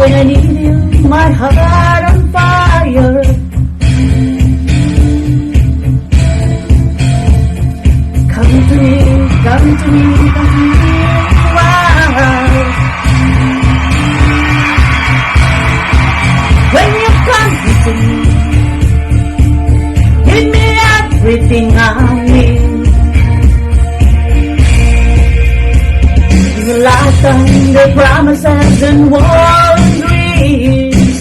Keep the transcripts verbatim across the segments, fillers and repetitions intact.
When I need you, my heart on fire. Come to me, come to me, come to me. Wow. When you come to me, give me everything I need. You lighten the promises and warm dreams.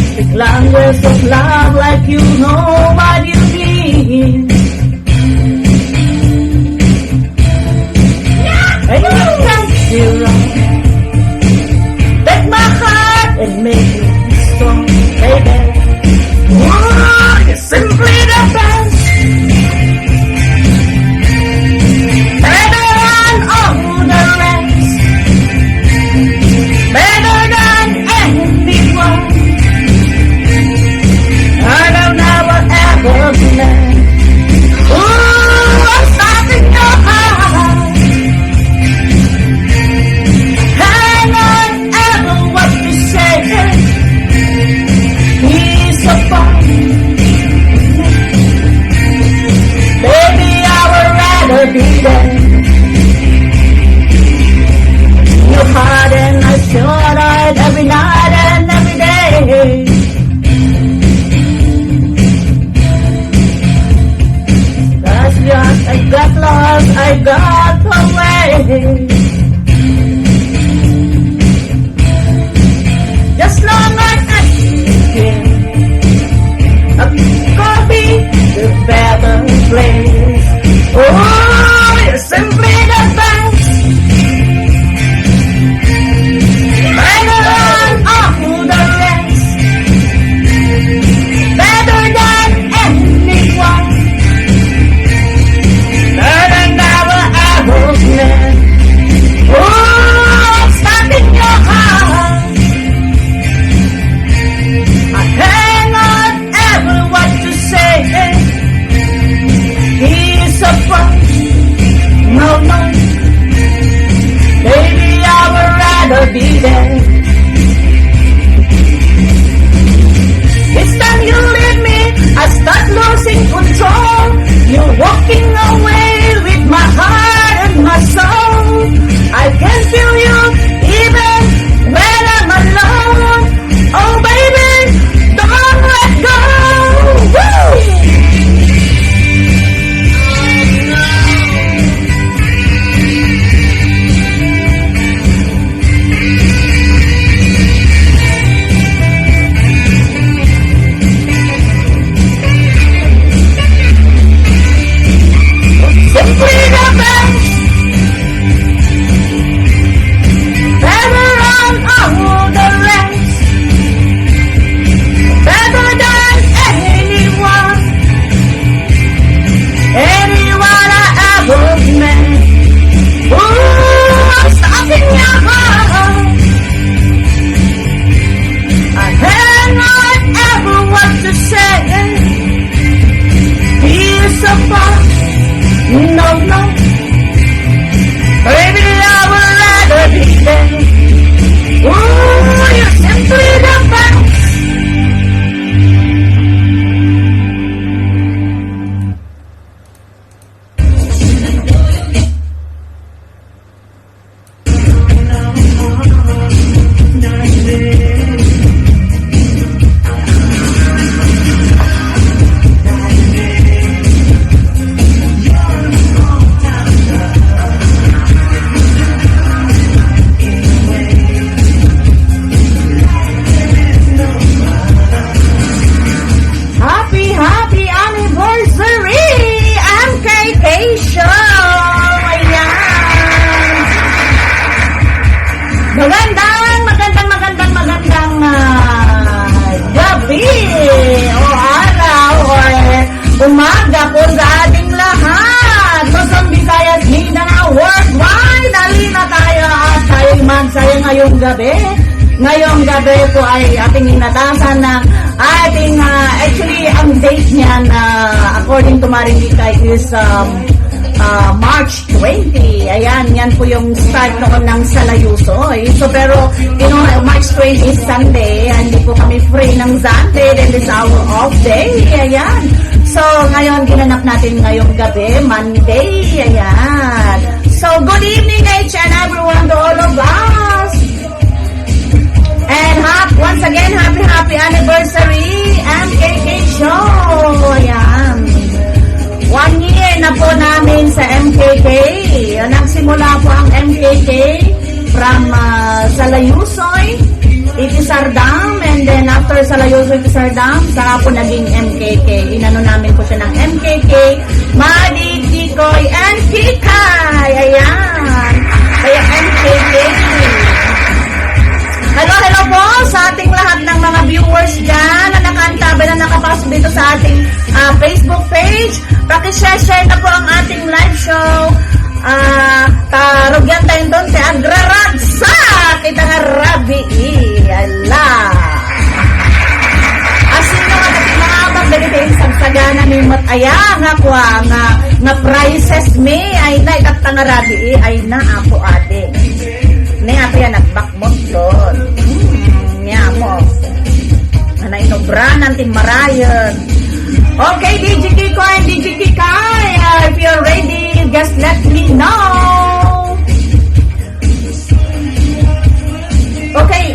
Speak language of love like you know what you mean. And you can feel wrong. Take my heart and make it strong, baby. Ooh, you're simply the best. Better than all the rest. Better than anyone. I don't know whatever plan. Ooh, I'm stuck in your heart. Hang on, ever what you say. He's a fun. Baby, I would rather be there. Your heart and I should hide every night and every day. That's just, I got lost, I got away. Just long as I can, a coffee, the better place. Oh, you're simply the best. Better than all the rest. Better than anyone. Better than our average man. Oh, I'm stuck in your heart. I cannot ever what to say. He's a fun. No, no. Baby, I would rather be there. Each time you leave me, I start losing control. You're walking away with my heart and my soul. I can feel you even when I'm alone. Oh, baby, don't let go. Woo! Simply the best. Better than all the rest. Better than anyone. Anyone I ever met. Ooh, I'm stuck in your heart. I cannot ever what to say. He's so far. No, no. Baby, I would rather be there. Ooh, you're simply the best. Happy, happy anniversary, M K K Show! Ayan! Magandang, magandang, magandang, magandang, ah, gabi o araw or umaga po sa ating lahat. Luzon, Visayas, Mindanao, worldwide. Halina tayo at tayo magsaya ngayong gabi. Ngayong gabi po ay ating inatasan na ating, ah, actually, ang date niyan, ah, according to Maring Kikay is, um, ah, March twenty. Ayan, yan po yung start noon ng Salayusoy. So, pero, you know, March twenty is Sunday. Hindi po kami free ng Sunday. That is our off day. Ayan. So, ngayon, ginanap natin ngayong gabi, Monday. Ayan. So, good evening, each and everyone, to all of us. And hap-, once again, happy, happy anniversary, M K K Show! Ayan. One year na po namin sa M K K. Nagsimula po ang M K K from, ah, Salayusoy, Itisardam, and then after Salayusoy, Itisardam, saka po naging M K K. Inano namin po siya ng M K K, Madi, Kikoy, and Kikay. Ayan. Kaya M K K. Hello, hello po sa ating lahat ng mga viewers dyan na nakaantabay na nakapasok dito sa ating, ah, Facebook page. Pakishare-share na po ang ating live show. Ah, ta rugyan tayo ton ti agraragsak ita nga rabii. Ala. Asino nga dagiti mga abak dagiti insagsagana mi met aya nga kua nga, nga prizes mi? Ay na, itatta nga rabii. Ay na, Apo Adi. Ne, Apo, yan, nagbakmot ton. Hmm, nia mo. Ana, inubranan ti marayen. Okay, D J Kikoy and D J Kikay, ah, if you're ready, just let me know. Okay.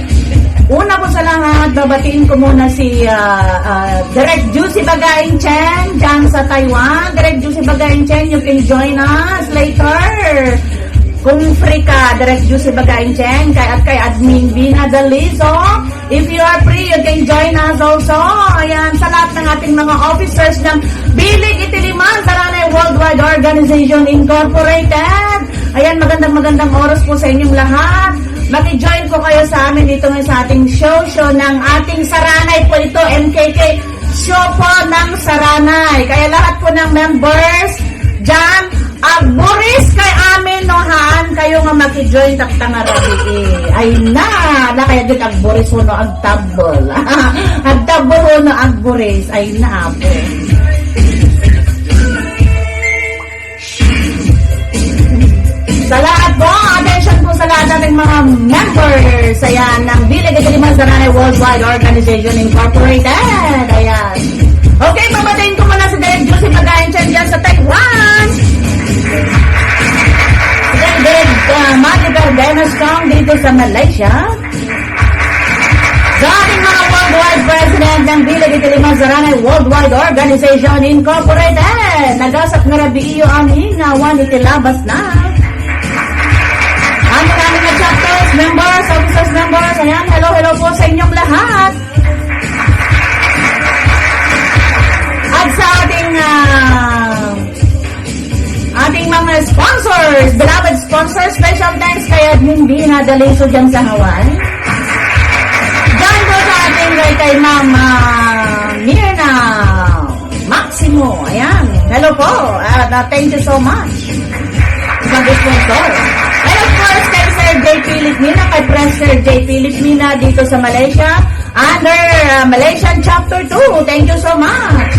Una po sa lahat, babatiin ko muna si, ah, ah, Direk Juicy Bagain Chen dyan sa Taiwan. Direk Juicy Bagain Chen, you can join us later. Kung free ka, Direk Juicy Bagain Chen, kay, at kay Admin Bina Daliso. If you are free, you can join us also. Ayan, sa lahat ng ating mga officers ng Bilig iti Lima, Saranay Worldwide Organization Incorporated. Ayan, magandang magandang oras po sa inyong lahat. Maki-join po kayo sa amin dito ngayon sa ating show, show ng ating Saranay po ito, M K K show po ng Saranay. Kaya lahat po ng members dyan, agburis kay amin, no, haan kayo nga maki-join tatta nga rabii. Ay na, na kaya gid agburis wenno agtabbol. Agtabbol wenno agburis. Ay na, Apo. Sa lahat po, attention po sa lahat nating mga members, ayan, ng Bilig iti Lima, Saranay Worldwide Organization Incorporated. Ayan. Okay, babatiin ko muna si Direk Juicy Bagain Chen dyan sa Taiwan. Si Direk, ah, Madi Cardenas Chong dito sa Malaysia. Sa ating mga worldwide president ng Bilig iti Lima, Saranay Worldwide Organization Incorporated, nagasat nga rabii iyo amin nga awan iti labas na. Amin, amin nga chapters, members, officers, members, ayan, hello, hello po sa inyong lahat. At sa ating, ah, ating mga sponsors, beloved sponsors, special thanks kay Admin Bina Daliso dyan sa Hawaii. Dyan po sa ating kay, kay Ma'am, ah, Mirna Maximo. Ayan. Hello po. Ah, na, thank you so much. Mag-sponsor. And of course, kay Sir J Philip Mina, kay Press Sir J Philip Mina dito sa Malaysia. Under, uh, Malaysian Chapter two. Thank you so much.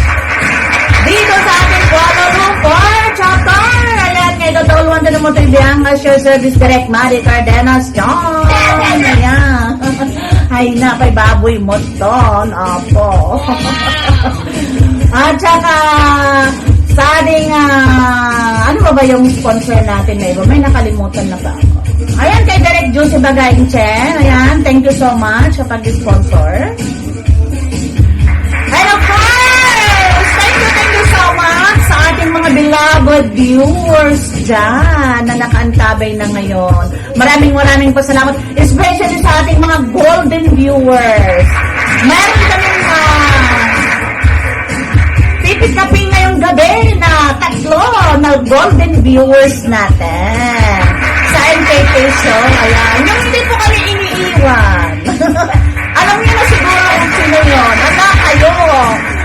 Dito sa ating Kuala Lumpur Chapter. Ayan, kay Doctor Luan Tanamo Tribiang, Assure Service Direct Mari Cardenas John. Ayan. Ay, napay baboy mo ton. Opo. At saka, sa ating, ah, ano ba ba yung sponsor natin na iba? May nakalimutan na ba ako? Ayan, kay Direk Juicy Bagain Chen. Ayan, thank you so much sa pag-sponsor. And of course, thank you, thank you so much sa ating mga beloved viewers dyan na nakaantabay na ngayon. Maraming, maraming pasalamat. Especially sa ating mga golden viewers. Meron kaming, ah, pipikapin ngayong gabi na tatlo na golden viewers natin sa M K K Show. Ayan. Yung hindi po kami iniiwan. Alam niyo na siguro kung sino yun. Ala kayo.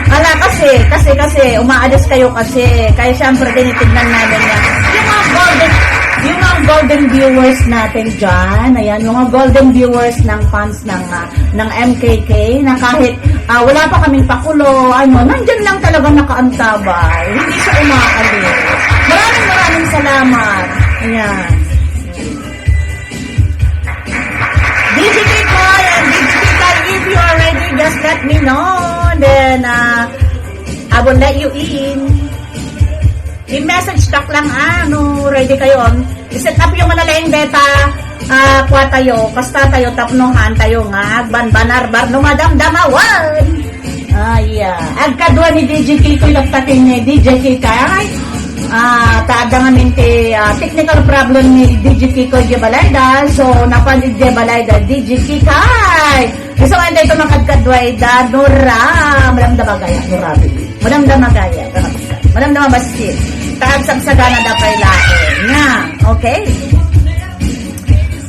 Ala kasi, kasi, kasi, umaalis kayo kasi. Kaya siyempre, tinitignan namin yan. Yung mga golden, yung mga golden golden viewers natin dyan. Ayan, mga golden viewers ng fans ng, ah, ng M K K na kahit, ah, wala pa kaming pakulo, ano, nandyan lang talaga nakaantabay. Hindi siya umaalis. Maraming maraming salamat. Ayan. D J Kikoy and D J Kikoy, if you are ready, just let me know. Then, uh, I will let you in. I-message tak lang, ah, no ready kayo. I-set up yung manalaing data, ah, kuha tayo, kasta tayo, tapnohan tayo nga, agbanbanarbar, no madamdamawan. Ah, yeah. Agkadua ni D J Kikoy, laptakin ni D J Kikay. Ah, taada nga minti, ah, technical problem ni D J Kikoy Jebalayda. So, napan ni Jebalayda, D J Kikay. Gusto nga tayo makagkadua, eh, da, Nora. Madamdama gaya, Nora, baby. Madamdama gaya. Madamdama basit. Taag sagsagana da kay lain. Nga. Okay?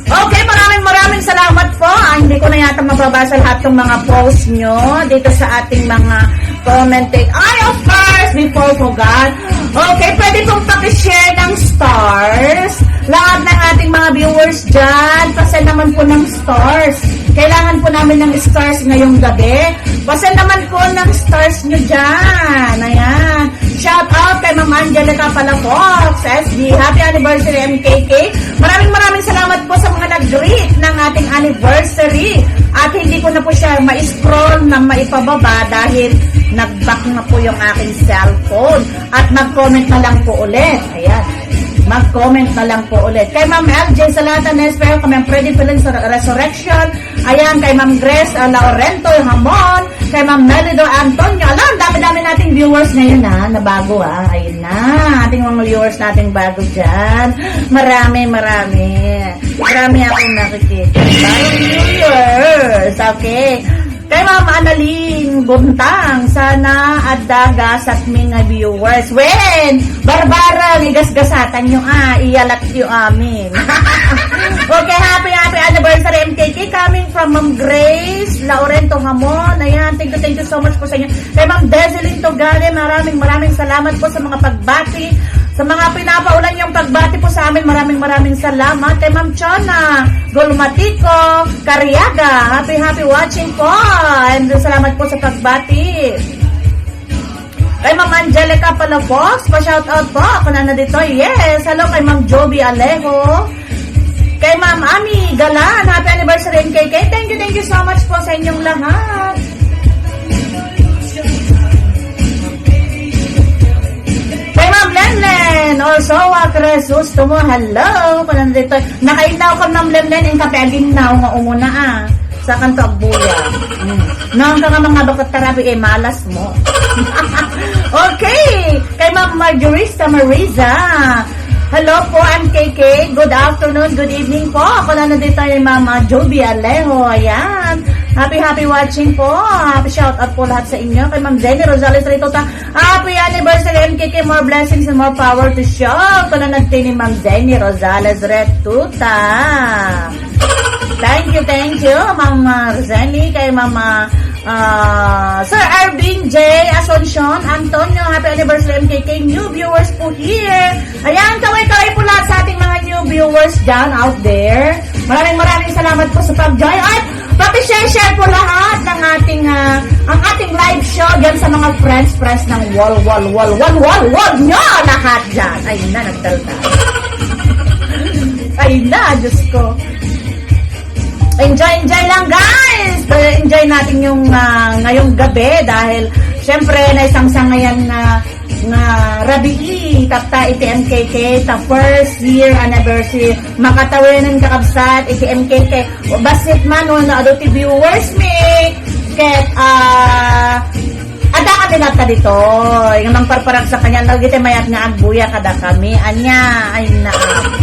Okay, maraming, maraming salamat po. Ah, hindi ko na yata mababasa lahat ng mga post nyo dito sa ating mga comment. Ay, of course, before forgot. Okay, pwede pong pakishare ng stars. Lahat ng ating mga viewers dyan, pasend naman po ng stars. Kailangan po namin ng stars ngayong gabi. Pasend naman po ng stars nyo dyan. Ayan. Shout out kay Ma'am Angelica Palafox, S D. Happy anniversary, M K K. Maraming maraming salamat po sa mga nag-greet ng ating anniversary. At hindi ko na po siya ma-scroll na maipababa dahil nag-back na po yung aking cellphone. At mag-comment na lang po ulit. Ayan. Mag-comment na lang po ulit. Kay Ma'am L J Salata Nesper, kay Ma'am Freddy Felix Resurrection, Ayan, kay Ma'am Grace, ah, Laurento Hamon, kay Ma'am Melido Antonio. Ala, ang dami-dami nating viewers ngayon, ha, na bago, ha. Ayun na, ating mga viewers nating bago dyan. Marami, marami. Marami akong nakikita. Bagong viewers. Okay. Kay Ma'am Annalyn Buntang, sana adda gasatmi nga viewers. Wen, Barbara, igasgasatan nyo, ah, iyalat nyo amin. Okay, happy, happy anniversary, M K K, coming from Ma'am Grace Laurento Hamon. Ayan, thank you, thank you so much po sa inyo. Kay Ma'am Desilyn Togale, maraming, maraming salamat po sa mga pagbati, sa mga pinapaulan yung pagbati po sa amin. Maraming, maraming salamat. Kay Ma'am Chona Gulmatico Cariaga, happy, happy watching po. And salamat po sa pagbati. Kay Ma'am Angelica Palafox, pa-shout out po. Ako na na dito. Yes. Hello kay Ma'am Joby Alejo. Kay Ma'am Ami Galan, happy anniversary, M K K. Thank you, thank you so much po sa inyong lahat. Kay Ma'am Lenlen, also, ah, Crisostomo, hello. Ako na na dito. Nakainaw ka, Ma'am Lenlen, yung kape aginnaw nga umuna, ah. Sa kanto agbuya. Mm. Noon ka nga mga bakit tarabi, eh, malas mo. Okay! Kay Ma'am Marjorista Mariza. Hello po, M K K. Good afternoon, good evening po. Ako na nandito ay Mama Joby Alejo. Ayan. Happy, happy watching po. Happy shout out po lahat sa inyo. Kay Ma'am Jenny Rosales Rituta. Happy anniversary, M K K. More blessings and more power to show. Ako na nagtini Ma'am Jenny Rosales Retuta. Thank you, thank you, Ma'am, ah, Roselli, kay Mama, ah, Sir Arvin J Asuncion Antonio, happy anniversary, M K K, new viewers po here. Ayan, kaway-kaway po lahat sa ating mga new viewers dyan, out there. Maraming, maraming salamat po sa pag-join. At paki-share-share po lahat ng ating, ah, ang ating live show dyan sa mga friends, friends ng wall, wall, wall, wall, wall, wall nyo lahat dyan. Ayun na, nagdaldal. Ayun na, Diyos ko. Enjoy, enjoy lang, guys! Enjoy natin yung, ah, ngayong gabi dahil, syempre, naisangsangayan nga, nga rabii, tapno iti M K K, ta first year anniversary, makatawenan kakabsat, iti M K K. O, basit man, no, no, adu ti viewers mi, ket, ah, Adda kami latta ditoy, nga mangparparagsak kaniak, dagiti mayat nga agbuya kadakami. Ania, ay na,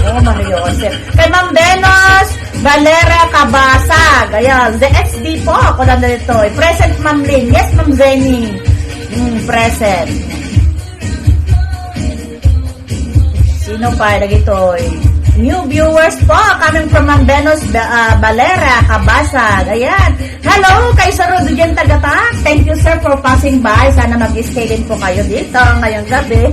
oh, Mario Joseph. Kay Ma'am Venus Valera Cabasag. Ayan, the S D po, ako lang ditoy. Present, Ma'am Lynn. Yes, Ma'am Zenny. Mm, present. Sino pa? Dagitoy. New viewers po, coming from Ma'am Venus, ah, Valera Cabasag. Ayan. Hello, kay Sir Rodo Jen Tagata. Thank you, sir, for passing by. Sana mag-stay din po kayo dito ngayong gabi.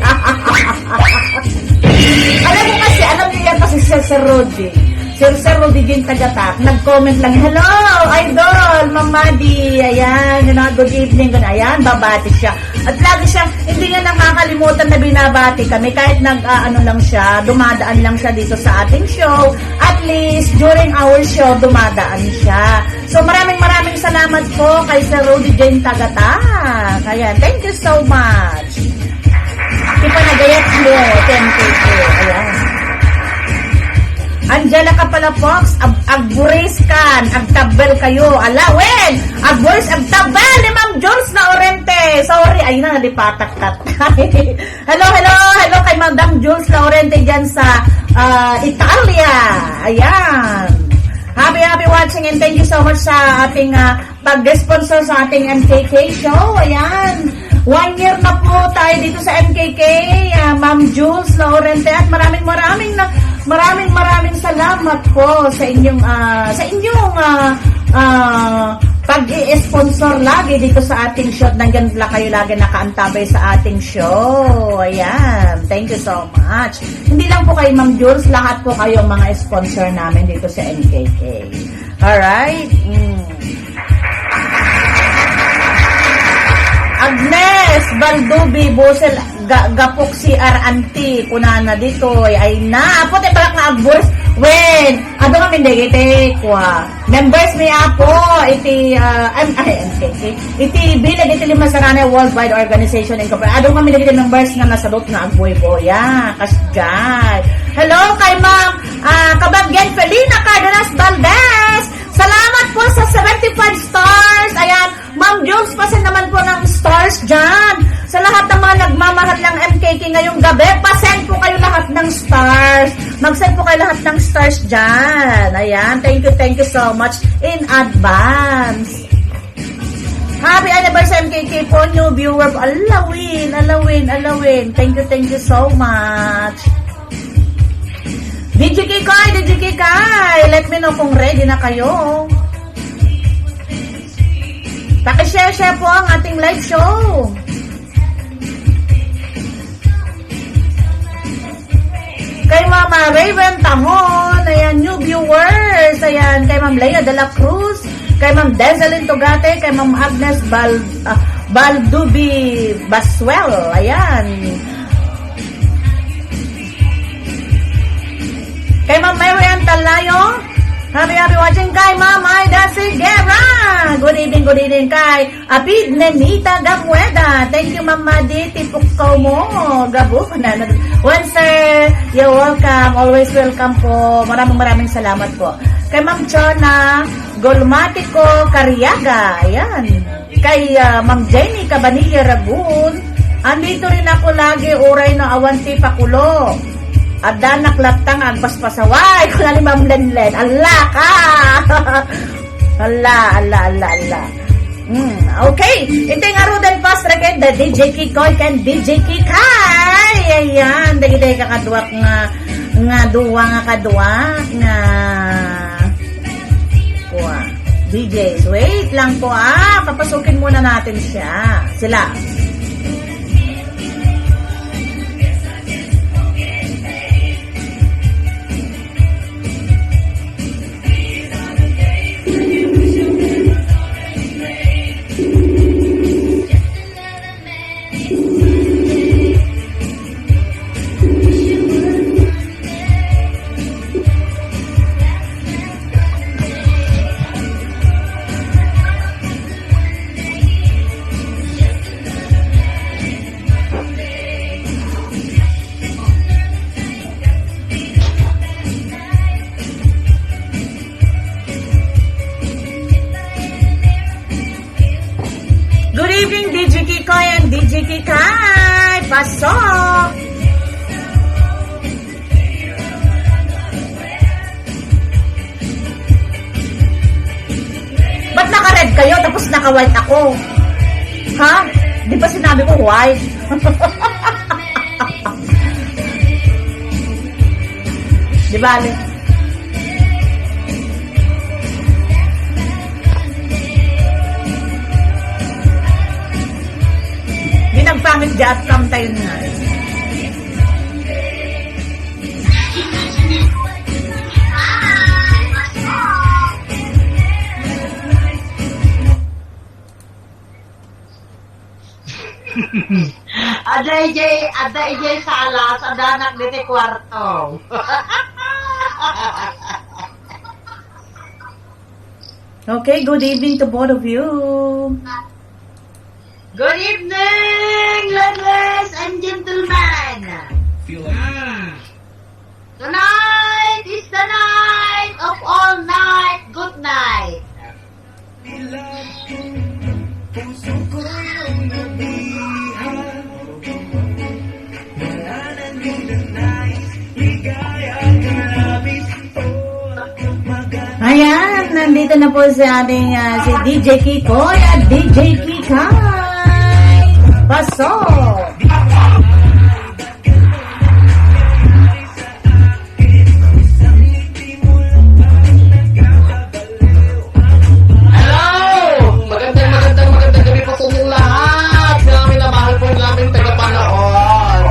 Alam mo kasi, alam niyo yan, mas Sir, Sir Rudy. Sir, Sir Rudy Jane Tagatak. Nag-comment lang, "Hello, idol, Ma'am Madi." Ayan, yun na, good evening. Ganun. Ayan, babati siya. At lagi siya, hindi niya nakakalimutan na binabati kami. Kahit nag, ah, ano lang siya, dumadaan lang siya dito sa ating show. At least, during our show, dumadaan siya. So, maraming, maraming salamat po kay Sir Rudy Jane Tagatak. Ayan, thank you so much. Ipanagayat mo, ten K po. Ayan. Angela Kapalapox, ag-, agburis kan, agtabel kayo. Ala, wen! Agburis, agtabel ni Ma'am Jules Laurente. Sorry, ay na, nalipatak kat. Hello, hello, hello kay Madam Jules Laurente dyan sa, ah, Italia. Ayan. Happy, happy watching and thank you so much sa ating, ah, pag-sponsor sa ating M K K show. Ayan. One year na po tayo dito sa M K K, ah, Ma'am Jules Laurente. At maraming, maraming na, maraming, maraming salamat po sa inyong, ah, sa inyong, ah, ah, pag-i-sponsor lagi dito sa ating show. Nandyan la kayo lagi nakaantabay sa ating show. Ayan. Thank you so much. Hindi lang po kay Ma'am Jules, lahat po kayong mga sponsor namin dito sa M K K. Alright? Mm. Agnes Baldubi, Busel, ga-, gapok C R auntie, kunana ditoy. Ay na, puti pala nga agburis. Wen, adu kami dagiti, kwa. Members mi apo, iti, ah, ay, ay, M K K. Iti bileg iti Limasarana Worldwide Organization Incorporated. Adu kami dagiti members nga nasadot nga agbuybuya. Kasdiay. Hello kay Ma'am, ah, Kabagyan Felina Cardenas Valdez. Salamat po sa seventy-five stars. Ayan, Ma'am Jules, pasend naman po ng stars dyan. Sa lahat ng mga nagmamahal ng M K K ngayong gabi, pasend po kayo lahat ng stars. Mag-send po kayo lahat ng stars dyan. Ayan, thank you, thank you so much in advance. Happy anniversary, M K K, po, new viewer. Alawin, alawin, alawin. Thank you, thank you so much. D J Kikay, D J Kikay, let me know kung ready na kayo. Paki-share-share po ang ating live show. Kay Mama Raven Tangon, ayan, new viewers, ayan, kay Ma'am Lea de la Cruz, kay Ma'am Desalin Tugate, kay Ma'am Agnes Bal-, ah, Baldubi Basuel, ayan. Kay Ma'am Mary Ann Talayo, happy, happy watching kay Ma'am Aida Sigera. Good evening, good evening kay Apid Nenita Gamueda. Thank you, Ma'am Madi. Tipok ko mo. Gabo. Once, sir, you're welcome. Always welcome po. Maraming, maraming salamat po. Kay Ma'am Chona Golmatico Cariaga. Ayan. Kay, ah, Ma'am Jenny Cabanilla Ragun. Andito rin ako lagi, uray no awan ti pakulo. Addanak latta nga agpaspasaway. Kuna ni Ma'am Lenlen. Ala ka! Ala, ala, ala, ala. Hmm, okay. Iti ngaruden, Pastor, ken da D J Kikoy ken D J Kikay. Ayan, dagiti kakaduak nga, nga duwa nga kaduak nga, kua, D Js. Wait lang po, ah. Papasukin muna natin siya. Sila. Good evening, D J Kikoy and D J Kikay. Pasok! Ba't naka-red kayo tapos naka-white ako? Ha? Di ba sinabi ko white? Di bale. Di nagpangit di at kamtayon nga. Adda idiay, adda idiay sala, sadanak diti kuarto. Okay, good evening to both of you. Good evening, ladies and gentlemen. Mm. Tonight is the night of all night. Good night. Ayan, nandito na po si ating, ah, si D J Kikoy at D J Kikay. Pasok! Hello! Magandang, magandang, magandang gabi po sa inyong lahat. Mga minamahal po namin tagapanood.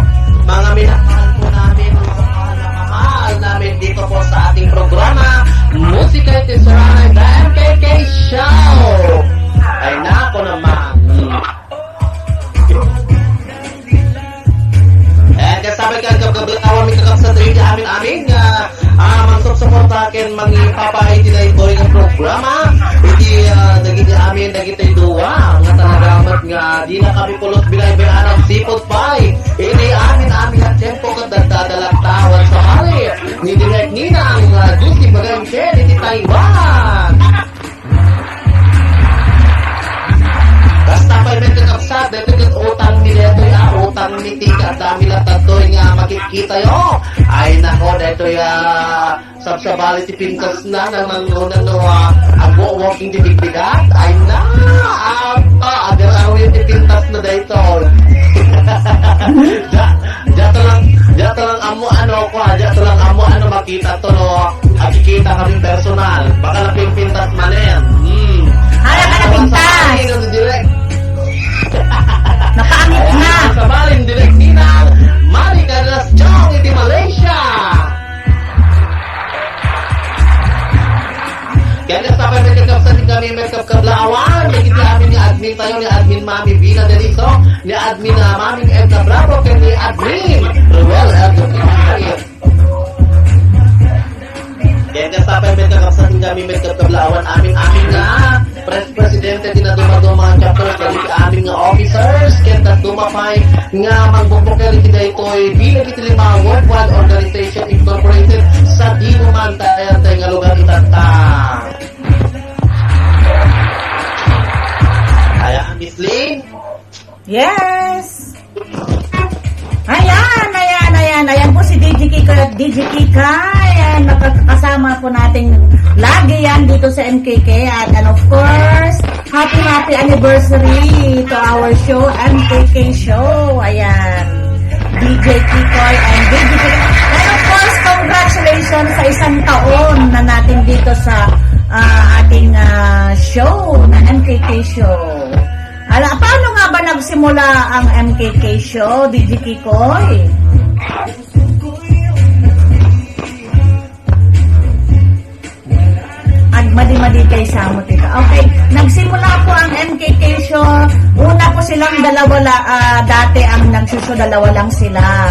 Mga minamahal po namin, mga mahal namin dito po sa ating programa, Musika Itinerary, The M K K Show. Ay, nako naman. Hmm. Eh, kasabay ka, gab-, gab-, awan mi kakabsat rin di amin-amin nga, ah, magsupsuporta ken mangipapa iti daytoy nga programa. Iti, ah, dagiti amin, dagiti dua nga talaga met nga di na kami pulos binaybayanan, sipud pay iti amin-amin nga tiempo ket dadadalattawan sa pari ni Direk Ninang, ah, Juicy Bagan ken iti Taiwan. Basta pay met kakabsat, daytoy ket utang mi daytoy, ah, utang mi ti kaadda mi latta daytoy nga makitkitayo. Ay, nako, daytoy, ah, sabsabali ti pintasna, nang, nang, nang, nang, ah, agwo-walking ti bigbigat. Ay, na, apa, agar-awi ti pintasna daytoy. Ja, ja ta lang, ja ta lang ammo ano ko, ah, ja ta lang ammo ano makita to, no? Agkikita kami personal. Baka napimpintas manen. Hmm. Ay, baka napintas. Ay, ano, direct? Napangit na. Ay, sa balin, direct Ninang Mari Cadras Chong iti Malaysia. Kaya nga, sa pagkakapsat kami, may kapkablaawan, may kita amin ni admin tayo, ni admin Mami Vina Deliso, ni admin na Mami Edna Bravo, kaya ni admin Ruel L. Gutierrez. Ken kasta pay met kakabsat kami met kabkablawan amin-amin nga pres-, presidente ti nadumaduma nga chapters, dagiti amin nga officers, ken dadduma pay nga mangbukbukel iti daytoy bileg iti lima Worldwide Organization Incorporated sa dinuman tayo nga lugar itatta. Ayan, Miss Lynn. Yes! Ayan, ayan, ayan. Ayan po si D J Kika, D J Kika. Ayan, makakasama po natin lagi yan dito sa M K K. At, and of course, happy, happy anniversary to our show, M K K Show. Ayan. D J Kikoy and D J Kika. And of course, congratulations sa isang taon na natin dito sa, ah, ating, ah, show na M K K Show. Ala, paano nga ba nagsimula ang M K K Show, D J Kikoy? Agmadi-madi kay Samu, tita. Okay, nagsimula po ang M K K Show. Una po silang dalawa la-, ah, dati ang nagsushow, dalawa lang sila.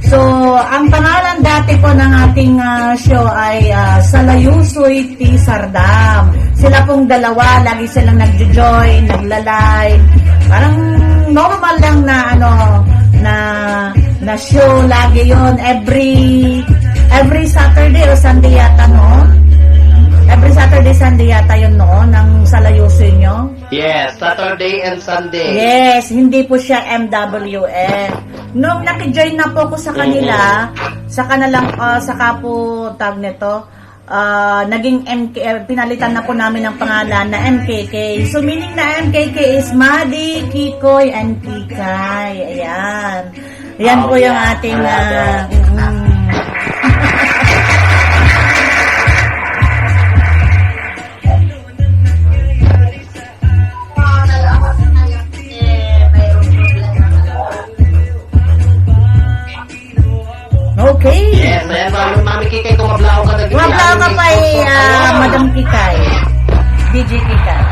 So, ang pangalan dati po ng ating, ah, show ay, ah, Salayusoy ti Sardam. Sila pong dalawa, lagi silang nagjo-join, nagla-live. Parang normal lang na, ano, na, na show lagi yon. Every, every Saturday o Sunday yata, no? Every Saturday, Sunday yata yon, no? Nang Salayusoy nyo? Yes, Saturday and Sunday. Yes, hindi po siya M W F. Nung nakijoin na po ako sa kanila, mm-mm, saka na lang, ah, saka po, tawag nito, ah, naging M K, eh, pinalitan na po namin ng pangalan na M K K. So, meaning na M K K is Madi, Kikoy, and Kikay. Ayan. Ayan po yung ating, ah, mm. Okay. Yes, ayan, Mami, Mami Kikay, kung mablaw ka, nag- Mablaw ka pa, eh, ah, Madam Kikay. D J Kikay.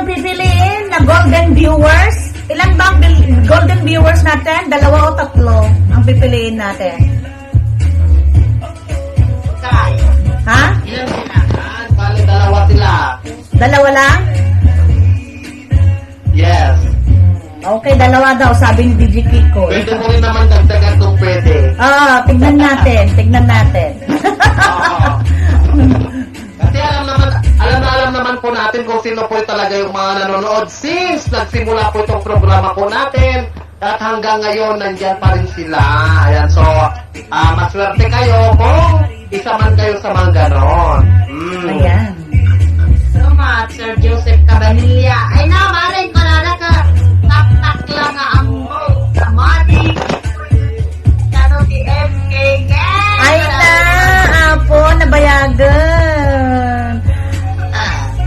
Pipiliin na golden viewers. Ilan ba ang bil- golden viewers natin? Dalawa o tatlo ang pipiliin natin? Kay, Ha? Ilan sila? Ah, bale, dalawa sila. Dalawa lang? Yes. Okay, dalawa daw, sabi ni D J Kiko. Pwede mo rin naman dagdagan kung pwede. Oo, tignan natin, tignan natin. Oo. Kasi alam naman, alam na alam naman po natin kung sino po talaga yung mga nanonood since nagsimula po itong programa po natin at hanggang ngayon nandyan pa rin sila. Ayan, so, ah, maswerte kayo kung isa man kayo sa mga ganon. Mm. Ayan. So much, Sir Joseph Cabanilla. Ay na, maring ko na naka taktak lang nga ang mati. Kano ti M K K? Ay na, apo, nabayagan.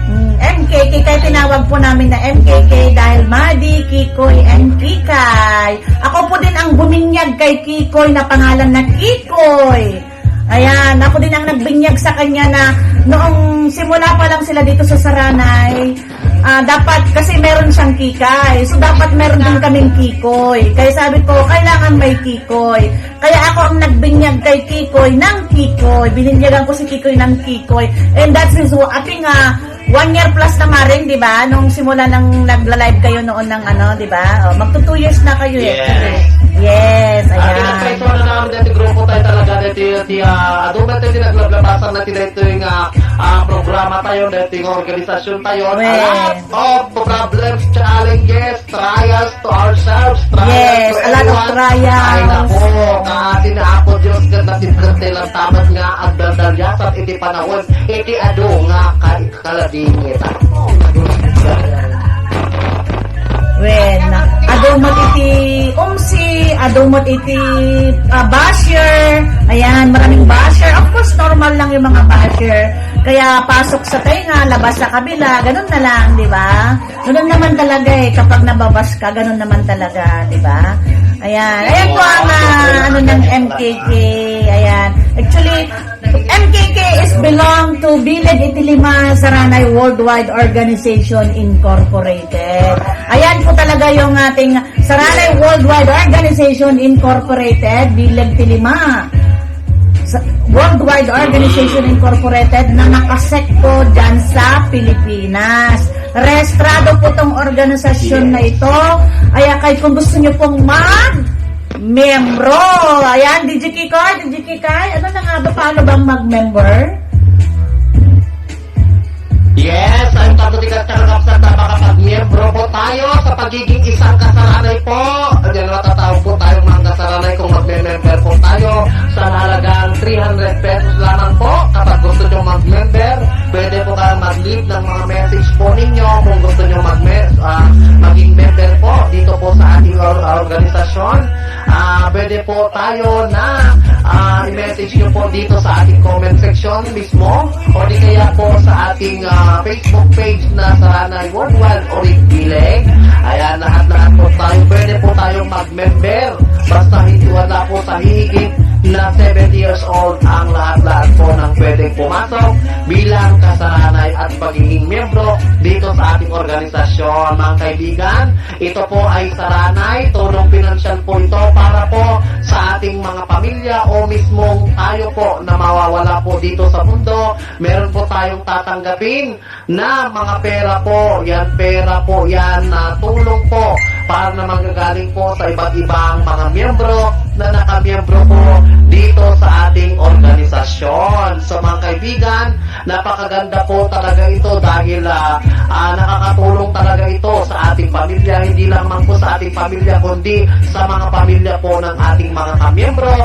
Mm, M K K, kay tinawag po namin na M K K dahil Madi, Kikoy, and Kikay. Ako po din ang buminyag kay Kikoy na pangalan na Kikoy. Ayan, ako din ang nagbinyag sa kanya na noong simula pa lang sila dito sa Saranay, ah, dapat, kasi meron siyang Kikay. So, dapat meron din kaming Kikoy. Kaya sabi ko, kailangan may Kikoy. Kaya ako ang nagbinyag kay Kikoy ng Kikoy. Bininyagan ko si Kikoy ng Kikoy. And that is why, ati nga, one year plus na, Maring, di ba? Nung simula nang nagla-live kayo noon ng ano, di ba? Oh, magto two years na kayo eh. Yes. Yes, Ang ayan. Pinagpaituan na namin dati grupo tayo talaga dati, dati, ah, adu met ti naglablabasan na ti daytoy nga, ah, programa tayo, dati nga organisasyon tayo. Well. A lot of problems, challenges, trials to ourselves, trials Yes, to a lot of everyone. Trials. Ay, nako, kaasi na Apo Dios, ket natibker ti lantaman nga agdaldaliasat iti panahon, iti adu nga ka-, kalabingit. Well, na, adu met iti umsi, adu met iti, ah, basher. Ayan, maraming basher. Of course, normal lang yung mga basher. Kaya pasok sa tenga, labas sa kabila, ganun na lang, di ba? Ganun naman talaga eh, kapag nababas ka, ganun naman talaga, di ba? Ayan. Ayan po ang, ah, ano ng M K K. Ayan. Actually, M K K is belong to Bileg iti Lima Saranay Worldwide Organization Incorporated. Ayan po talaga yung ating Saranay Worldwide Organization Incorporated, Bileg ti Lima. Sa Worldwide Organization Incorporated na nakasekto dyan sa Pilipinas. Rehistrado po tong organisasyon na ito. Kaya kay kung gusto nyo pong mag-membro. Ayan, D J Kikoy, D J Kikay, ano na nga ba, paano bang mag-member? Yes, ang pagkutikat kakapsat na makapag-miyembro po tayo sa pagiging isang kasaranay po. Diyan matatawag po tayo mga kasaranay kung magme-member po tayo sa halagang three hundred pesos lamang po. Kapag gusto nyo mag-member, pwede po kayong mag-leave ng mga message po ninyo kung gusto nyo mag ah, maging member po dito po sa ating or- organisasyon. Ah, pwede po tayo na ah, i-message nyo po dito sa ating comment section mismo o di kaya po sa ating ah, Facebook page na Saranay Worldwide Orig Bileg. Ayan, lahat-lahat po tayo. Pwede po tayong mag-member. Basta hindi wala po sa hihigit na seventy years old ang lahat-lahat po ng pwedeng pumasok bilang kasaranay at pagiging miyembro dito sa ating organisasyon. Mga kaibigan, ito po ay saranay, tulong pinansyal po ito para po sa ating mga pamilya o mismong tayo po na mawawala po dito sa mundo. Meron po tayong tatanggapin na mga pera po, yan pera po, yan na tulong po para na manggagaling po sa iba't ibang mga miyembro na nakamiyembro po dito sa ating organisasyon. So mga kaibigan, napakaganda po talaga ito dahil ah, ah, nakakatulong talaga ito sa ating pamilya, hindi lamang po sa ating pamilya kundi sa mga pamilya po ng ating mga kamiyembro.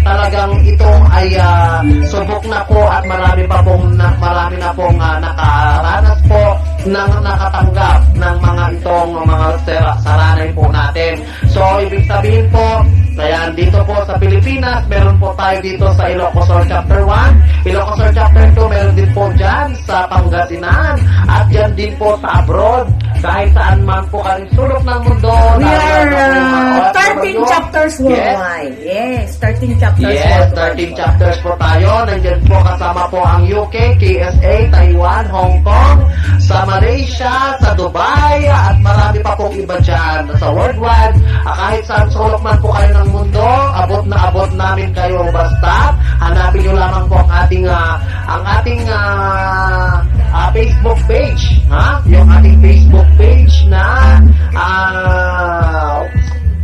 Talagang ito ay ah, subok na po at marami pa pong na, marami na pong ah, nakaranas po ng nakatanggap ng mga itong mga sera, saranay po natin. So, ibig sabihin po, ayan, dito po sa Pilipinas, meron po tayo dito sa Ilocos Sur Chapter one, Ilocos Sur Chapter two, meron din po dyan sa Pangasinan, at dyan din po sa abroad, kahit saan man po kayong sulok ng mundo. We lalo are na po yung mga uh, thirteen OFW. Chapters Yes. Worldwide. Yes, thirteen chapters Yes, worldwide. thirteen chapters po tayo. Nandiyan po kasama po ang U K, K S A, Taiwan, Hong Kong, sa Malaysia, sa Dubai, at marami pa pong iba dyan. Sa worldwide, ah, kahit saan sulok man po kayo ng mundo, abot na abot namin kayo. Basta, hanapin nyo lamang po ang ating, ah, ang ating, ah, ah, Facebook page, ha? Yung ating Facebook page na, ah,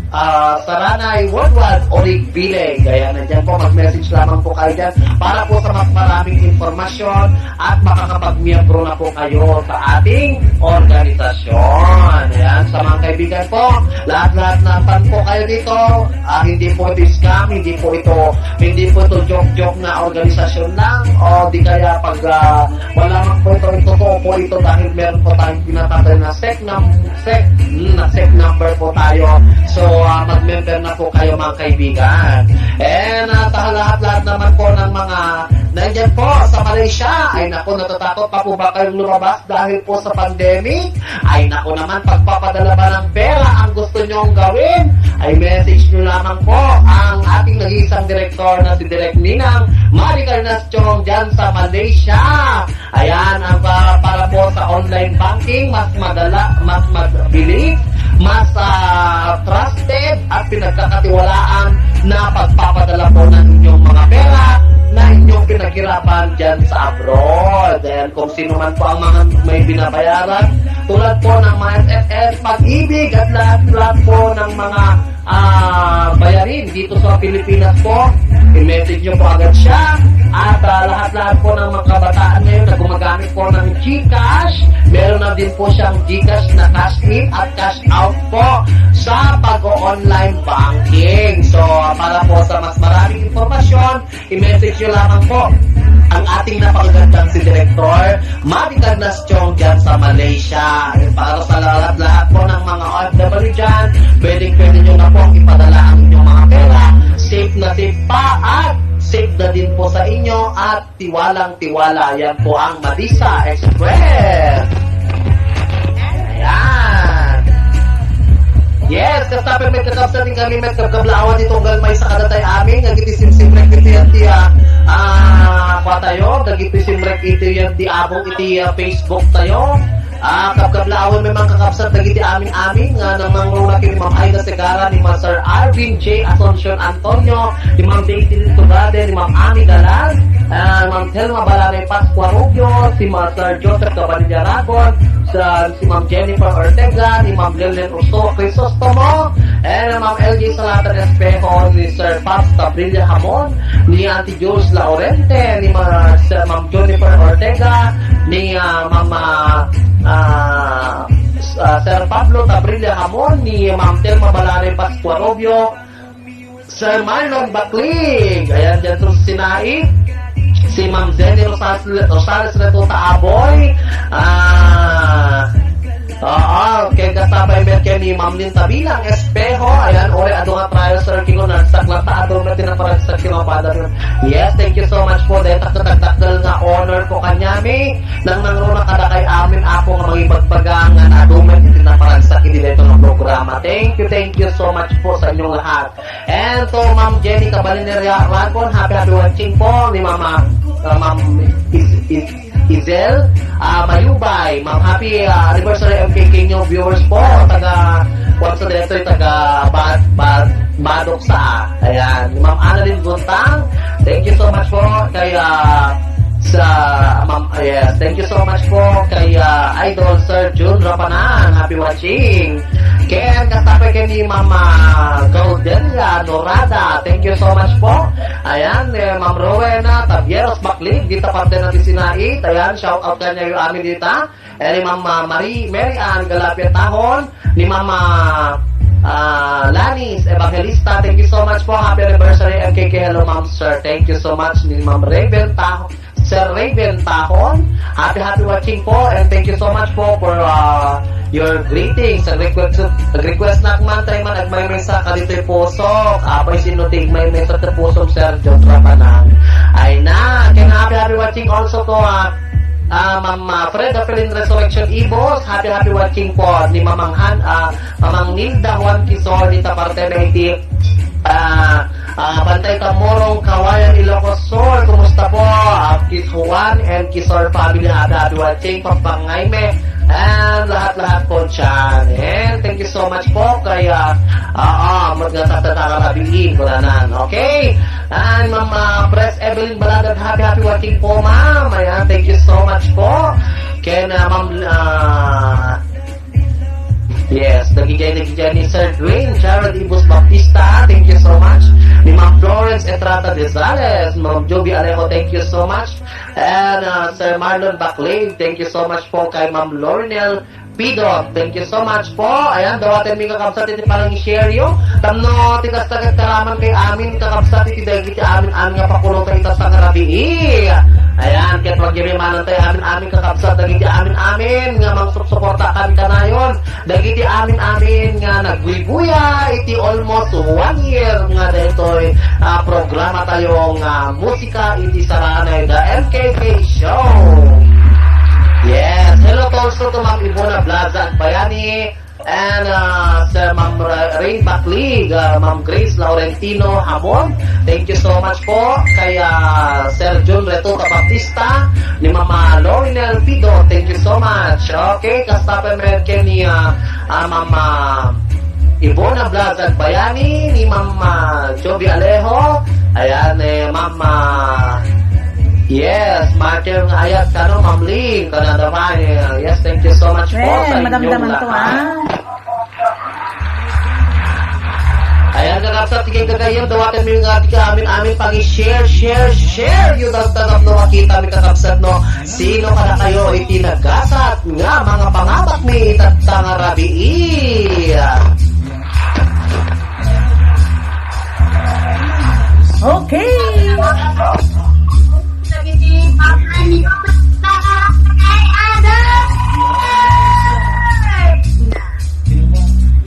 ah, Saranay Worldwide Orig Bilig. Kaya nandiyan po, mag-message lamang po kayo dyan para po sa mas maraming impormasyon at makakapagmiyembro na po kayo sa ating organisasyon. Ayan, sa mga kaibigan po, lahat-lahat na fan po kayo dito, ah, hindi po ito scam, hindi po ito, hindi po ito joke-joke na organisasyon lang, o di kaya pag, ah, wala man po ito, ito po ito dahil meron po tayong tinatawag na sec num-, sec, hmm, na sec number po tayo. So, ah, mag-member na po kayo, mga kaibigan. And, ah, sa lahat-lahat naman po ng mga nandyan po sa Malaysia, ay naku, natatakot pa po ba kayong lumabas dahil po sa pandemic? Ay naku naman, pagpapadala ba ng pera ang gusto nyong gawin? Ay message nyo lamang po ang ating nag-iisang direktor na si Direk Ninang Maricar Nastion dyan sa Malaysia. Ayan, ang pa-, para po sa online banking, mas madala, mas mabilis, mas, ah, trusted at pinagkakatiwalaan na pagpapadala po ng inyong mga pera na inyong pinaghirapan dyan sa abroad. Ayan, kung sino man po ang mga may binabayaran, tulad po ng mga S S S, Pag-ibig at lahat-lahat po ng mga ah, bayarin dito sa Pilipinas po, i-message nyo po agad siya. At, ah, lahat-lahat po ng mga kabataan ngayon na gumagamit po ng GCash, meron na din po siyang GCash na cash in at cash out po sa pag-o-online banking. So, para po sa mas maraming impormasyon, i-message nyo lamang po ang ating napakagandang si Direktor Maricar Nastion dyan sa Malaysia. Para sa lahat-lahat po ng mga O F W dyan, pwedeng-pwede nyo na pong ipadala ang inyong mga pera. Safe na safe pa at safe na din po sa inyo at tiwalang-tiwala. Yan po ang Madisa Express. Ayan. Yes, kasta pay met kakabsat, inkami met kabkablaawan iti tunggal maysa kadatayo amin, dagiti simsimrek iti, ah, ah, kua tayo, dagiti simrek iti, ah, ti abong iti, ah, Facebook tayo. Ah, kabkablaawan met man kakabsat dagiti amin-amin nga nangnangruna ken ni Ma'am Aida Segarra, ni Master Arvin J Asuncion Antonio, ni Ma'am Daisy Tugade, ni Ma'am Ami Galan, ah, Ma'am Thelma Balanay Pascua Rubio, si Master Joseph Cabanilla Aragon, sa, si Ma'am Jennifer Ortega, ni Ma'am Lillian Uso Crisostomo, and Ma'am L J Salatan Espejo, ni Sir Pops Cabrilla Hamon, ni Auntie Jules Laurente, ni Ma-, Sir Ma'am Jennifer Ortega, ni, ah, Ma'am, ah, ah, s-, ah, Sir Pablo Cabrilla Hamon, ni Ma'am Thelma Balanay Pascua Rubio, Sir Marlon Baclig. Ayan, dyan sa Sinai. Si Ma'am Zenny Rosas-, Rosales Retuta Aboy. Ah, oo, kay kasta pay met ken ni Ma'am Linda Bilang Espejo. Ayan, ore, adu nga trial, Sir Kiko, nagsaklata, adu met ti naparagsak ti mapada. Yes, thank you so much po. Dahil takdakdakkel nga honor po kaniami. Nangnangruna kadakay amin, Apo, nga mangibagbaga nga adu met ti naparagsak iti daytoy nga programa. Thank you, thank you so much po sa inyong lahat. And to Ma'am Jenny Cabalinera Ragon, happy, happy watching po ni Mama, uh, Ma'am Is-, Is-, Izel, ah, Mayubay. Ma'am, happy, ah, anniversary M K K New viewers po. Taga, what's the letter? Taga Bad-, Bad-, Badok sa, ayan. Ni Ma'am Annalyn Guntang, thank you so much po kay, ah, sa, Ma'am, ah, yes, thank you so much po kay, ah, Idol Sir Jun Rapanan. Happy watching. Ken, kasta pay ken ni Mama Gaudelia Norada. Thank you so much po. Ayan, eh, Ma'am Rowena Tabieros Baclig, dita parte na ti Sinait. Ayan, shout out kaniayo amin dita. Eh, ni Ma'am, ah, Marie, Mary Ann Galapia Tahon, ni Ma'am, ah, ah, Lanis Evangelista. Thank you so much po. Happy anniversary, M K K. Hello, Ma'am, Sir. Thank you so much. Ni Ma'am Raven Tahon. Sir Raven Tahon. Happy, happy watching po, and thank you so much po for, uh, your greetings. Ag-request, ag-request nak man, tayo man, agmaymaysa ka ditoy puso. Apay, sino ti agmaymaysa ti puso, Sir John Rapanan? Ay na, ken happy, happy watching also to, uh, uh, Ma'am, uh, Freda Felin Resurrection Ibos. Happy, happy watching po ni Mamang Han, uh, Mamang Nilda Juan Quizon, dita parte na iti Ah, ah, Bantay Tamorong, Kawayan, Ilocos Sur. Kumusta po? Ah, Kis Juan and Kisor family, happy, happy watching, Pampangayme, and lahat-lahat po dyan. And thank you so much po kay, ah, ah, ah, magkasabta ta karabiin, kuranan. Okay? And Ma'am, ah, Pres Evelyn Baladag, happy, happy watching po, ma'am. Ayan, thank you so much po. Ken, ah, Ma'am, ah, Yes, dagiti, dagiti ni Sir Dwayne Gerald Ibus Baptista, thank you so much. Ni Ma'am Florence Etrata Desales, Ma'am Joby Alejo, thank you so much. And, uh, Sir Marlon Baclay, thank you so much po kay Ma'am Lornel Pidot. Thank you so much po. Ayan, dawaten mi kakabsat iti panang-share yo. Tapno ti kasta ket karaman kay amin kakabsat iti dagiti amin-amin nga pakulong ta ita nga rabii. Ayan, ket magyamimanan tayo amin-amin kakabsat dagiti amin-amin nga mangsupsuporta kan kanayon. Dagiti amin-amin nga nagguyguya iti almost one year nga daytoy, ah, programa tayo nga musika iti saraanay, the M K K Show. Yes, hello also to Ma'am Ibona Blaza Agbayani and, ah, Sir Ma'am Ra-, Rain Baclig, ah, Ma'am Grace Laurentino Hamon. Thank you so much po kay, ah, Sir Jun Reto Baptista, ni Mama Lorinel Pido. Thank you so much. Okay, kasta pa met ken ni, ah, ah, Mama Ibona Blas Agbayani, ni Mama Joby Alejo. Ayan, eh, Mama, yes, Martin Ayat, kano, Ma'am Ling, kanada pa, eh, yes, thank you so much po sa inyong lahat. Ayan, kakabsat, sige, gagayon, dawaten mi nga ti amin-amin pang-share, share, share. Yu, dagdagap no makita mi, kakabsat, no? Sino kadakayo iti nagasat nga mga pangabat mi itatta nga rabii? Okay.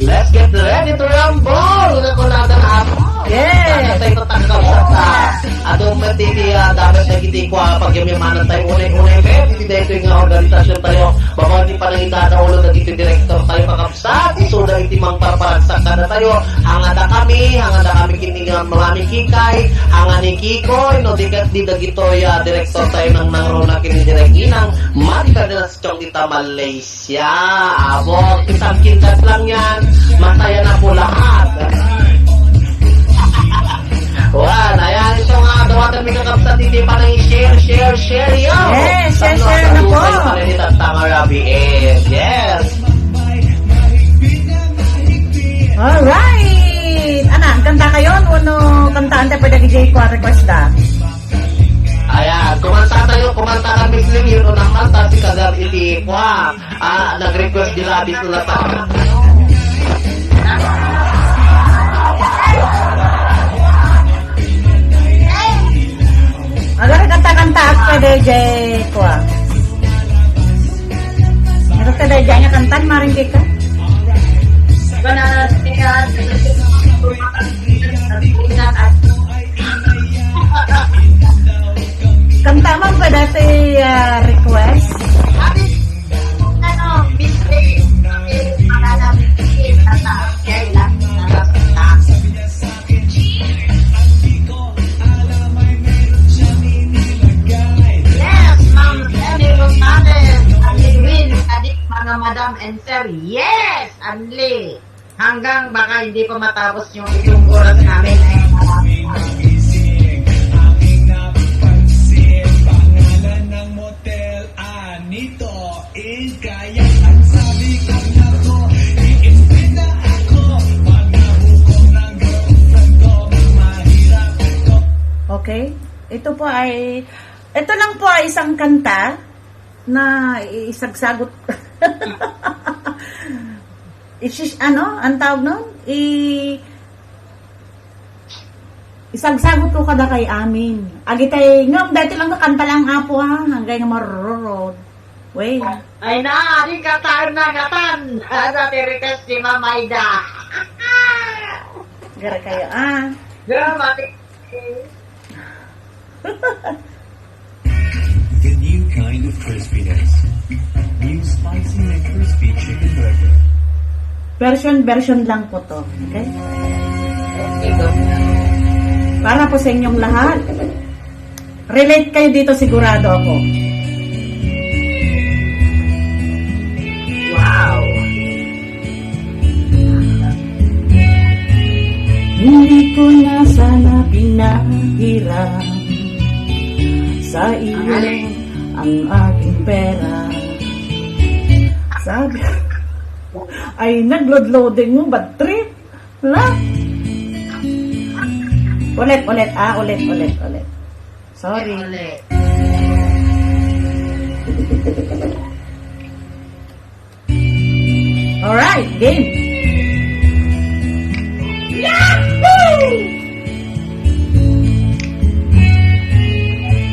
Let's get ready to rumble! Una ko na ang ako. Yes. Sana tayo tatangkap sa ta. Ato met iti, ah, dapat na iti kua pagyamimanan tayo. Unay-unay met iti daytoy nga organisasyon tayo. Babaen ti panangidada ulo dagiti direktor tayo, kakabsat. Isuda iti mangparparagsak kada tayo. Hangada kami, hangada kami kini nga Mami Kikay, hanga ni Kikoy, no, di ket di dagitoy, ah, direktor tayo nang nangruna kini Direk Inang, Mari Cardenas Chong ita Malaysia. Siya, abo, isang kindat lang yan. Masaya na po lahat. Wan, ayan, ito nga, dawaten mi kakabsat, iti panang share, share, share, yo. Yes, share, share na po. Tapos, ano, sa panangitan, tama, Rabi, eh, yes. Alright. Ana, kanta kayo? Uno, kantaan tayo pwede kay Jay Kua request da. Ayan, kumanta tayo, kumanta kami, Slim, yun, unang kanta, si Kagar iti Kua. Ah, nag-request di labis na ta. Agar kanta-kanta ako, D J ko, ah. Meron ka, D J, niya kantan, maring ka? Wala, teka. Kanta man pa dati, ah, request? Ano, Miss Ray, pangalan ni Ray, tata, kaya lang, nalapit na. Yes, Ma'am Emmy Rosales, Andy Will, Kadik, mga madam and sir. Yes, Anli. Hanggang baka hindi pa matapos yung itong oras namin. Ay, maraming salamat. Ang napansin, pangalan ng motel, Anito. Kaya ang sabi ko na to, iimbita ako. Pag nahukom ng girlfriend ko, mahirap ito. Okay? Ito po ay, ito lang po ay isang kanta na isagsagot. Isis-, ano, ang tawag nun? I-, isagsagot ko kada kay amin. Agitay, ngam, dati lang kakanta lang, apo, ha? Hanggang nga marururod. Wait. Ay na, di ka tayo na ngatan. Dati request ni Ma'am Aida. Gara kayo, ah. Dramatic. The new kind of crispiness. New spicy McCrispy chicken burger. Version, version lang po to. Okay? Para po sa inyong lahat. Relate kayo dito, sigurado ako. Wow! Hindi ko na sana pinahiram sa iyo ang aking pera. Sabi, ay, nag-load-loading mo, bad trip. La? Ulit, ulit, ah, ulit, ulit, ulit. Sorry. Ulit. Alright, game. Yahoo!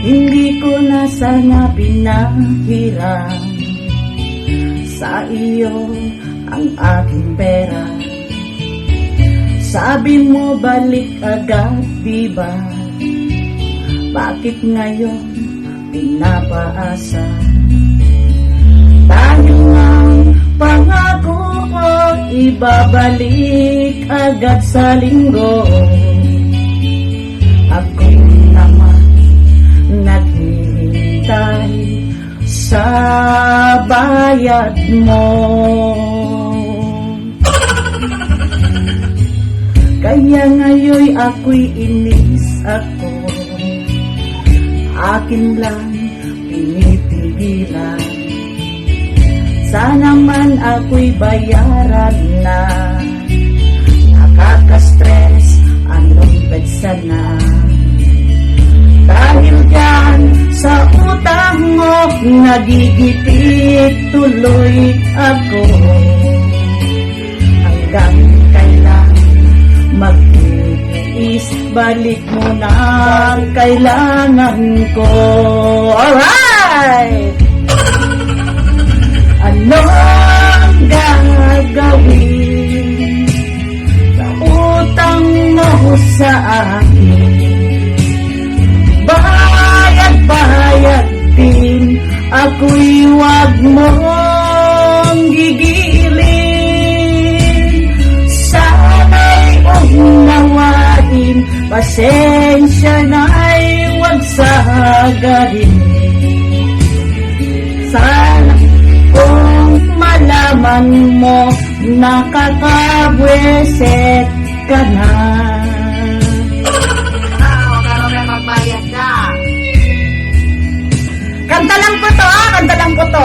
Hindi ko na sana pinahiram sa iyo ang aking pera. Sabi mo balik agad, di ba? Bakit ngayon pinapaasa? Dahil nga pangako ko, ibabalik agad sa linggo. Ako naman naghihintay sa bayad mo. Kaya ngayon ako'y inis ako, akin lang pinipigilan. Sana man ako'y bayaran na. Nakaka-stress, anong petsa na? Dahil dyan sa utang mo, nagigipit tuloy ako. Hanggang kailan magtitiis, balik mo na ang kailangan ko. Alright! Anong gagawin sa utang mo sa akin? Bayad-bayad din, ako'y wag mong gigilin. Sana'y unawain, pasensya na'y wag sagarin. Sana kung malaman mo, nakakabwisit ka na. Wow, karo na magbayad na. Kanta lang po to, ah. Kanta lang po to.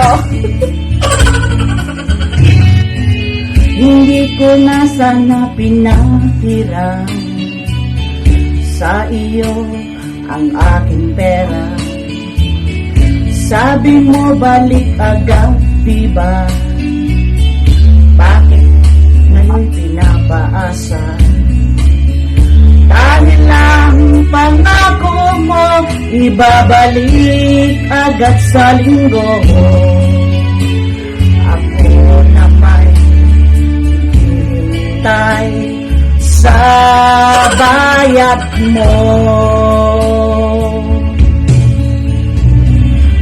Hindi ko na sana pinahiram sa iyo ang aking pera. Sabi mo balik agad, di ba? Bakit ngayon pinapaasa? Dahil lang pangako mo, ibabalik agad sa linggo. Ako naman hihintay sa bayad mo.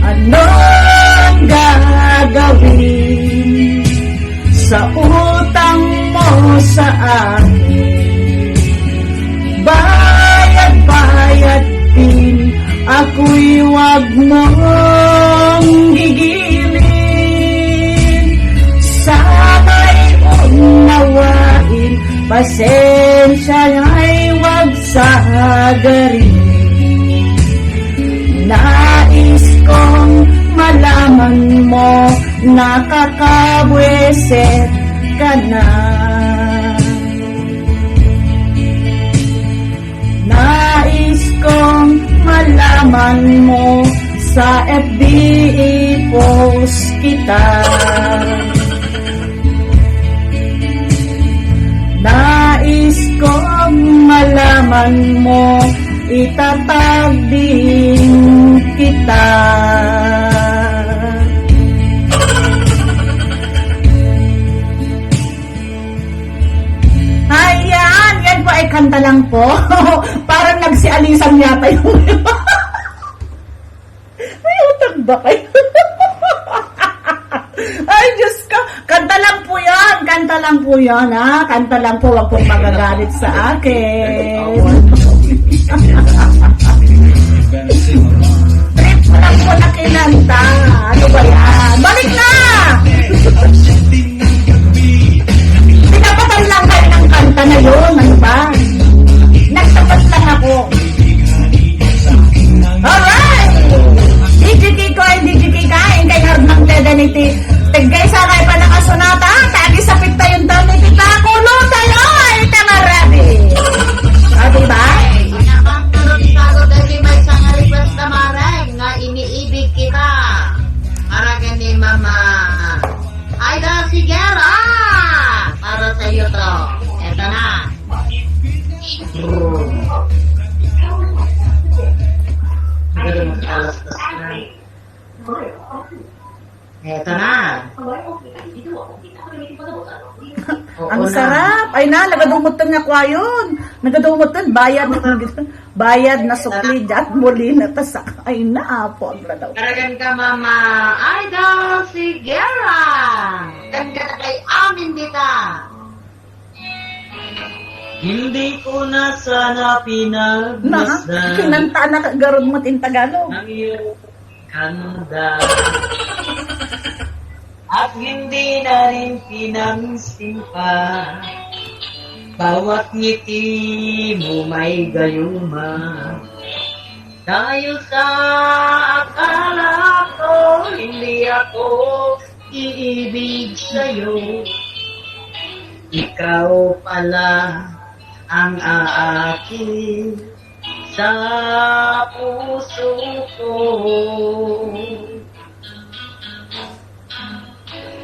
Anong gagawin sa utang mo sa akin? Bayad-bayad din, ako'y wag mong gigilin. Sana'y unawain, pasensya na'y wag sagarin. Nais kong malaman mo, nakakabwisit ka na. Nais kong malaman mo, sa F B i-post kita. Nais kong malaman mo, itatag din kita. Ayan, yan po ay kanta lang po. Parang nagsialisan yata yung May utang ba kayo? Ay, Diyos ko. Kanta lang po yan. Kanta lang po yan, ha? Kanta lang po, wag pong magagalit sa akin. Trip ko lang po na kinanta. Ano ba yan? Balik na! Pinapatan lang kayo ng kanta na yun. Ano ba? Nagtapat lang ako. Alright! D J Kiko and D J Kika, and kay Hardman Tedan iti Tagkaysa kay panakasunata, tagisapit tayon taon iti takulo tayo, ay, tangarabi. O, di ba? Ay, inapang tulog tayo, dahil may isang request na mareng nga iniibig kita. Para kay ni Mama Aida Sigera. Para sa iyo to. Eto na. Eto na. Oo. Ang na. Sarap. Ay na, nagadumot nga kwayon. Nagadumot, bayad na, bayad na sukli, diat, muli na tasak. Ay na, apo, ang ladaw. Karagan ka, Mama Idol Sigera. Karagan ka kay amin dita. Hindi ko na sana pinagmasdan. Na, kinanta na garud mo in Tagalog. Ang iyong ganda. At hindi na rin pinansin pa. Bawat ngiti mo may gayuma. Dahil sa akala ko, hindi ako iibig sa'yo. Ikaw pala ang aakit sa puso ko.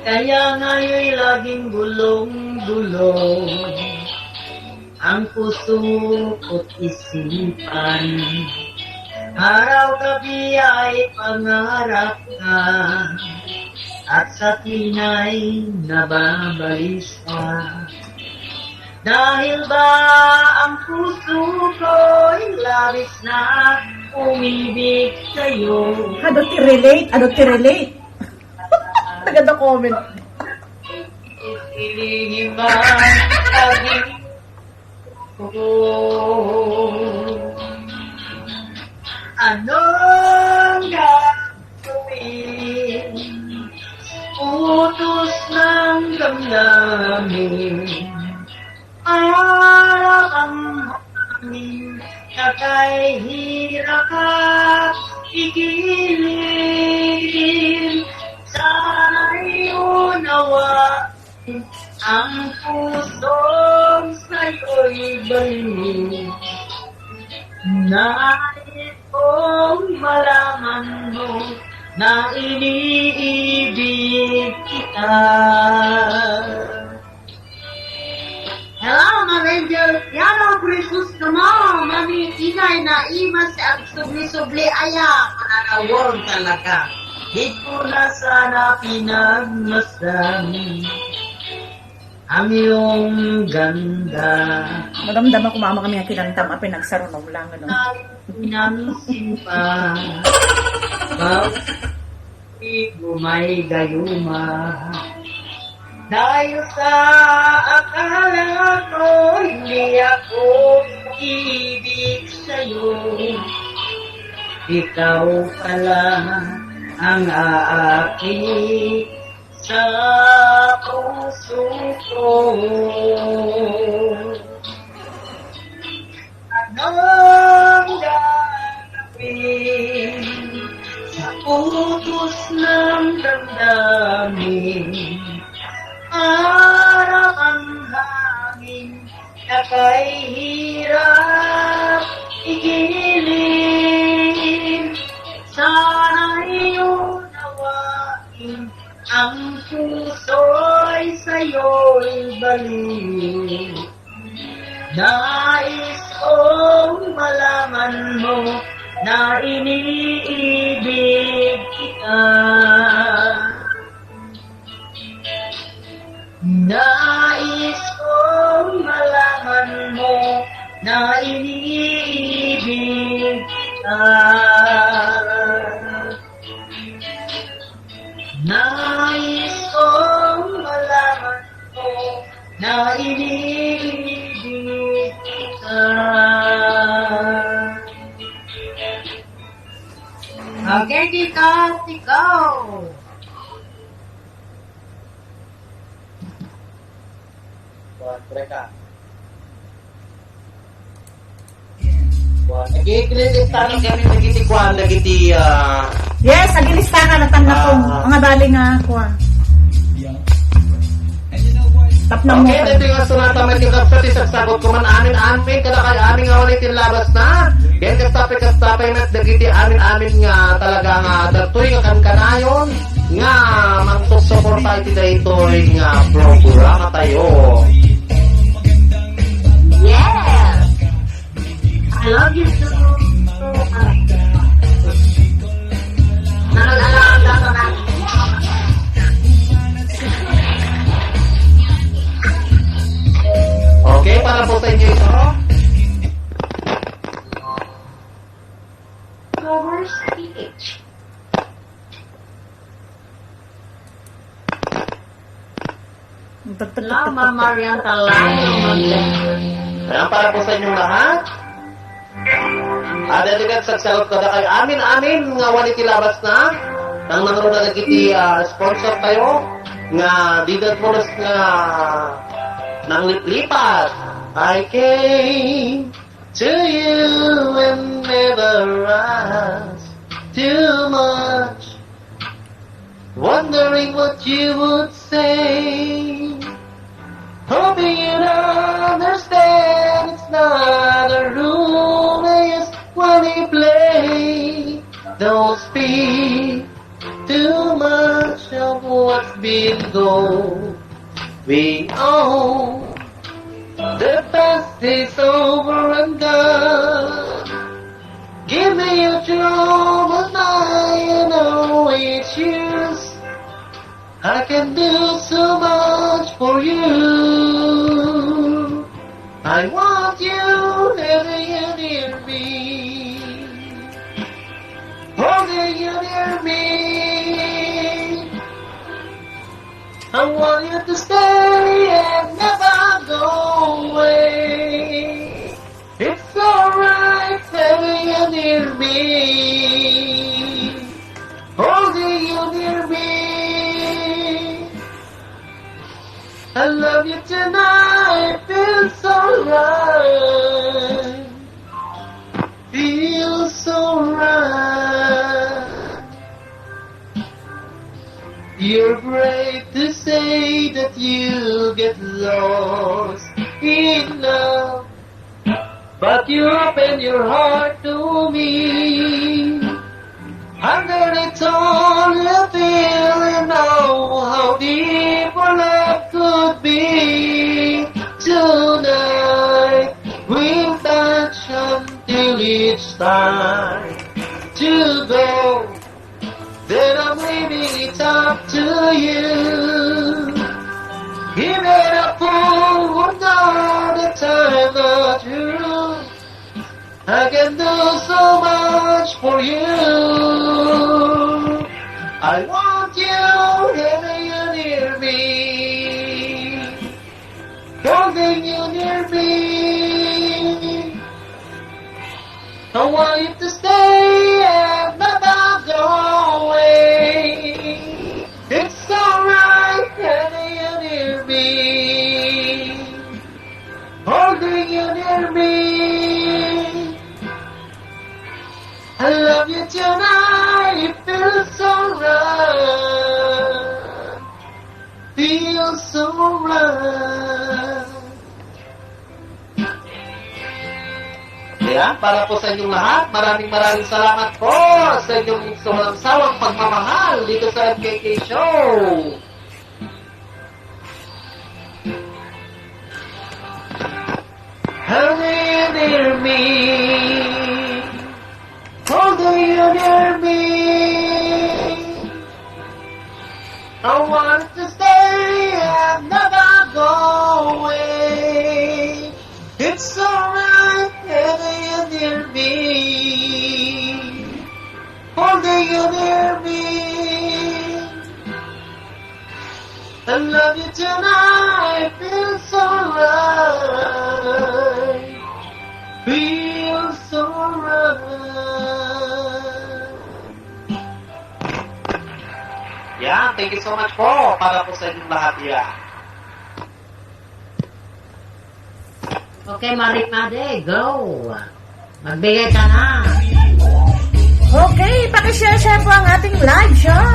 Kaya nga'y laging gulong-gulong ang puso ko't isipan. Araw-gabi ay pangarap ka at sa tinay nababalisa. Dahil ba ang puso ko'y labis na umibig sa'yo? Adu ti relate, adu ti relate. Nagada comment. Isilingin man lagi ko. Anong gagawin? Utos ng damdamin. Para ang hangin, nakahirap ka igilid. Sana'y unawa ang pusong sa'yo'y baliw. Nais kong malaman mo na iniibig kita. Hello, Ma'am Angel. Hello, Christmas ka mo. Mami, inay na ima sa agsubli-subli aya. Mananawon talaga. Di ko na sana pinagmasdan ang iyong ganda. Maramdaman ko, mama, kami ang kinantam, apay nagsarunom lang, ano? Pinansin pa. Wow. Di ko may gayuma. Dahil sa akala ko, hindi ako ibig sa'yo. Ikaw pala ang aakit sa puso ko. Anong gagawin sa utos ng damdamin? Para ang hangin, nakahirap igilid. Sana'y unawain, ang puso'y sa'yo'y baliw. Nais kong malaman mo na iniibig kita. Nais kong malaman mo na iniibig kita. Nais kong malaman na iniibig ka. Okay, Tito, ikaw. Kuwan, pre ka. Kuwan, nag-i-click-click tayo kami, nagiti kuwan, nagiti, ah, Yes, agilista ka, natanda ko. Ah. Ang abali nga, kuwan. Tapno mo Okay, pa. Daytoy nga sonata met nga kabsat, isagsagot ko man amin-amin, kadakay amin nga wala iti labas na. Ken kasta pay, kasta pay met dagiti amin-amin nga talaga nga dagitoy nga kankanayon nga mangsupsuporta iti daytoy nga programa tayo. Yes! I love you too. Nananawagan ka na. Okay, para po sa inyo ito. Flowers P H. Salamat, Marian Talayo. Ayan, para po sa inyong lahat. Ada agad sa sagot ko, dakay amin-amin nga wani ti labas na. Nang nangruna dagiti, ah, sponsor tayo nga di dat pulos nga nangliplipat. I came to you and never ask too much. Wondering what you would say. Hoping you'd understand it's not a rule, it's when you play. Don't speak too much of what's been going on. The past is over and done. Give me your troubles, I know it's yours. I can do so much for you. I want you every year near me. Holding you near me. I want you to stay and never go away. It's alright having you near me, holding you near me. I love you tonight, feels alright, feels alright. You're brave to say that you get lost in love, but you open your heart to me. Under it all, you feel and know how deep our love could be. Tonight, we'll touch until it's time to go. Then I'm leaving it up to you. Give it up for another time, but you, I can do so much for you. I want you, having you near me, holding you near me. I want you to stay and never go away. It's alright, having you near me, holding you near me. I love you tonight, it feels alright, feels alright. Ayan, para po sa inyong lahat, maraming maraming salamat po sa inyong walang sawang pagmamahal dito sa M K K Show. Honey, near me. Holding you near me. I want to stay and never go away. It's alright, having you near me, holding you near me. I love you tonight, feels Thank you so much po para po sa inyong lahat, iya. Okay, Maring Made, go. Magbigay ka na. Okay, pakishare-share po ang ating live show.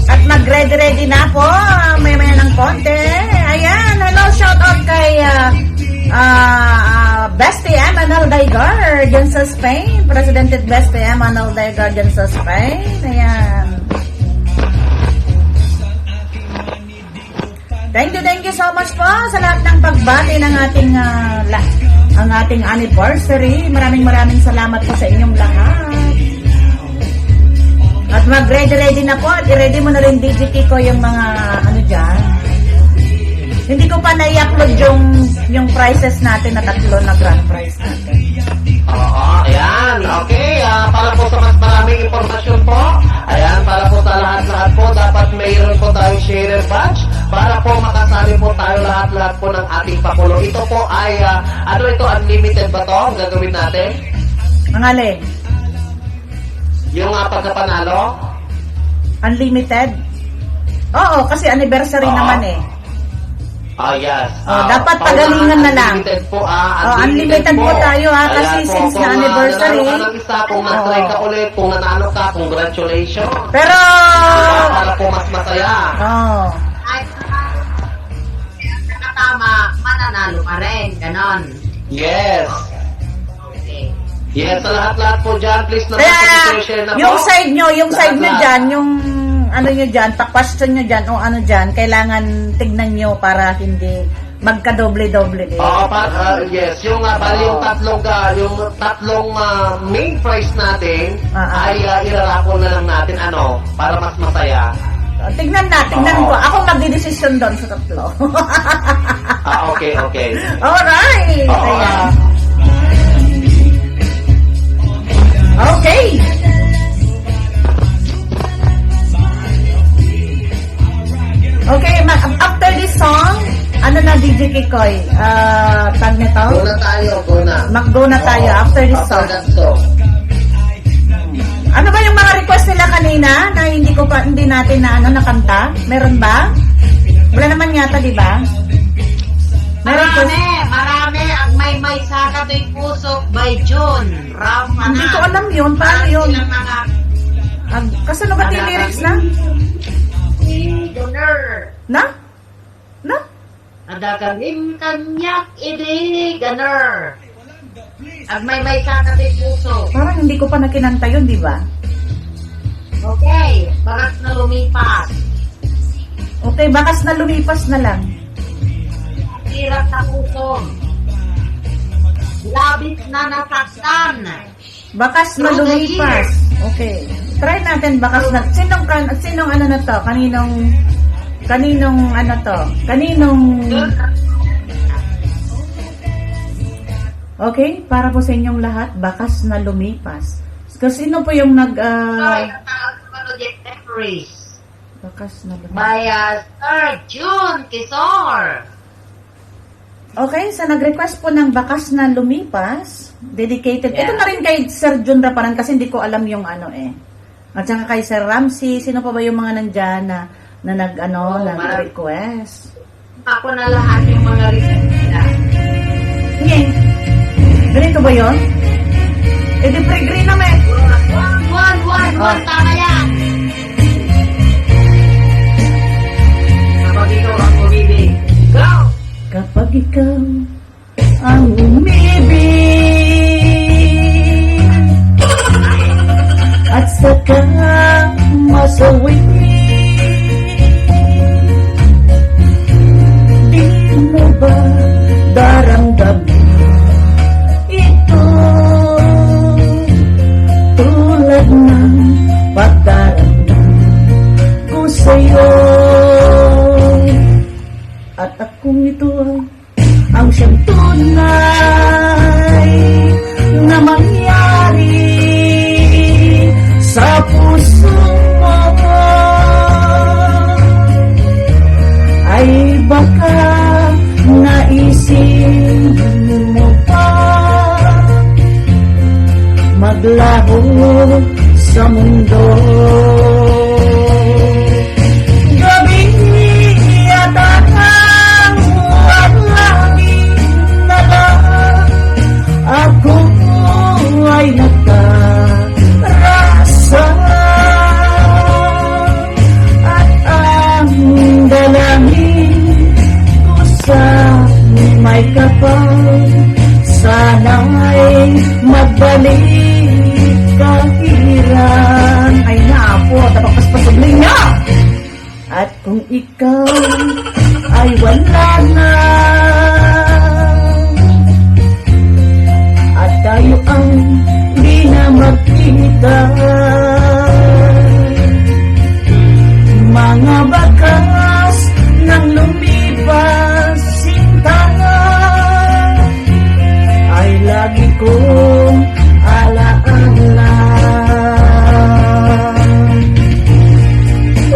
At mag-ready-ready na po, may maya ng konti. Ayan, hello, shout out kay ah, ah, ah, Bestie M N L Daigar dyan sa Spain. President Bestie M N L Daigar dyan sa Spain. Ayan. Thank you, thank you so much po sa lahat ng pagbati ng ating ah, la- ang ating anniversary. Maraming maraming salamat po sa inyong lahat. At mag-ready-ready na po at i-ready mo na rin, D J Kiko, yung mga ano dyan. Hindi ko pa nai-upload yung, yung prizes natin na tatlo na grand prize natin. Oo, ayan. Okay, ah, para po sa mas maraming impormasyon po, ayan, para po sa lahat-lahat po, dapat mayroon po tayong sharer badge para po makasali po tayo lahat-lahat po ng ating pakulo. Ito po ay, ah, ano ito, unlimited ba to ang gagawin natin? Ang alin? Yung, ah, pagkapanalo? Unlimited? Oo, kasi anniversary Oo. naman eh. Ah, yes. Oh, Ah, dapat Paula, pagalingan na lang. Unlimited po, ah. Oh, unlimited unlimited po. po tayo, ah, Ayan kasi po, since kung, na ah, anniversary. Nanalo ka ng isa, kung na-try Oo. ka ulit, kung nanalo ka, congratulations. Pero Diba? Para po mas masaya. Oh. Ay, nakatama, mananalo pa rin. Ganon. Yes. Okay. Yes, sa lahat-lahat po dyan, please naman Kaya, po, share na yung po. side nyo, yung side nyo Lahat-lahat. dyan, yung ano nyo dyan, pa-question nyo dyan, o ano dyan, kailangan tignan nyo para hindi magkadoble-doble din. Oo, pa, ah, yes. Yung, ah, bali yung Oo. tatlong, ah, yung tatlong, ah, main prize natin Ah, ah. ay, ah, irarapol na lang natin, ano, para mas masaya. Tignan na, tignan Oo. ko. Ako magdidesisyon doon sa tatlo. Ah, okay, okay. Alright. Oo, Ayan. ah. Okay. Okay, ma- after this song, ano na, D J Kikoy? Ah, tag nito? Go na tayo, go na. Mag-go na tayo Oo, after this after song. that song. Ano ba yung mga request nila kanina na hindi ko pa, hindi natin na ano, nakanta? Meron ba? Wala naman yata, di ba? May request? Marami, marami ang may may saka to'y puso by June Rafanan. Hindi ko alam yun. Paano Parang yun? silang mga Ang, kasano ba yung Marami. lyrics na? Si Gunner. Na? Na? Adagalim kanyak idi ganer. Agmaymay ka, Kati Puso. Parang hindi ko pa nakinanta yun, di ba? Okay, bakas na lumipas. Okay, bakas na lumipas na lang. Hirap na puso. Labis na nasaktan. Bakas na lumipas. Okay. Try natin, bakas na. Sinong, kan, sinong ano na to? Kaninong, kaninong ano to? Kaninong... Okay, para po sa inyong lahat, bakas na lumipas. So, sino po yung nag, ah, Ay, ang tawag ko, ano, Jeffries. Bakas na lumipas. By, ah, Sir June Kisor. Okay, sa nag-request po ng Bakas na Lumipas, dedicated. Ito Yeah. na rin kay Sir Jun Raparan kasi hindi ko alam yung ano eh. At saka kay Sir Ramsey, sino pa ba yung mga nandyan na, na nag, ano, Oh, nag-request? Ako na lahat yung mga request nila. Sige. Ganito ba yun? Eh, di pre-green naman. One, one, one, Ah. one, tama yan. Kapag ikaw ang umibig. Go! Kapag ikaw ang umibig at saka masawi, di mo ba daramdaman ito tulad ng pagdaramdam ko sa'yo? At akong ito ang siyang tunay na mangyari sa puso mo. Ay baka naisip mo pa maglaho sa mundo. Gabii a tarang, awan langit na lang, ako ay nagdarasa. At ang dalangin ko sa may kapal, sana'y magbalik ka, Hiram. Ay, nga po, tapagpaspasubling niya. At kung ikaw ay wala na, at tayo ang di na magkita, mga bakas ng lumipas, sinta, ay lagi kong alaala.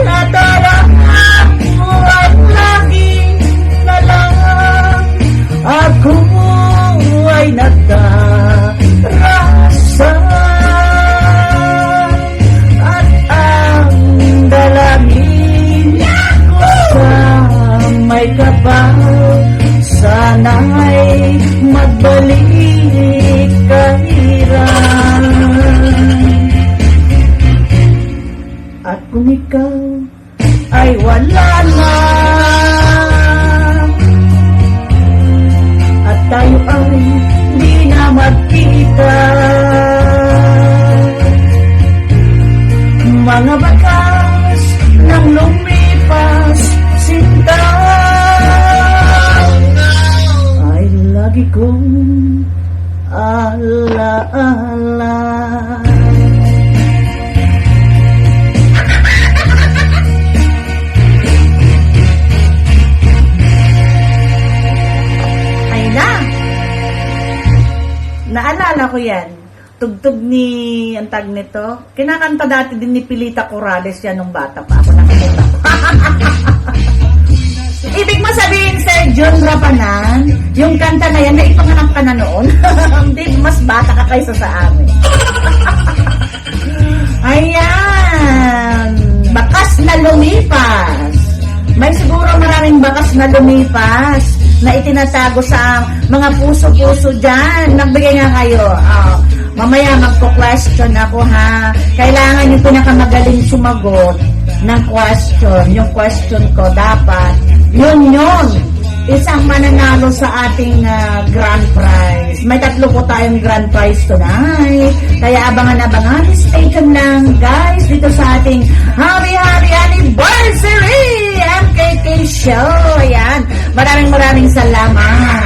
Natarang, awan langit na lang, ako ay nagdarasa. At ang dalangin ko sa may kapal, sana'y magbalik ka, Hiram. At kung ikaw ay wala na, at tayo ay di na magkita, mga bakas ng lumipas, sinta, ay lagi kong alaala. Ay na. Naalala ko yan. Tugtog ni, ang tag nito, kinakanta dati din ni Pilita Corrales yan nung bata pa ako. Nakikita ko. Ibig mo sabihin, Sir John Rapanan, yung kanta na yan, naipanganak ka na noon? Hindi, mas bata ka kaysa sa amin. Ayan. Bakas na lumipas. May siguro maraming bakas na lumipas na itinatago sa mga puso-puso dyan. Magbigay nga kayo. Ah, mamaya magko-question ako, ha. Kailangan yung pinakamagaling sumagot ng question. Yung question ko dapat, yun yun. Isang mananalo sa ating, ah, grand prize. May tatlo po tayong grand prize tonight. Kaya abangan-abangan, stay tuned lang, guys, dito sa ating happy, happy anniversary M K K show. Ayan. Maraming, maraming salamat.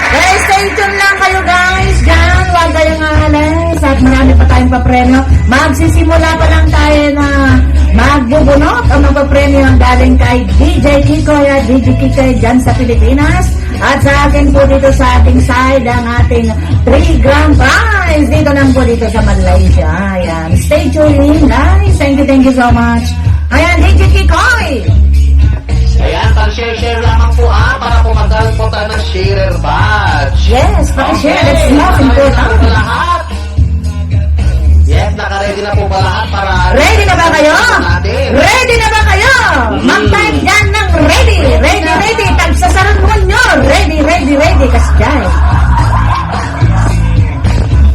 Guys, stay tuned lang kayo, guys. Diyan, huwag kayong aalis. At marami pa tayong papremyo. Magsisimula pa lang tayo na magbubunot o magpapremyo ang galing kay D J Kikoy at D J Kikoy dyan sa Pilipinas. At sa akin po dito sa ating side, ang ating three grand prize dito lang po dito sa Malaysia. Ayan. Stay tuned in, guys. Thank you, thank you so much. Ayan, D J Kikoy. Ayan, pag-share-share lamang po, ah, para po magkaroon po tayo ng sharer badge. Yes, pag-share. Okay, that's most important. Lahat. Yes, naka-ready na po ba lahat para Ready na ba kayo? Natin? Ready na ba kayo? Mm. Mag-type dyan ng ready. Ready, ready. Tagsasarungon nyo. Ready, ready, ready. Kasjay.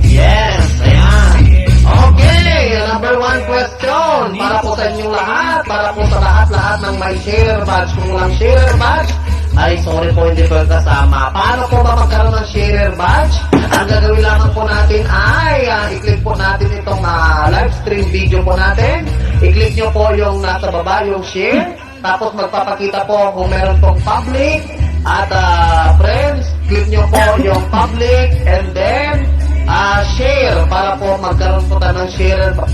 Yes, ayan. Okay, number one question para po sa inyong lahat, para po sa lahat-lahat ng may share badge. Kung walang share badge, ay, sorry po, hindi po yung kasama. Paano po ba magkaroon ng sharer badge? Ang gagawin lamang po natin ay, ah, i-click po natin itong, ah, live stream video po natin. I-click nyo po yung nasa baba, yung share. Tapos magpapakita po kung meron pong public at, ah, friends. Click nyo po yung public and then, ah, share para po magkaroon po tayo ng sharer ba-,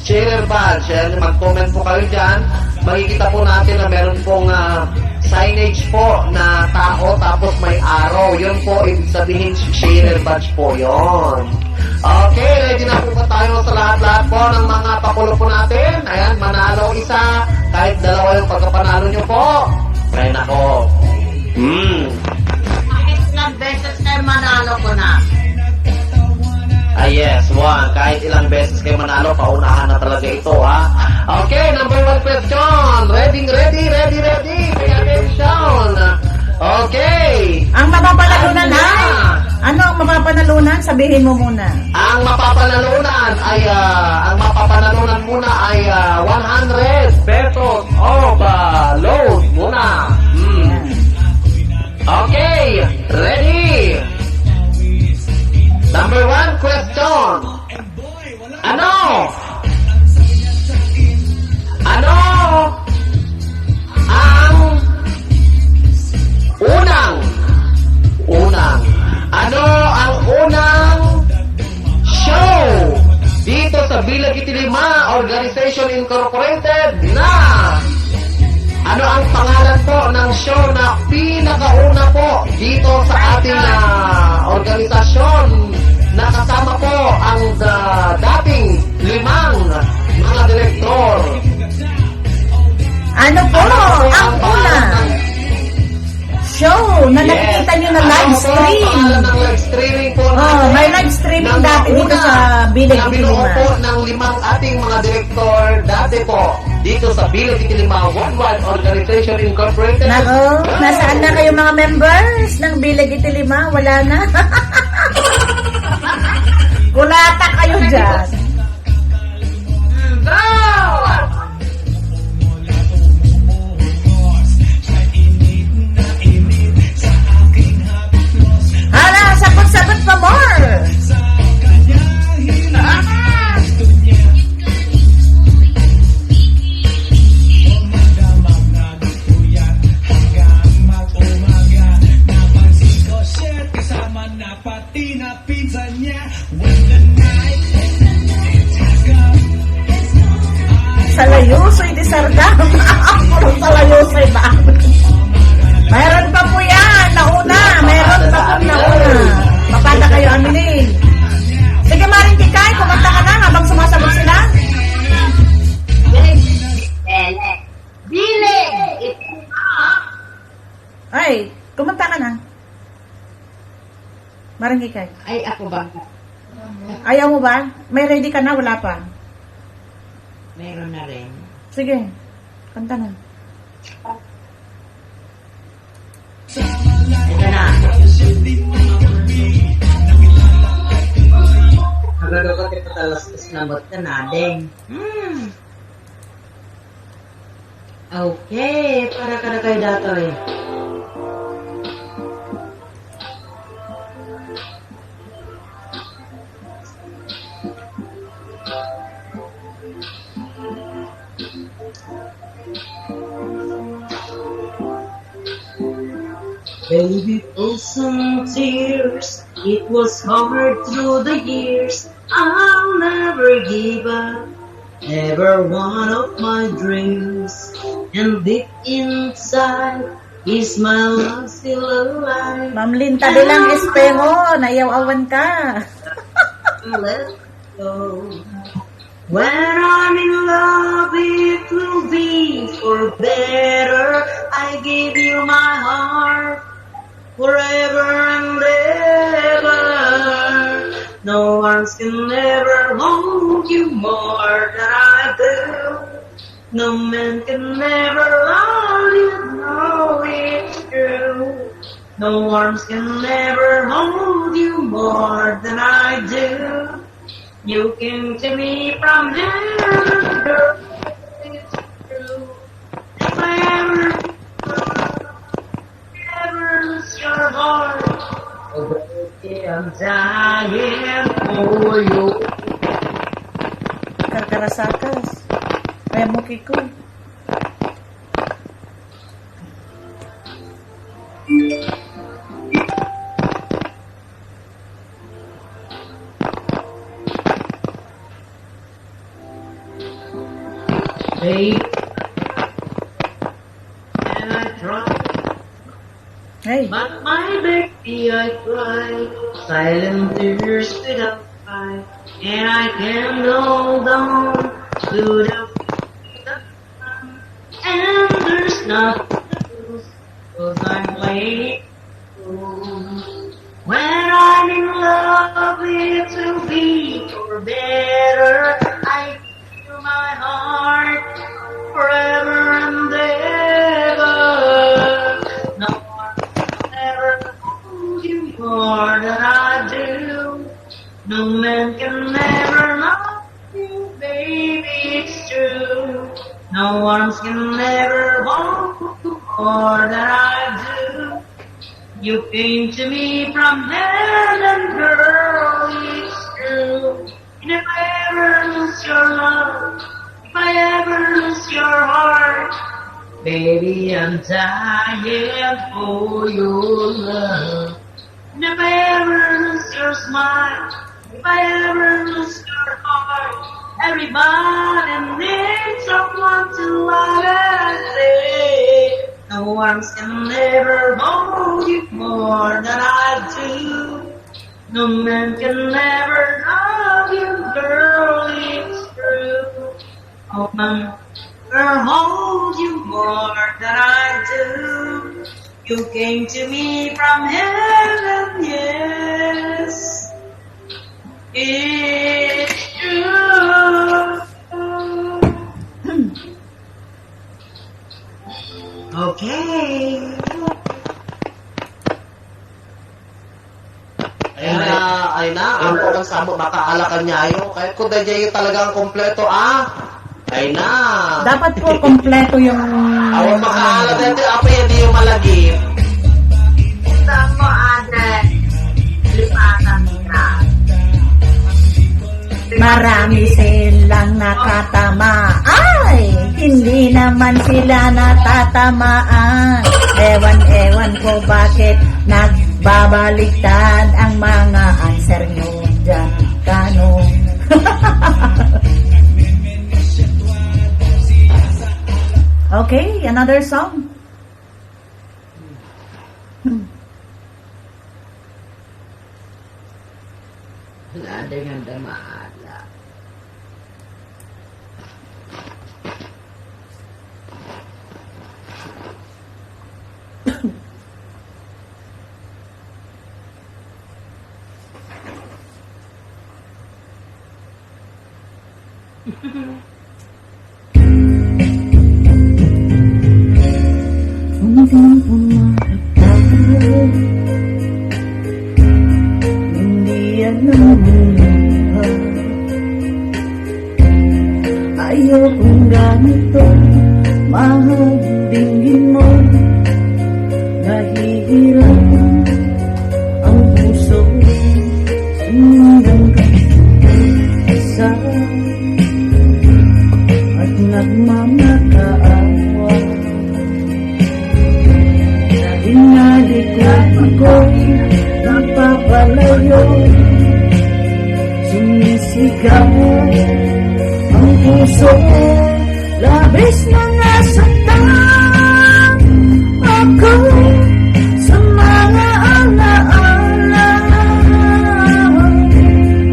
sharer badge. Ayan, mag-comment po kayo dyan. Makikita po natin na meron pong, ah, signage po na tao tapos may arrow. Yun po, ibig sabihin, sharer badge po yon. Okay, ready na po ba tayo sa lahat-lahat po ng mga pakulo po natin? Ayan, manalo isa, kahit dalawa yung pagkapanalo nyo po. Ay, nako. Hmm. Kahit ilang beses kayo manalo ko na. Ah, yes, one. Kahit ilang beses kayo manalo, paunahan na talaga ito, ha? Okay, number one question. Ready, ready, ready, ready. Pay attention. Okay. Ang mapapanalunan Ano ay, na? Ano ang mapapanalunan? Sabihin mo muna. Ang mapapanalunan ay, ah, ang mapapanalunan muna ay, ah, one hundred pesos of, ah, load muna. Hmm. Okay, ready? Number one question. Ano? Ano ang unang, unang, ano ang unang show dito sa Bilag iti Lima Organization Incorporated na, ano ang pangalan po ng show na pinakauna po dito sa ating, ah, organisasyon na kasama po ang, ah, dating limang mga direktor? Ano po ang una? Show na nakikita nyo na live stream. Ano po ang pangalan ng live streaming po natin? Oh, may live streaming dati dito sa Bilag iti Lima. Na binuo po ng limang ating mga direktor dati po dito sa Bilag iti Lima Worldwide Organization Incorporated. Nako, nasaan na kayo mga members ng Bilag iti Lima? Wala na. Kulata kayo dyan. Hala, sabot-sabot pa more. Pati na pinsan niya, when the night, when the night has come. Salayoso iti sardam. Puro salayoso ba? Mayroon pa po yan. Nauna. Mayroon pa po nauna. Mapanda kayo, Amining. Sige, Maring Kikay, kumanta ka na habang sumasagot sila. Bilig. Ay, kumanta ka na. Maring Kikay. Ay, ako ba? Ayaw mo ba? May ready ka na? Wala pa? Meron na rin. Sige. Kanta na. Ito na. Nagagawa kita talas na mot ka na, Deng. Hmm. Okay, para kadakayo datoy. Baby, for some tears, it was hard through the years. I'll never give up. Never one of my dreams. And deep inside is my love still alive. Ma'am Lynn, tabi lang espeho, nayaw-awan ka. Let's go. When I'm in love, it will be for better. I give you my heart. Forever and ever, no arms can ever hold you more than I do. No man can ever love you, know it's true. No arms can ever hold you more than I do. You came to me from heaven, girl. It's true. If I ever, ever lose your heart, oh, baby, I'm dying for you. Karkarasakas. Kaya mo, Kiko. Babe, and I try. Hey. But my baby, I cry. Silent tears without fight. And I can't hold on to the And there's nothing to lose, 'cause I'm playing it cool. When I'm in love, it will be Better I give you my heart forever and ever. No one can ever hold you more than I do. No man can ever love you, baby, it's true. No arms can ever hold you more than I do. You came to me from heaven, girl, it's true. And if I ever lose your love, if I ever lose your heart, baby, I'm dying for your love. And if I ever lose your smile, if I ever lose your heart, everybody needs someone to love and say, no arms can ever hold you more than I do. No man can ever love you, girl, it's true. No man can ever hold you more than I do. You came to me from heaven, yes. It's true. Okay. Ay na, ay na, ang kulang sa amo, makaala kaniayo. Kaya ko daydiay talaga ang kompleto, ah. Ay na. Dapat po kompleto yung... Awan makaala daytoy, apo, yan di yung malagip. Sa mo, ate. Lipatan mo na. Marami silang nakatama. Ay, hindi naman sila natatamaan. Ewan, ewan ko bakit nagbabaliktad ang mga answer nyo dyan. Kano? Okay, another song. Wala din ang damala. Hindi ko makatawa. Hindi yan ang buhay. Ayokong ganito, mahal, dinggin mo. Nahihirapan ang puso, sinundan ka sa at nagmamakaawa. Sa inalikod ako'y napapalayo, sumisigaw ang puso, labis na nasaktan ako sa mga alaala.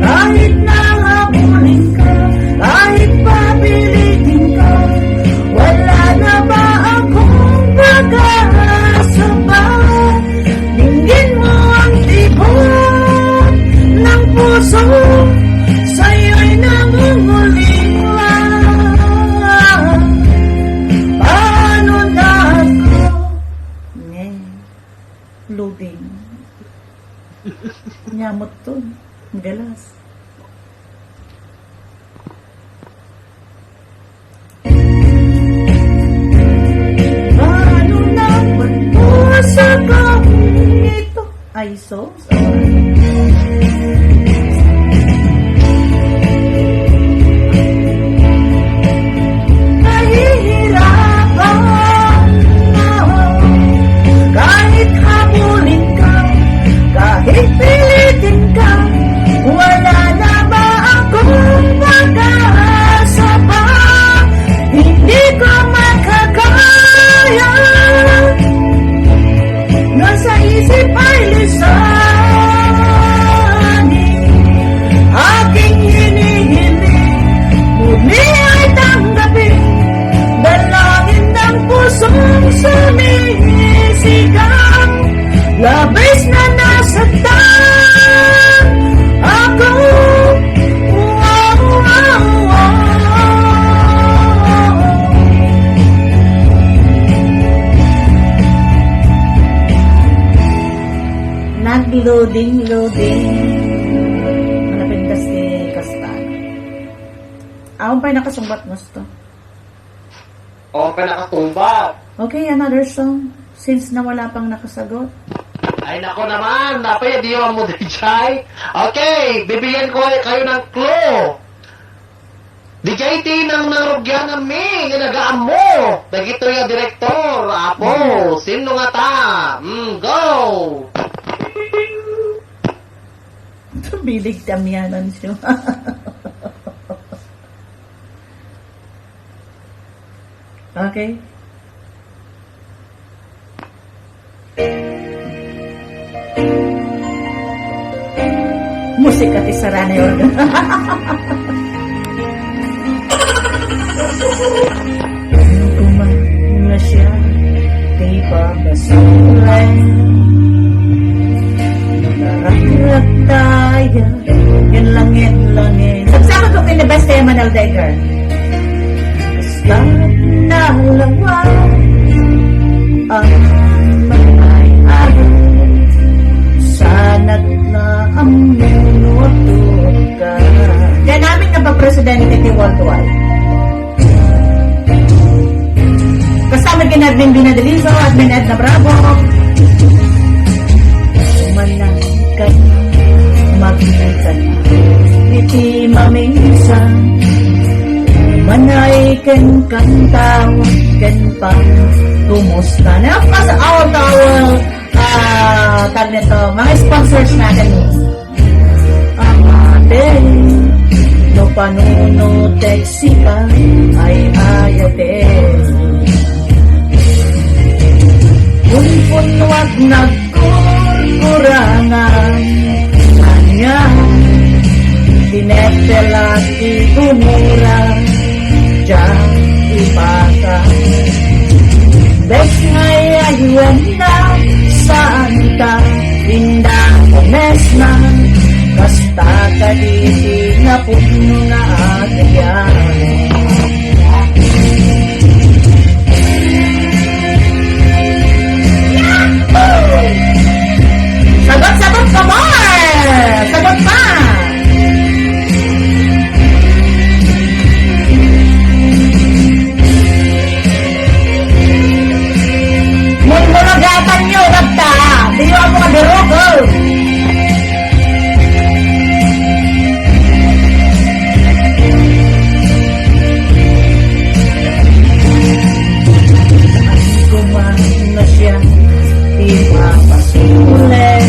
Kahit na habulin ka, kahit papilitin ka, wala na ba akong pag-asa pa? Dinggin mo ang tibok ng puso, sa'yo'y nangungulila. Paano na ako? Nge. Loading. Nyamot to. Galas. Paano naman po sa kahit ito? Ay, so? Nahihirapan ako. Kahit habulin ka, kahit pilitin ka, wala na ba akong pag-asa pa? Hindi ko makakaya. Nasa isip ay lisay. Loading, loading. Manapintas ti kasta. Awan pay nakasungbat, gusto. Awan pay nakasungbat. Okay, another song. Since na wala pang nakasagot. Ay, nako naman. Napay, di mo di jay. Okay, bibigyan ko kayo ng clue. Di jay ti nang narugyanan mi nga nagaammo. Dagito ya direktor, apo. Hmm. Sino nga ta? Mm, go! Bilig ti amianan siya. Okay. Musika ti sarani organ. Kuman na siya, ti pagkasulan. Narakraktaya, yan langit-langit. Sagsakot ko pinabas kaya Manal Degar. Kasla na lawa ang may-ari. Sana na ang minuto ka. Kaya namin nga pa presidente ti worldwide. Kasama ken Admin Bina Delizo, Admin Edna Bravo. Manang kay makita na iti maminsan. Manay ken kanta ken pang kumusta. And of course, all to our, ah, tag nito, mga sponsors natin. Amate, no panunutek sika ay ayate. Punpunwak nagkurkurangan, ania, tinepelak ti gumura, diak ipaka. Bes nga ayaywenna, saan ta, inda onesna, kasta kaditi napudno nga agayam. Sagot, sagot pa more! Sagot pa! Murmuragatan nyo, bagta! Di nyo ako mabirugo! Kuman na siya, ti mapasulen.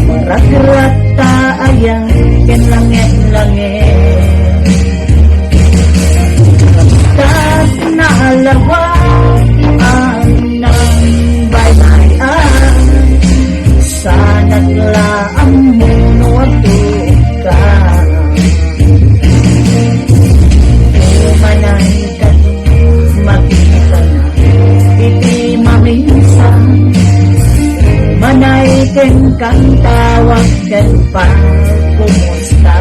Marakratta aya ken langit-langit. Ket naalawak a nangbaybay-an, saanak la ammo no agtuka. Umanay ket makitana iti maminsan. Manay ken kantawak ken pagkumusta.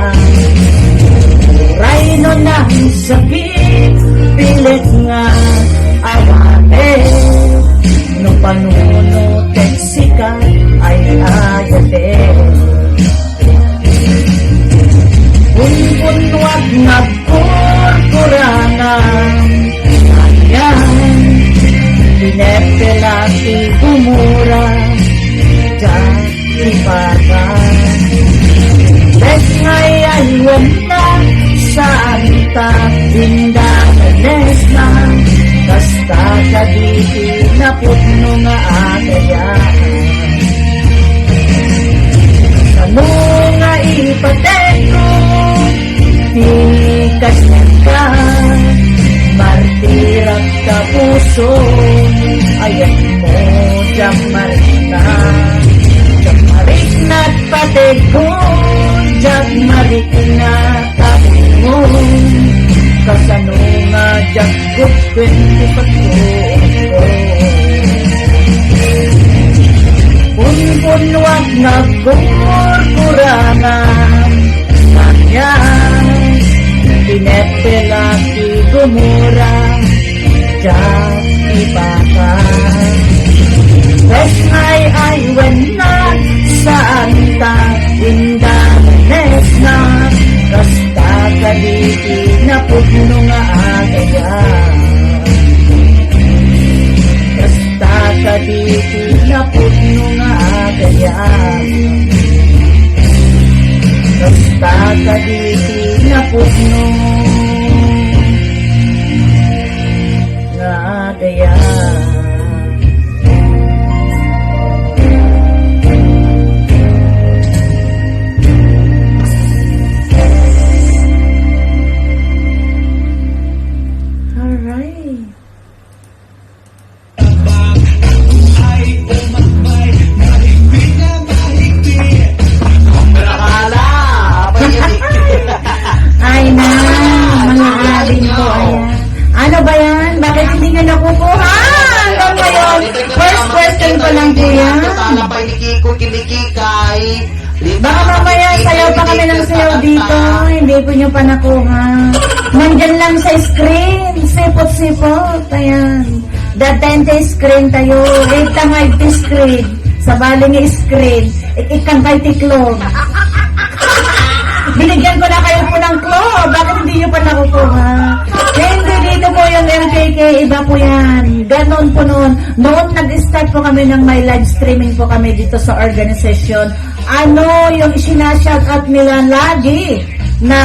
Uray no nangsakit, pilit nga awate. No panunutek sika ay ayate. Punpunwak nagkurkurangan, ayan, pinepela ti gumura, diak ipaka. Bes nga ayaywenna, saan ta, inda onesna, kasta kaditi napudno nga agayam. Kasano nga ipateg ko ti kasneka, martirak ta puso, ayanmo diak marikna. Diak marikna pateg ko, diak marikna tapmo. Kasano nga diak kutkuento patko. Punpunwak nagkurkurangan, ayan, pinepela ti gumura, diak ipaka. Bes nga ayaywenna, Kaya. Alright. Ay na, mga ading ko, ayan. Ano ba yan? Bakit hindi nyo nakukuha? Hanggang ngayon, first question pa lang po yan. Baka mamaya sayaw pa kami ng sayaw dito, hindi po nyo pa nakuha. Nandyan lang sa screen, sipot-sipot, ayan. Dadain ti screen tayo, eight tangay ti screen. Sabali nga screen, ik-, ikkan kay ti clue. Binigyan ko na kayo po ng clue. Bakit hindi nyo pa nakukuha? Eh, hindi dito po yung L K K. Iba po yan. Ganon po noon. Noon nag-start po kami ng may live streaming po kami dito sa organization. Ano yung sinashout out nila lagi na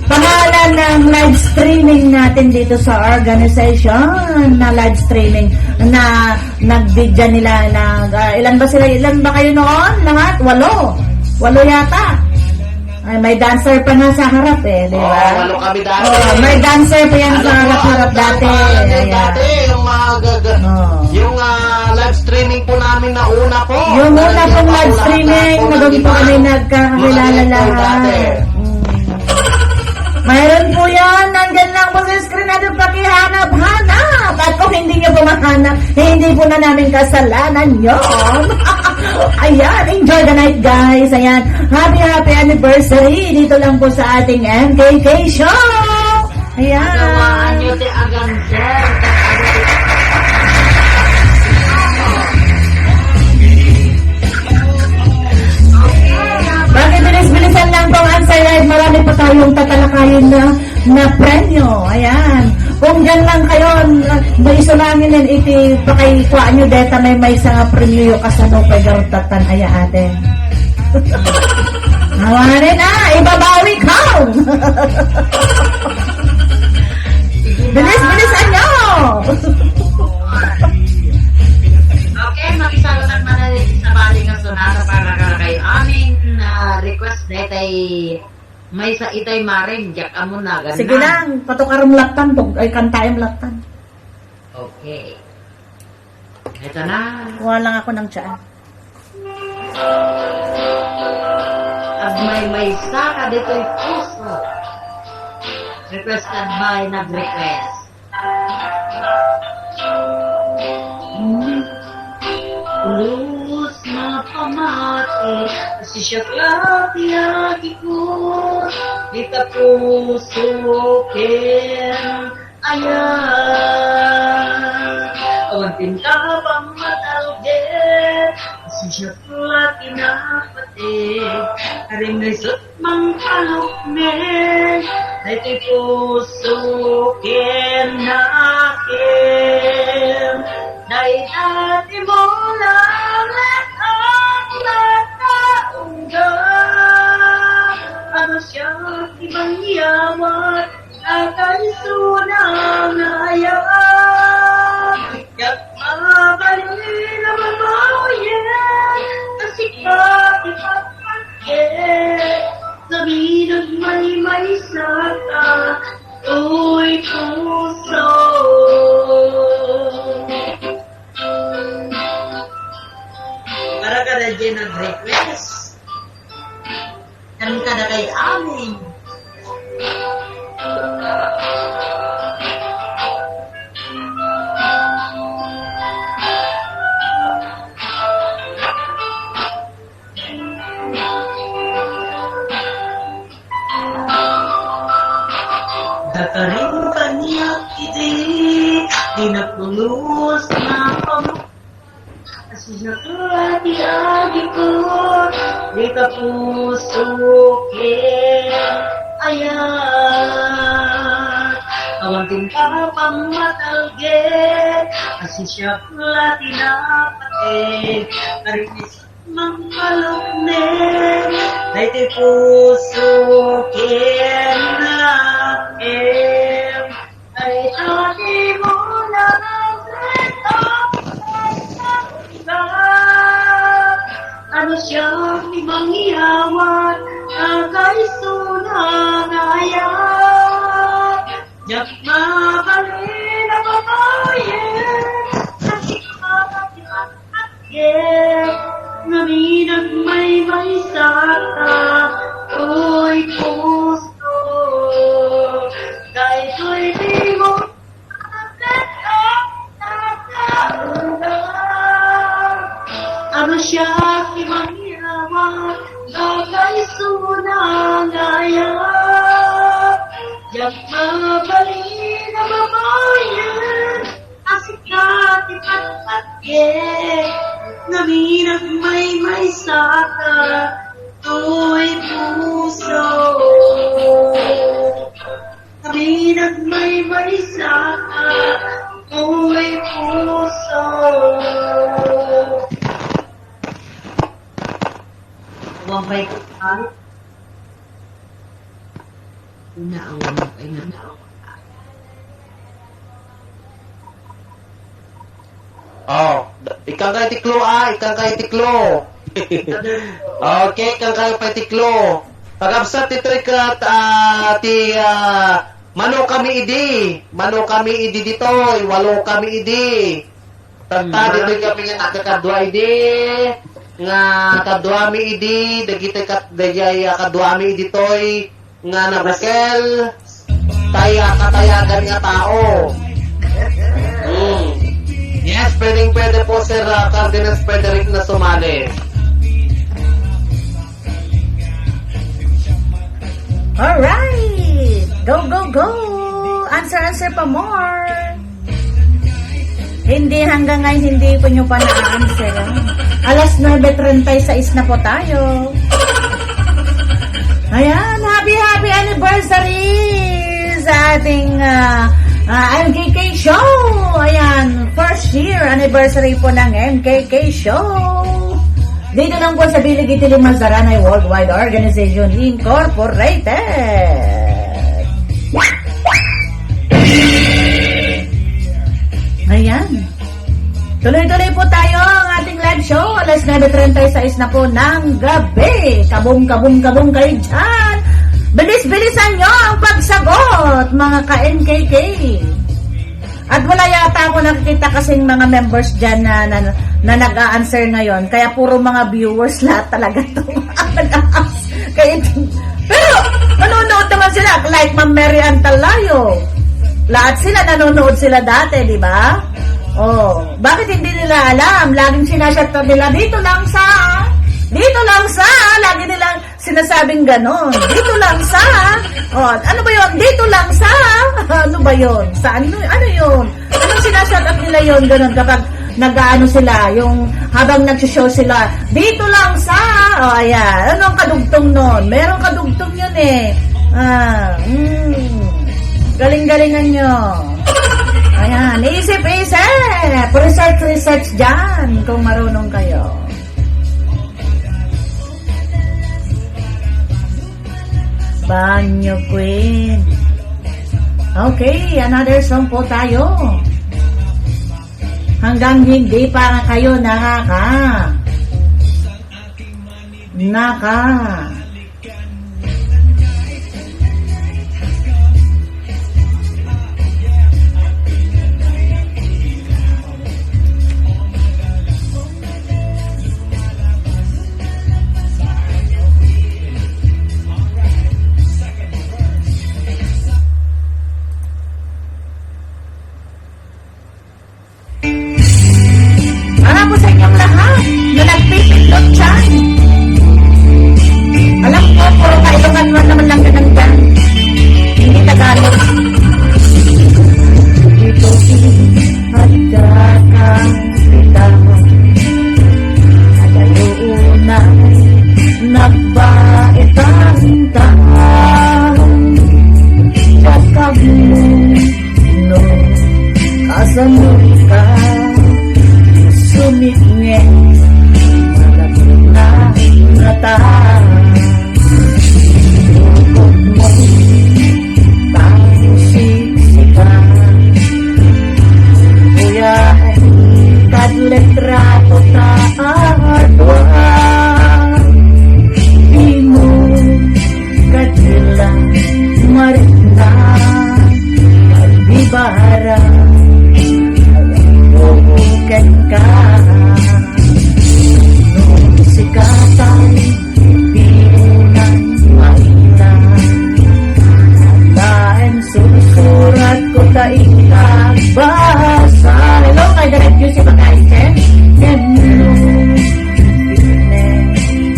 pangalan ng live streaming natin dito sa organization na live streaming na nag-video nila, nag, ah, ilan ba sila? Ilan ba kayo noon? Lahat? Walo. Walo yata. Ay, may dancer pa nga sa harap eh, di ba? Oo, walo kami dati. Oh, may dancer pa yan sa harap-harap dati. Ano po ang pangalan niya dati? Yung mga gaga-, yung, ah, live streaming po namin na una po. Yung una pong live streaming, na doon po kami nagkakakilala lahat. Mm. Mayroon po yan. Nandyan lang po sa screen natin. Pakihanap-hanap. At kung hindi nyo po mahanap, eh, hindi po na namin kasalanan yon. Ayan. Enjoy the night, guys. Ayan. Happy, happy anniversary. Dito lang po sa ating M K K show. Ayan. Agawaan nyo ti aganser. Bakit bilis-bilisan lang tong answer live? Marami pa tayong tatalakayin na, na premyo. Ayan. Kung dyan lang kayo, na, maisulangin yan, iti pakaikuan nyo, deta may maysa nga premyo, kasano pay garutatan, aya ate. Awanen na, ibabawi ka! Bilis, bilis, ano? Okay, makisalamat man na sa bali nga sonata para ka kay amin na request detay may sa itay maring, diak amo na, ganda. Sige lang, patukar mo latan, pag, ay, kanta mo latan. Okay. Ito na. Kuha lang ako ng tsaa. Agmaymaysa ka ditoy puso. Requested by nag-request. Pulos nga pamati, sisiak la ti agikot, dita puso ken ayat. Awan tinta pammatalged, sisiak la ti napateg, karimrisut mangpalukneng, daytoy puso ken nakem. Dayta ti mulang let-ak latta ungga, ano siak ti mangyawat, a kaisuna nga ayat. Diak mabalin a mamayen, a sika ti pagpatge, ngamin agmaymaysa ka, toy puso. Para kada diay nag-request. Kan kadagay amin. Dakarim kaniak idi, di napulos nga pam-, Sisiak la ti agikot, dita puso ken ayat. Awan tinta pammatalged, sisiak la ti napateg, karimrisut mangpalukneng, daytoy puso ken nakem. Ay, ati mo na Abalin a babayi, sa sikap at ipatatge, ngamin agmaymaysaka, uy puso, daytoy di mo Ano siya ti mangyawat, dagay suna nga ayat. Diak mabalin a babayi, a sika ti patpatge, ngamin agmaymaysaka, uy puso. Kami nagmaymaysa, uy puso. One by one. Una ang one by one. Oh, ikkan kayo ti clue, ah, ikkan kayo ti clue. Okay, ikkan kayo pay ti clue. Pagabsat ditoy ket, ah, ti, ah, mano kami idi. Mano kami idi ditoy, walo kami idi. Tatta, ditoy kami nga nagkakadua idi. Nga kaduami idi, dagiti kat-, dagiti, ah, kaduami idi toy. Nga nabukel, tay-, katayagan nga tao. Mm. Yes, pwedeng-pwede po, Sir, ah, Cardenas Frederick na sumali. Alright! Go, go, go! Answer, answer pa more! Hindi, hanggang ngayon hindi po nyo pa na-answer, ah. Alas nuebe treinta y seis na po tayo. Ayan, happy, happy anniversary sa ating, ah, ah, M K K show. Ayan, first year anniversary po ng M K K show. Dito lang po sa Bilig iti Limazaranay Worldwide Organization Incorporated. Ayan. Tuloy-tuloy po tayo ang ating live show. Alas nuebe treinta y seis na po ng gabi. Kabong, kabong, kabong kayo dyan. Bilis-bilisan nyo ang pagsagot, mga ka-M K K. At wala yata ako nakikita kasing mga members dyan na, na, na nag-a-answer ngayon. Kaya puro mga viewers lahat talaga to. Kaya, pero nanonood naman sila. Like Ma'am Mary Ann Talayo. Lahat sila nanonood sila dati, di ba? Oh, bakit hindi nila alam? Laging sinashout nila, "Dito lang sa, dito lang sa," lagi nilang sinasabing ganon. "Dito lang sa," oh, ano ba yon? "Dito lang sa," ano ba yon? Sa ano, ano yon? Anong sinashout out nila yon ganon kapag nag-aano sila, yung habang nagsho-show sila, "Dito lang sa," oh, ayan. Ano ang kadugtong nun? Merong kadugtong yun eh. Ah, mm. Galing-galingan nyo. Ayan, isip-isip. Research, research dyan kung marunong kayo. Banyo Queen. Okay, another song po tayo. Hanggang hindi pa kayo nakaka-, naka-, Para po sa inyong lahat na nagpipindot dyan. Alam ko, puro ka-Ilocano naman lang yan nandyan. Hindi Tagalog. Ito, at kakang kita. At ayun na, nagbaitang taon. Kakang No, kasano ka sumikngit? Malapit na mata. Lukot mo, tangsiksikan. Kuya, kadletra ko ta adwa. Di mo Kadila marina, Kasi ba guys, eh? Then, you know,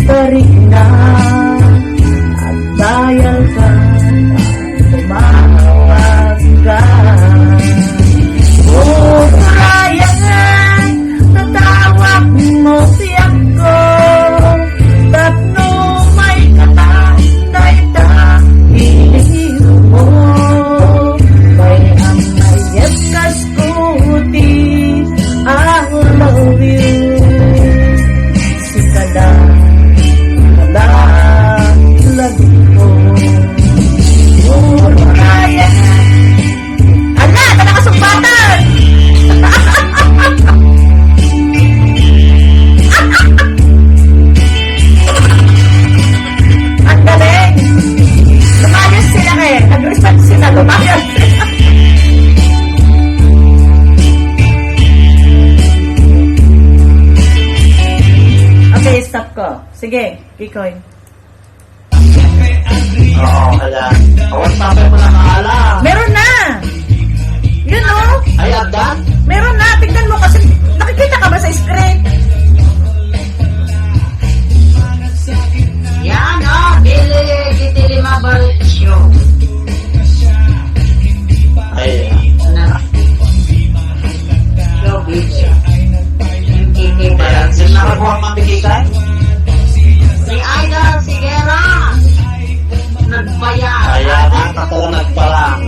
parikna, at dayal ka, tumawag ka. Urayan, tatawag mo siya ko, tapno may katandayda, iniirum mo, may ang mayat kas kuti, I love you. Sika lang, sika lang, lagi ko. Urayan. Ala, ta nakasumbatan! Ang galing! Lumayas sila eh. Nag-research sila, lumayas. Okay, stop ko. Sige, Kikoy. Oo, kaya, awan pa kayo nakaalam. Meron na! Yun, oh! Ay, agdan? Meron na! Tingnan mo kasi, nakikita ka ba sa screen? Yan, oh! Dili, dili mabalut show. Ay, na. Showbiz. Hindi kita. Ayan, sino nakakuha ang mapikitan? Si Idol Sigera. Nagbayad. Ayan, ang tatlo nagparang.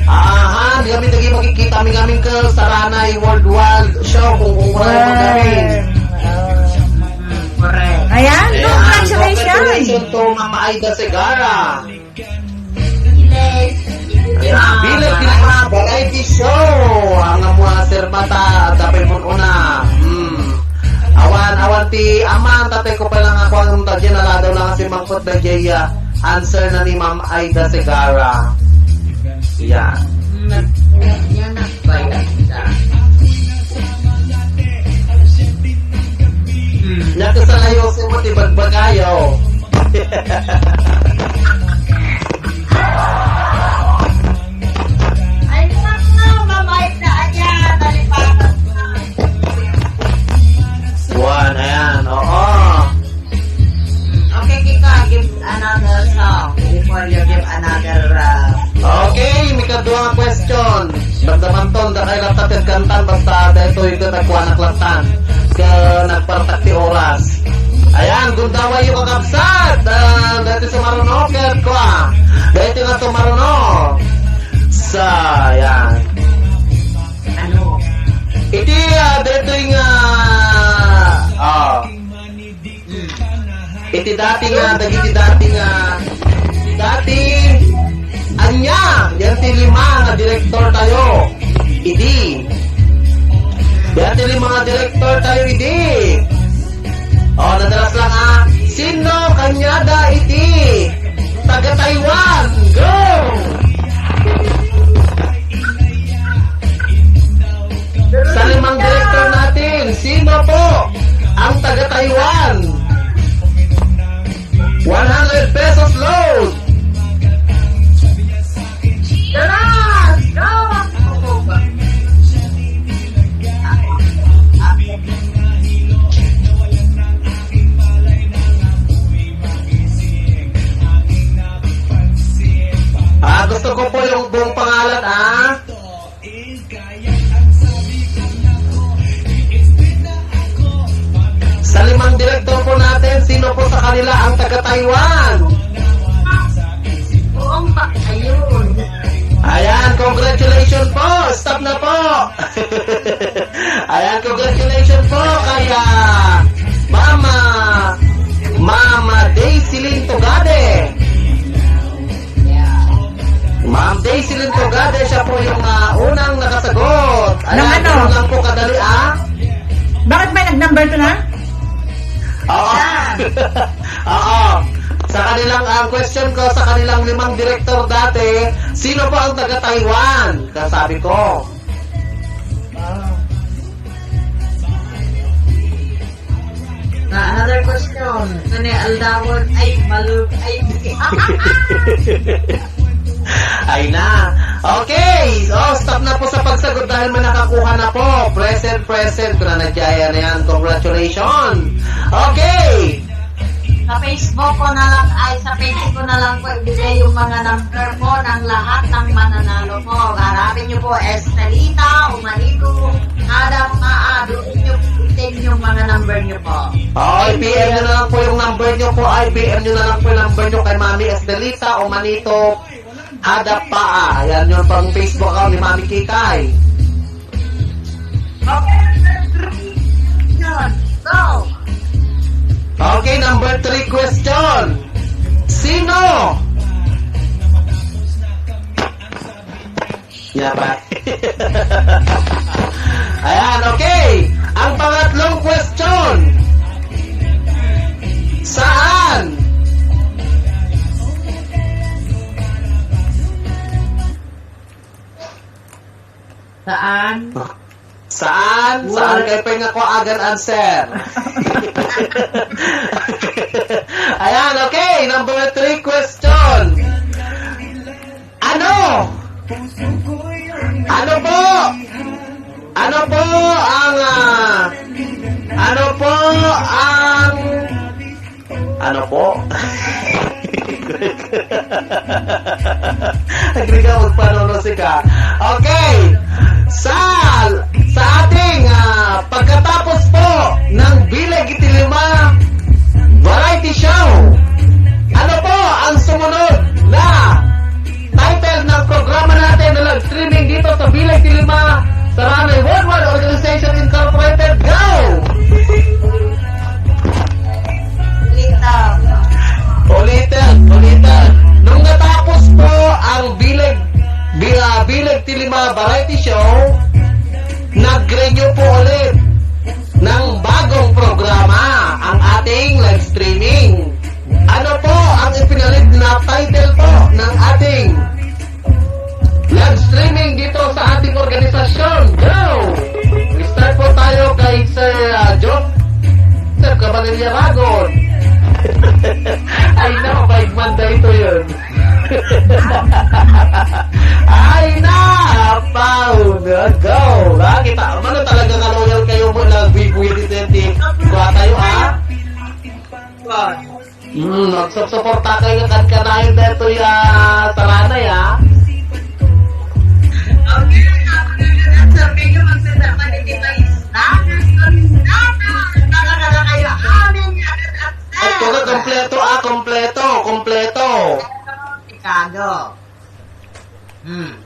Aha, di kami lagi makikita, mi kami ka Saranay Worldwide Show, kung, kung wala yung kami. Correct. Ayan, ayan, congratulations. Congratulations to Mama Aida Segarra. Bilet, bilet, bilet, mga variety show. Ang mga serbata, dapay mo una. Hmm. Awan, awan ti aman, tatay ko pa lang ako ang tadyan, aladaw lang kasi mangkot na jaya. Answer na ni Ma'am Aida Segarra. Yan. Yan ang bayad sa. Hmm. Nakasalayo si mo, ti bagbagayo. Ay, naku, mabait na aya, nalipatan na. Buwan, ayan, oo. Okay, Kika, give another song before you give another, uh, okay, mikadua nga question. Damdamanton, dakay latta ti agkantan, basta daytoy ket agkuanak lattan. Ket nagpartak ti oras. Ayan, gundawayyo, kakabsat. Ah, daytoy sumaruno, ket kua. Daytoy nga sumaruno. Sa, ayan. Ano? Iti, ah, daytoy nga, ah, iti dati nga, dagiti dati nga, dati, ania, yan ti lima nga direktor tayo. Idi. Yan ti lima nga direktor tayo, idi. O, nadalas lang, ah. Sino kaniada iti taga Taiwan? Go! Sa limang direktor natin, sino po ang taga Taiwan? One hundred pesos load. Tara! Go! Ah, gusto ko po yung buong pangalan, ah. Sa limang direktor po natin, sino po sa kanila ang taga Taiwan? Oo, pa, ayun. Ayan, congratulations po. Stop na po. Ayan, congratulations po kay, ah, Mama, Mama Daisy Lynn Tugade. Ma'am Daisy Lynn Tugade, siya po yung, ah, unang nakasagot. Ayan, ano? Ganun lang po kadali, ah. Bakit may nag-number two na? Oo. Oo. Sa kanilang, ang question ko, sa kanilang limang direktor dati, sino po ang taga Taiwan? Kasabi ko. Ah. Ah, another question. Kani aldawan ay malug ay. Ay na. Okay, oh, stop na po sa pagsagot dahil may nakakuha na po. Present, present. Kuna na dyan, yan. Congratulations. Okay. Sa Facebook ko na lang, ay, sa page ko na lang po ibigay yung mga number po ng lahat ng mananalo po. Harapin niyo po, Estelita, Umanito, Adam, Maa, doon niyo pindutin yung mga number niyo po. Oh, i-P M niyo na lang po yung number niyo po. I-P M niyo na lang po yung number niyo kay Mami Estelita, Umanito, Ada Paa. Yan yung pang Facebook account ni Mami Kikay. Okay, number three question. Sino? Yan ba? Ayan, okay. Ang pangatlong question. Saan? Saan? Saan? Saan kayo pa nga kuagan answer? Ayan, okay. Number three question. Ano? Ano po? Ano po ang, ah, ano po ang, ano po? Agrega magpanono sika. Okay. Sa, sa ating, ah, pagkatapos po ng Bilag iti Lima variety show, ano po ang sumunod na title ng programa natin na live streaming dito sa Bilag iti Lima, Saranay Worldwide Organization Incorporated. Go! Ulitan. Ulitan, ulitan. Nung natapos po ang Bilag, bi-, ah, Bilag iti Lima Variety Show, nag-renew po ulit ng bagong programa ang ating live streaming. Ano po ang ipinalit na title po ng ating live streaming dito sa ating organisasyon? Go! Start po tayo kay Sir, ah, Joseph Cabanilla Ragon. Ay, nako, paigman da ito yun. Ay, na! Pau! Go! Ba? Kita, ano talaga ka-loyal kayo mo nagbibuya di twenty? Kuha tayo, ha? Hmm, magsusuporta kayo kan kanayon dito ya Saranay, ha? Okay, ang sabi nga na, sabi nga, magsasabi ni Diva, is that, is that, is that, nakakala kayo, amin, agad, agad. At kung kompleto, ah, kompleto, kompleto. Chicago. Hmm.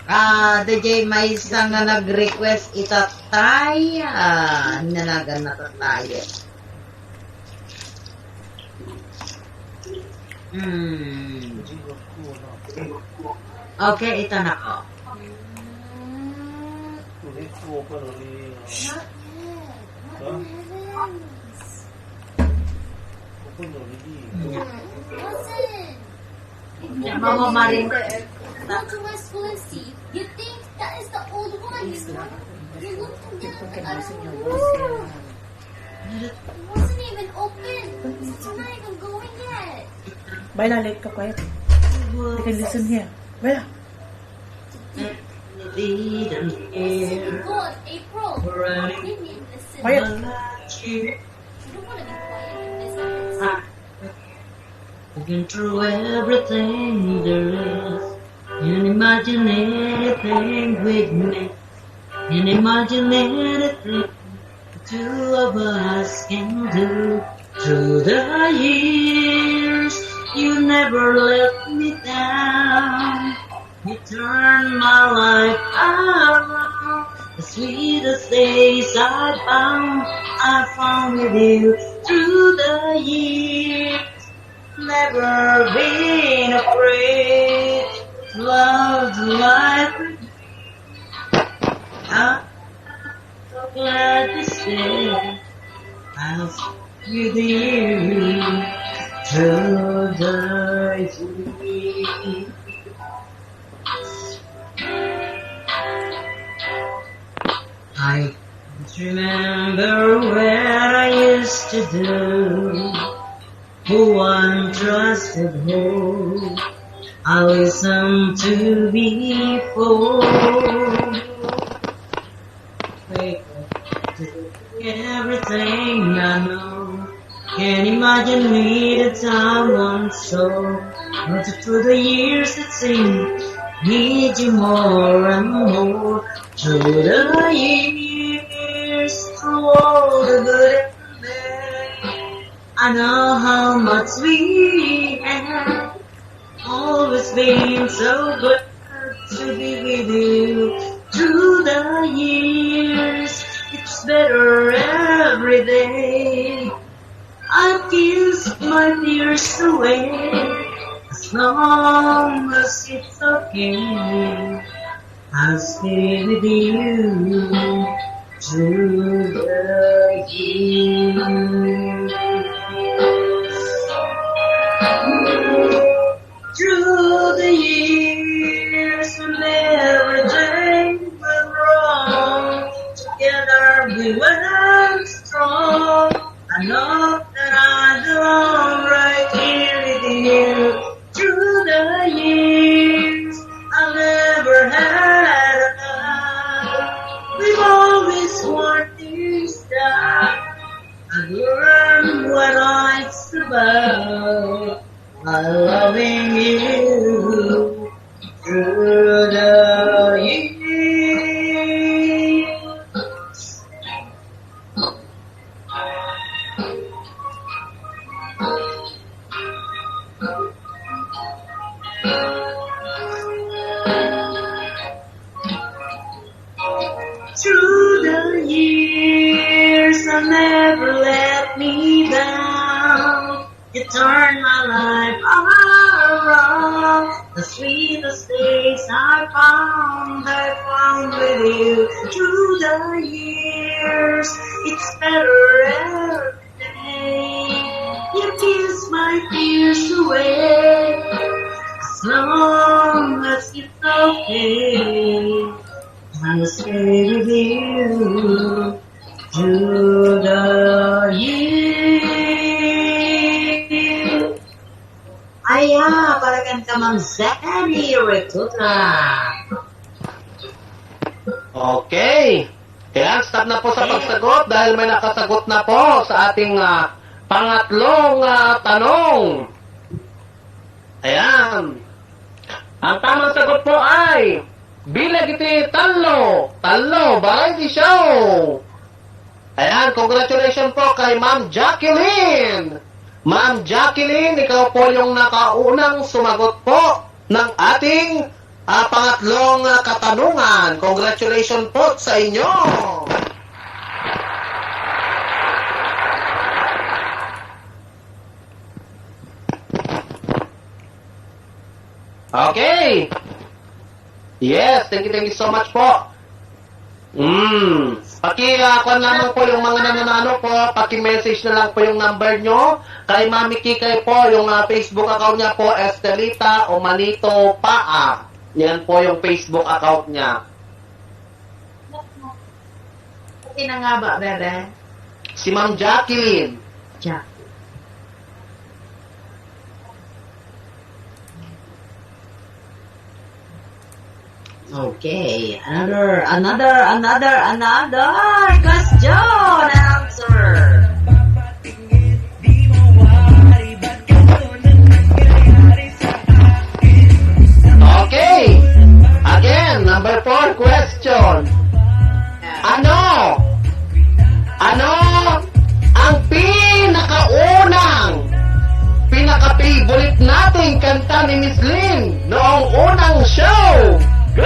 Ah, D J, maysa nga nag-request ita tay, ah, nanagan na tayo. Hmm. Okay, ita na ko. Not yet. Not in heavens. Open already. Listen. Mama Maring. Go to my school and see. You think that is the old one, you know? You look and get the other one. It wasn't even open. It's not even going yet. Bella, late ka, quiet. You can listen here. Bella. Listen, God, April. Quiet. You don't want to be quiet in this house. Looking through everything there is, and imagine anything with me, and imagine anything the two of us can do. Through the years, you never let me down. You turned my life around. The sweetest days I found, I found with you through the years. Never been afraid to love the life with you. I'm so glad to say I'll be with you till the end. I can't remember what I used to do. Who I trusted, who I listen to before. Wake up to everything I know. Can't imagine me the time once so. But through the years it seems need you more and more. Through the years, through all the good and bad, I know how much we have always been so glad to be with you. Through the years, it's better every day. I kiss my tears away as long as it's okay. I'll stay with you through the years. Through the years, when everything went wrong, together we went strong. I know that I belong right here with you. Through the years, I never had enough. We've always worked things out. I learned what life's about. I loving you through the years. Through the years, I never let me down. You turn my life around. The sweetest days I found, I found with you. Through the years, it's better every day. You kiss my tears away. As long as it's okay, I'll stay with you through the years. Aya, para kan ka, Ma'am Zenny Retuta. Okay. Ayan, stop na po sa pagsagot dahil may nakasagot na po sa ating, ah, pangatlong, ah, tanong. Ayan. Ang tamang sagot po ay bilang iti tallo, tallo, variety show. Ayan, congratulations po kay Ma'am Jacqueline. Ma'am Jacqueline, ikaw po yung nakaunang sumagot po ng ating, ah, pangatlong, ah, katanungan. Congratulations po sa inyo. Okay. Yes, thank you, thank you so much po. Mm. Paki, ah, kuwan lamang po yung mga nananalo po, paki-message na lang po yung number nyo kay Mami Kikay po, yung, ah, Facebook account niya po, Estelita Omanito Paa. Yan po yung Facebook account niya. Sino nga ba, bebe? Si Ma'am Jacqueline. Jacqueline. Okay, another, another, another, another question and answer. Okay. Again, number four question. Ano? Ano ang pinakaunang, pinaka-favorite nating kanta ni Miss Lynn noong unang show? Go!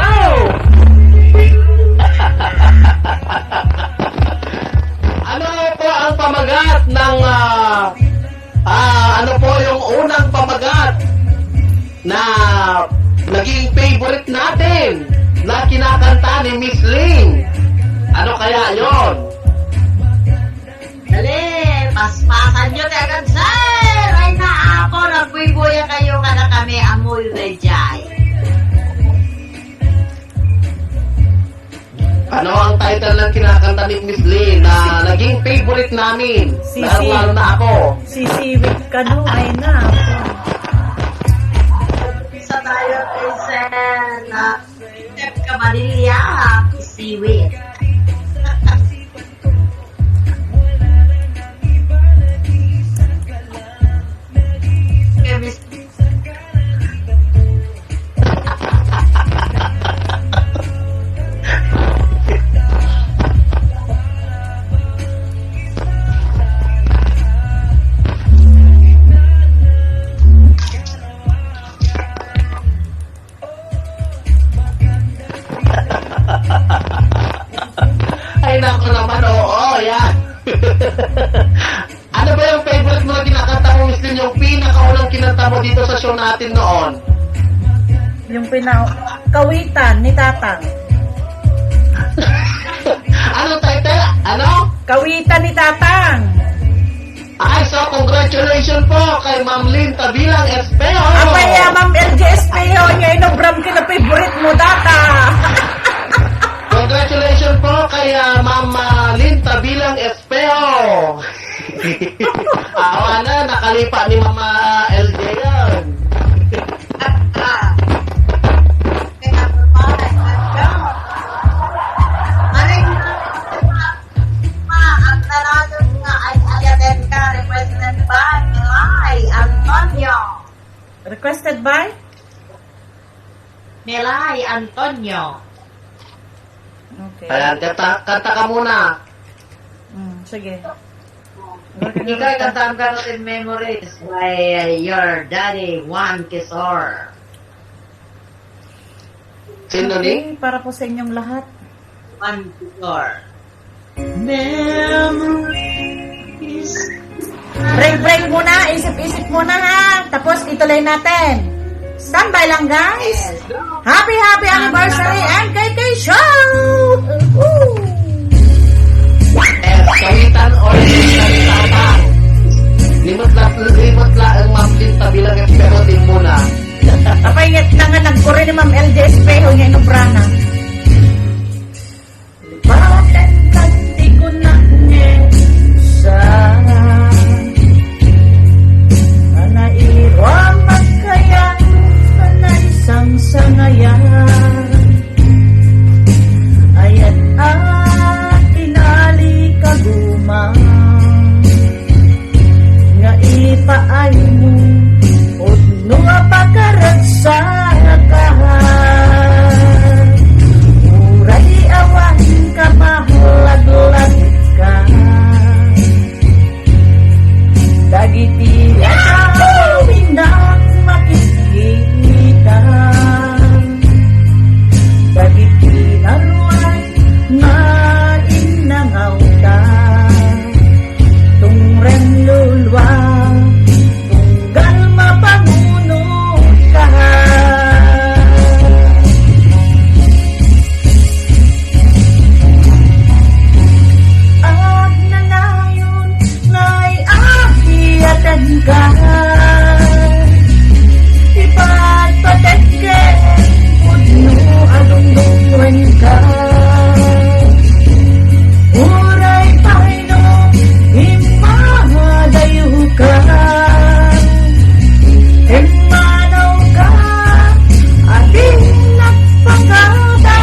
Ano po ang pamagat ng, ah, ah, ano po yung unang pamagat na naging favorite natin na kinakanta ni Miss Lynn? Ano kaya yon? Dali, paspasan nyo ti agad, sir! Ay, naapo, nagbuybuya kayo, kada kami, amoy rejay. Ano ang title ng kinakanta ni Miss Lynn na naging favorite namin? Sisi. Lalong-lalo na ako. Sisiwit ka, no? Ay, na. Chef Cabanilla, siwit. Chemistry. Ay, naku naman, oo, yan. Ano ba yung favorite mo na kinakanta mo, Miss Lynn? Yung pinakaunang kinanta mo dito sa show natin noon? Yung pina-, Kawitan ni Tatang. Ano title? Ano? Kawitan ni Tatang. Ay, so congratulations po kay Ma'am Lynn Tabilang Espejo. Apay, ah, Ma'am L J Espejo, niya inobram kinafavorite mo, data. Congratulations po kay, ah, Ma'am, ah, Lynn Tabilang Espejo. Awa na, nakalipa ni Mama L J yan. Kaya, kaya, kaya, kaya, Ma, ang nanalo nga ay ayaten ka, requested by Melay Antonio. Requested by? Melay Antonio. Okay. Ayan, kanta, kanta ka muna. Mm, sige. Ikaw, kantahan ka natin Memories by, uh, your daddy, Juan Quezor. Sino ni? Okay, para po sa inyong lahat. One, two, four. Memories. Break, break muna. Isip-isip muna, ha. Tapos, ituloy natin. Standby lang, guys. Yes, go. Happy, happy anniversary, M K K Show! Woo! Eh, kawitan or kawitan? Limot la, limot la ang Ma'am Lynn Tabilang Espejo din muna. Apay, ket na nga nagkuri ni Ma'am L J Espejo nga inubrana. Baten kanti ko na sa, anay iwa magkayang, anay sangsangayan. Ayat at tinali ka gumang. Nga ipaay mo, pudno a pagkaragsakan. Uray awan ka, mahalaglag ka. Dagiti amin a makikita, dagiti naruay nga innangawta. Tungren lulua, tunggal mapanunot ka. Agnanayon ngay agiaten ka. Ipatpatek ken pudno a dungdungngoenka. Uray pay no immadayoka, immanawka a di nagpakada.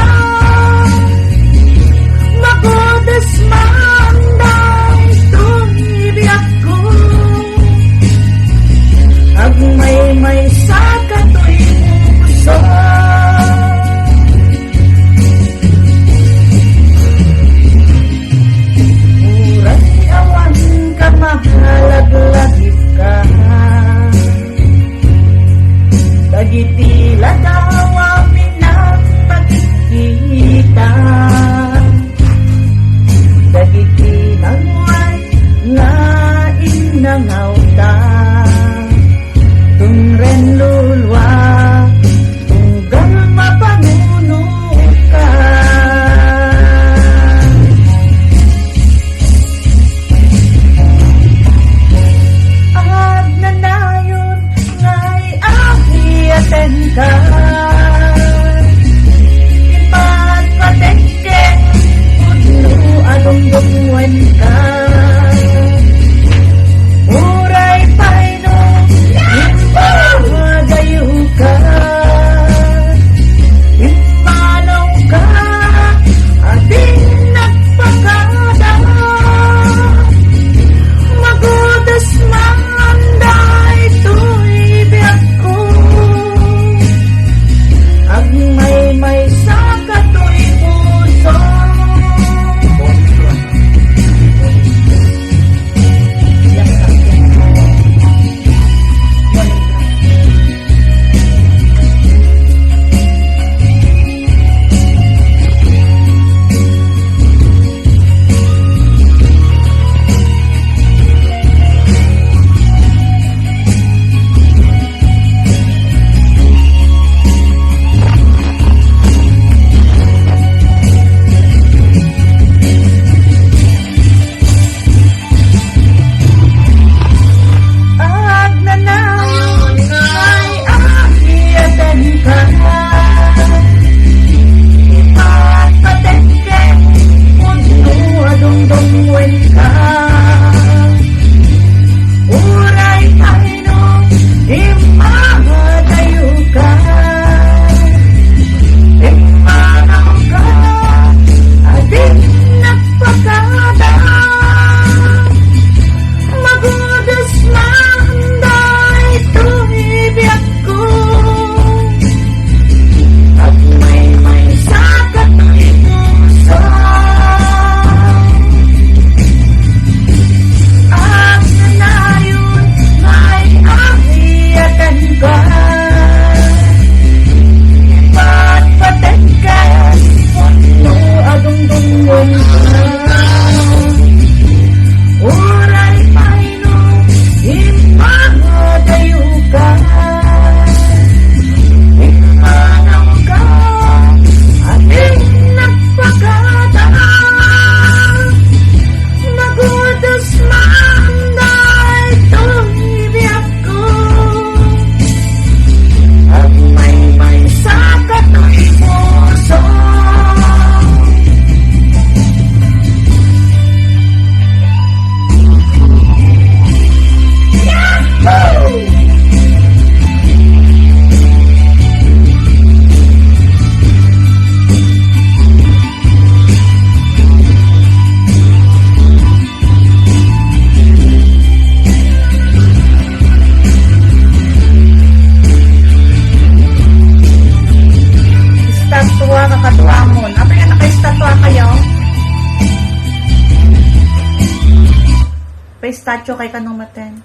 Magodes man daytoy biagko, agmaymaysa katoy puso. Uray awan ka, mahalaglagip ka. Dagiti ladawa pinagpakikita, dagiti naruay nga innangawta. Tungren lulua, tunggal mapanunot ka. Agnanayon ngay agiaten ka. Ipatpatek Statue kay kano maten.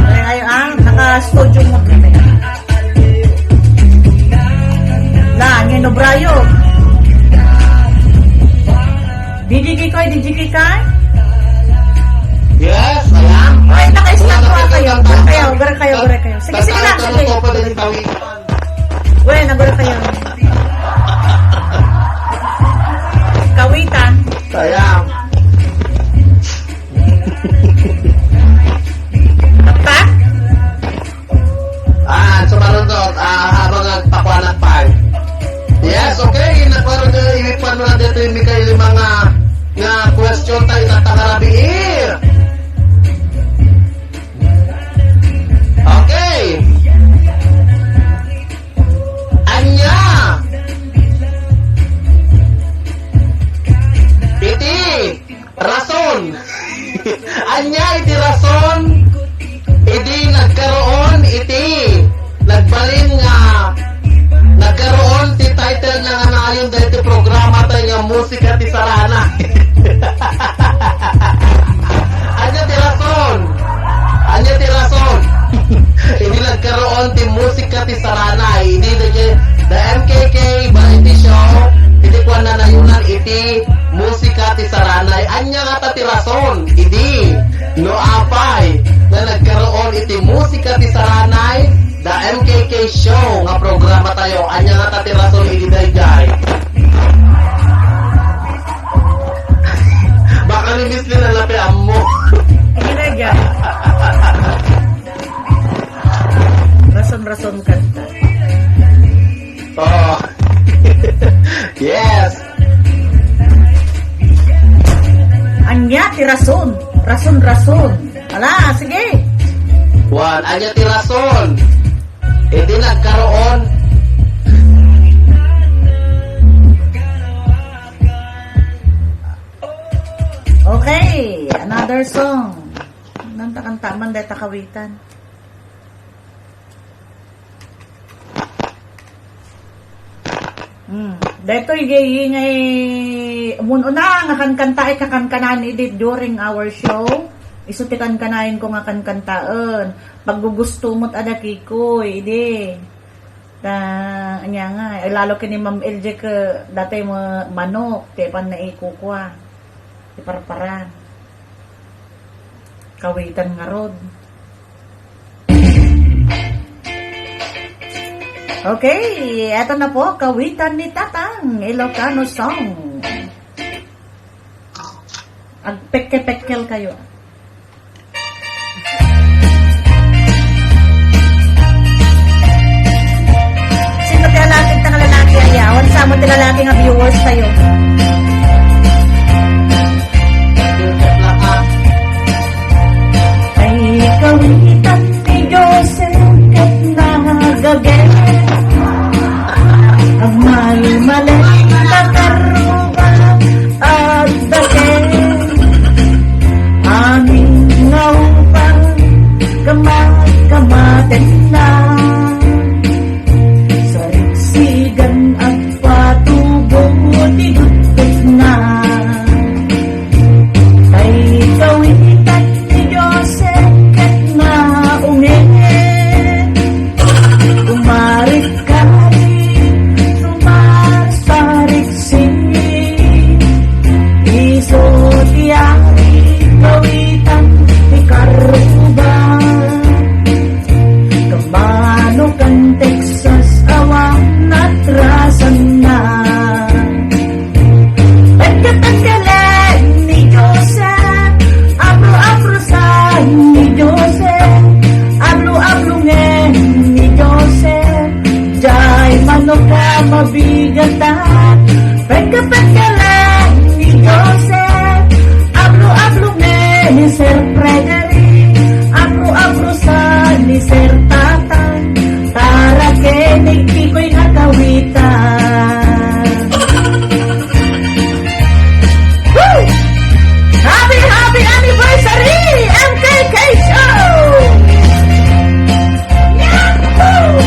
Ay, ay, ah, naka-studio mode na tayo. La, niya no Brayo. D J Kikoy, D J Kikoy? Yes, ayan. Ay, naka-statue kayo. Gura kayo, gura kayo, gura kayo. Sige, sige lang, sige. Wen, nagura kayo. Kawitan. Sayang. Apa? Ah, so, parang to, ah, habang nagpakuanak pa. Yes, okay. Nagkaroon na, iwipan mo na dito yung Mikael, yung mga nga question tayo na tagarabi. Okay. Anya? Iti rason. Anya iti rason? Idi nagkaroon iti nagbalin nga nagkaroon ti title na nga nayon dahil ti programa tayo nga Musika ti Sarana. Anya ti rason? Anya ti rason? Idi nagkaroon ti Musika ti Saranay, idi dagiti the M K K Variety Show, idi kuan na nayunan iti Musika ti Saranay. Anya ngata ti rason? Idi, no apay, nga nagkaroon iti Musika ti Saranay, the M K K Show nga programa tayo. Anya ngata ti rason idi daydiay? Baka ni Miss Lynn, alape ammo. Hindi na dyan. Rason-rason kanta. Oh. Yes. Anya ti rason? Rason-rason. Ala, sige. One, anya ti rason? Idi nagkaroon. Okay, another song. Nanta kanta man deta kawitan. Hmm. Detoy gay ngay, mun-una nga kankanta ay kakankanaan idi during our show. Isu ti kankanayen ko nga kankantaen. Paggugusto mo't ada kikoy, idi. Ta, anya nga, ay lalo ken ni Ma'am L J ke, datoy mo manok, ti pan na ikukua. Ti parparan. Kawitan ngarud. Okay, eto na po, kawitan ni Tatang, Ilocano song. Agpekkel-pekkel kayo. Sino ti alakid ta nga lalaki aya? Awan sa mo ti lalaki nga viewers tayo. Ay, kawitan ni Jose ket nagagel. Agmalmalem, makaruba, agdake. Amin nga upang kamat-kamatenna. Sarigsigan agpatubo ti gutpetna. Tay kawitan ni Jose ket naunget. Kumarit-karit, sumarsariksi. Isu ti ari kawitan ti karruba. Kamano kan Texas awan natrasanna. Pagkatanggalan ni Jose, abro-abrosan ni Jose, ablo-ablongen ni Jose, jay manok a mabigatan. Pagkatanggalan ni Jose, ablo-ablongen ni Sir Frederick, abro-abrosan ni Sir Tatang, para ken ni Kikoy nga kawitan. Woo! Happy, happy anniversary, M K K Show! Yahoo!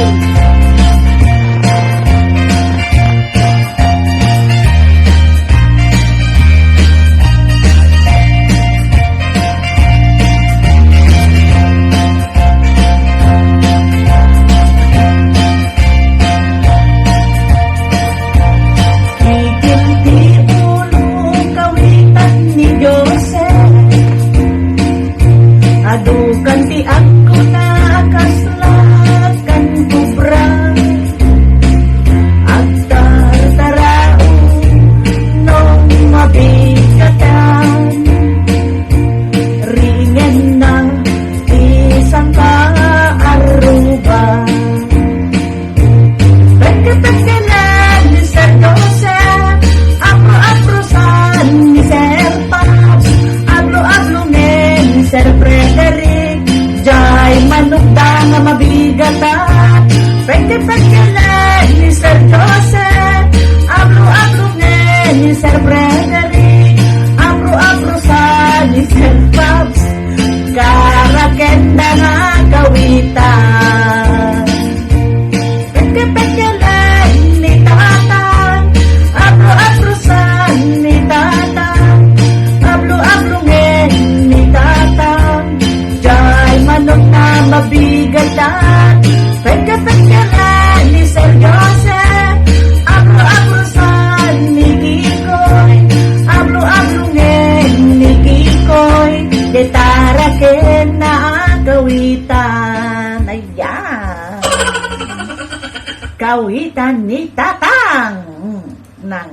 Awitan ni Tatang. Mm, nang.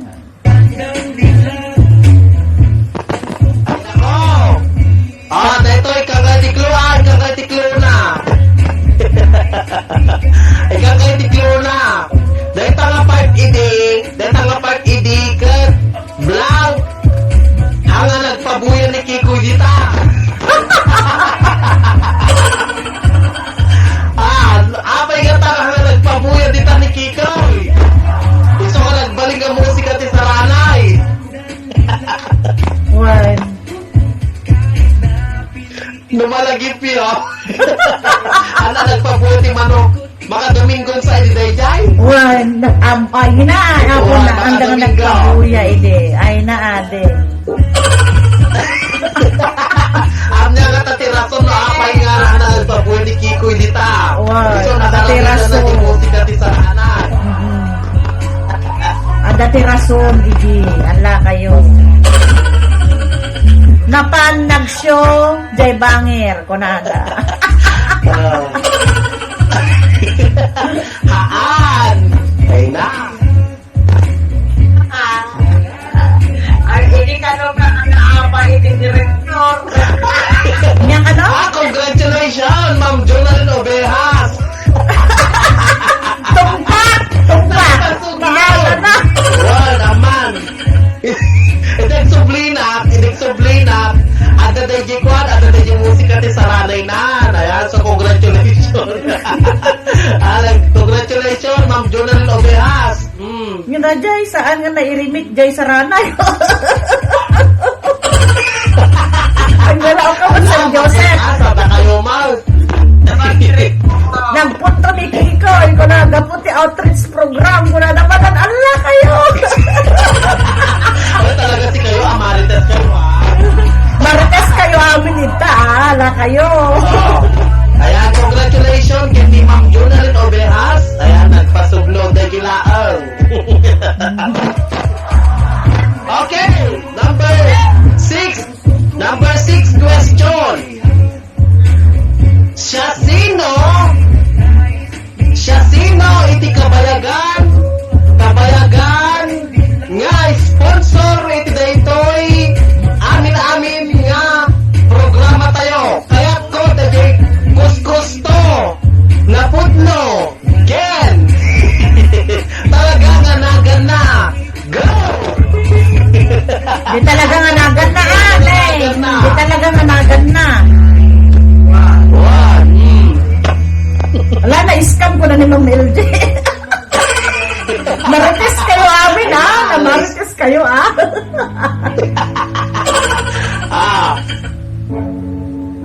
Oh! Ah, daytoy, ikangga ti clue, ah, ikangga ti clue na. Ikangga ti clue na. Dayta nga part idi, dayta nga part idi, ket blank. Haan nga nagpabuya ni Kikoy dita. Ah, apay nga tara nga nagpabuya dita ni Kikoy. Isu nga nagbalin nga musika ti saranay. One. No malagip yo. Haan nga nagpabuya ti manok. Makadomingo sa idi dayjay? Wen, nag-am-, ay, na, apo na, nagpabuya idi. Ay, na, adi. Ania nga ta ti rason no apay nga nagpabuya ni Kikoy dita? Wen, so, adi ti rason. Musika ti saranay. Mm-mm. Adda ti rason, idi. Ala kayo. Napan nag-show, jay bangir. Kunada. Ah. Haan. Ay na. Ay, hindi ka daw ka nakaapa, hindi direktor. Niya ka daw? Ah, congratulations, Ma'am Jonalyn Ovejas. Tumpak! Tumpak! Tumpak! Mahala na. Wala naman. Idig sublinak, idig sublinak. Adda dayjay kuan, adda dayjay musika ti saranay na. Ayan, so congratulations. Alang, congratulations, Ma'am Jonalyn Ovejas. Mm. Nga na, jay, saan nga nairimit, jay, saranay? Ang wala ako, San Joseph. Asa ba kayo, Ma'am? Nagpunto ni Kiko, ikaw na, gapu ti outreach program, kuna naman, ala kayo! Ay, talaga si kayo, ah, marites kayo, ah. Marites kayo, amin ita, ah, ala kayo. Oh. Ayan, congratulations, kay ni Ma'am Jonalyn Ovejas. Ayan, nagpasublo, dagulaeng. Okay, number six. Number six question. Siasino? Siasino iti kabayagan? Kabayagan nga sponsor iti daytoy amin-amin nga programa tayo. Kayatko, dagiti kuskusto, napudno, Ken! Talaga nga naganna! Go! Di talaga nga naganna, ah, Neng. Di talaga nga naganna. One. Mm. Ala, na-scam ko na ni Ma'am L J. Marites kayo amin, ah. Namarites kayo, ah. Ah.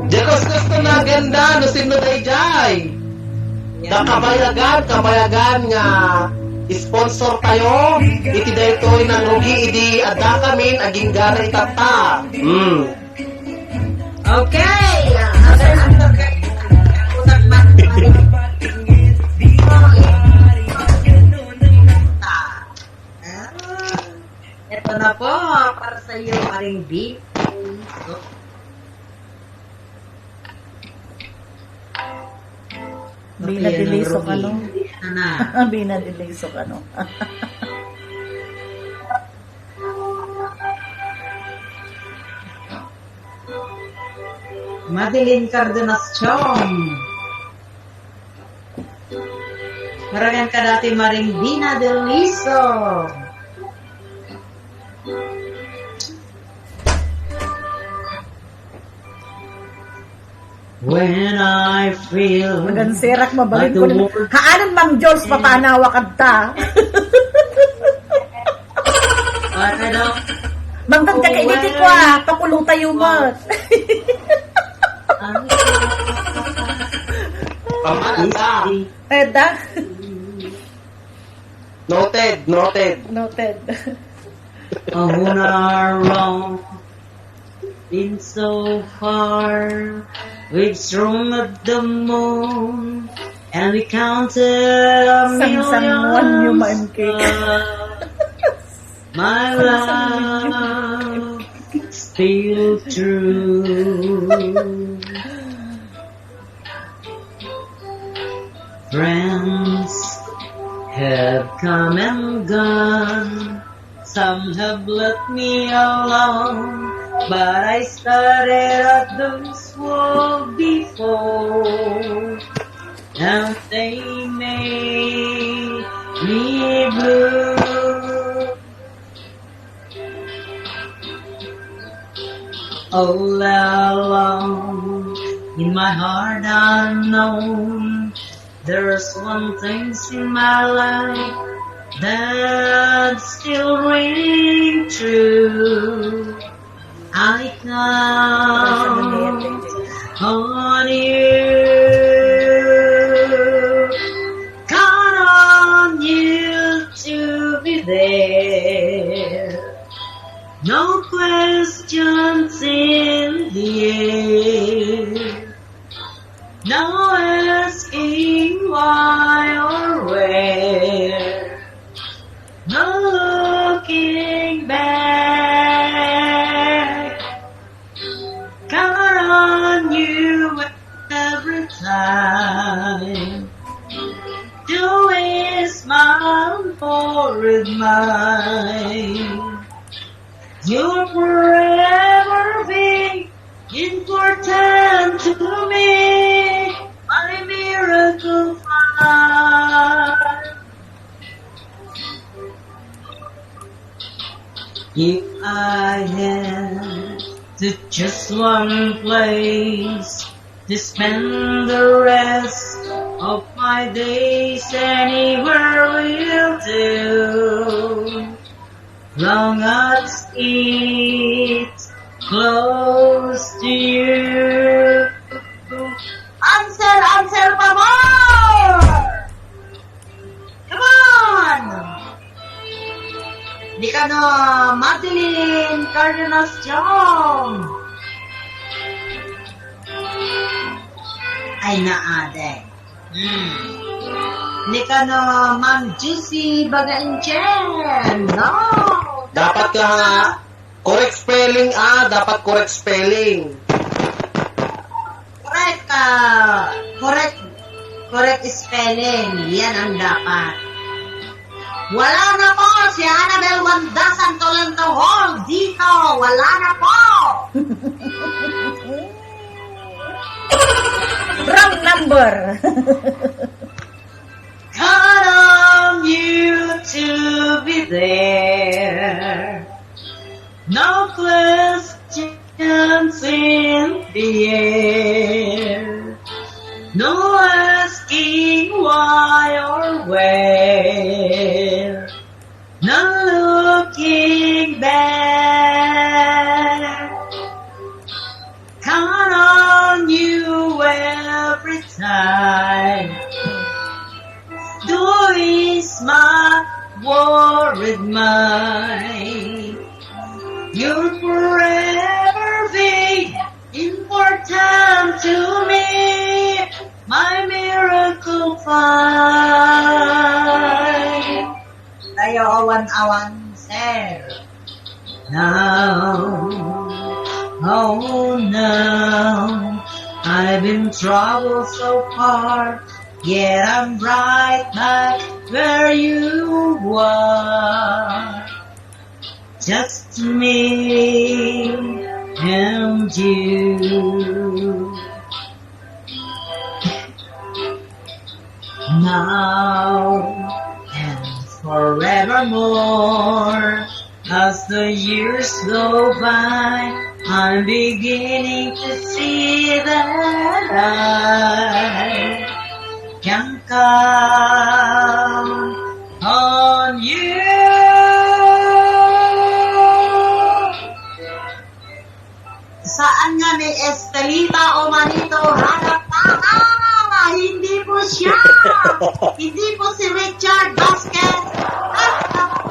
Diak kuskusto naganna, no sino dayjay? Nga kabayagan, kabayagan nga sponsor tayo iti daytoy nangrugi idi addakamin agingga itatta. Mm. Okay. Ito na po para sa iyo, Maring B. Bina de Liso kano? Ana. Bina de Liso kano? Madeline Cardenas Chong. Marangan ka dati, Maring Bina de Liso. When I feel Maganserak, mabalin like ko the na. World Haanan, Ma'am Jules, papanawa kadta. Ano? Mangtad ka kay Niti ko, ah. Pakulo tayo, mat. Ang Pamanasa. Eda. Noted, noted. Noted. Who are wrong in so far, we've thrown at the moon, and we counted a Sangsanguan million niyo, Maem Cake. Stars. My love still true. Friends, Have come and gone. Some have left me alone, but I started at those who before, and they made me blue. All alone in my heart unknown, there's one thing in my life that still ring true. I count on you, count on you to be there. No questions in the air. No asking why or where. No looking back. Count on you every time. Do is my forward mind. You'll forever be important to me, my miracle fire. If I had to choose one place to spend the rest of my days, anywhere will do. Long as it's close to you. Answer, answer pa more! Come on! Ni kano, Madeline Cardenas Chong. Ay, naade. Hmm. Ni kano, Ma'am Juicy Bagainchen. No. Dapat ka nga correct spelling, ah. Dapat correct spelling. Correct, ah, correct, correct spelling. Yan ang dapat. Wala na po si Annabel Wanda Santolento Hall dito. Wala na po. Wrong number. Count on you to be there. No questions in the air. No asking why or where. No looking back. Count on you every time. Do is my worried mind. You'll forever be important to me, my miracle find. Tayo, awan-awan, sir. Now, oh now, I've been troubled so far, yet I'm right back where you are. Just me and you. Now and forevermore, as the years go by, I'm beginning to see that I can count on you. Saan nga ni Estelita o Manito Harapata? Hindi po siya. Hindi po si Richard Vasquez.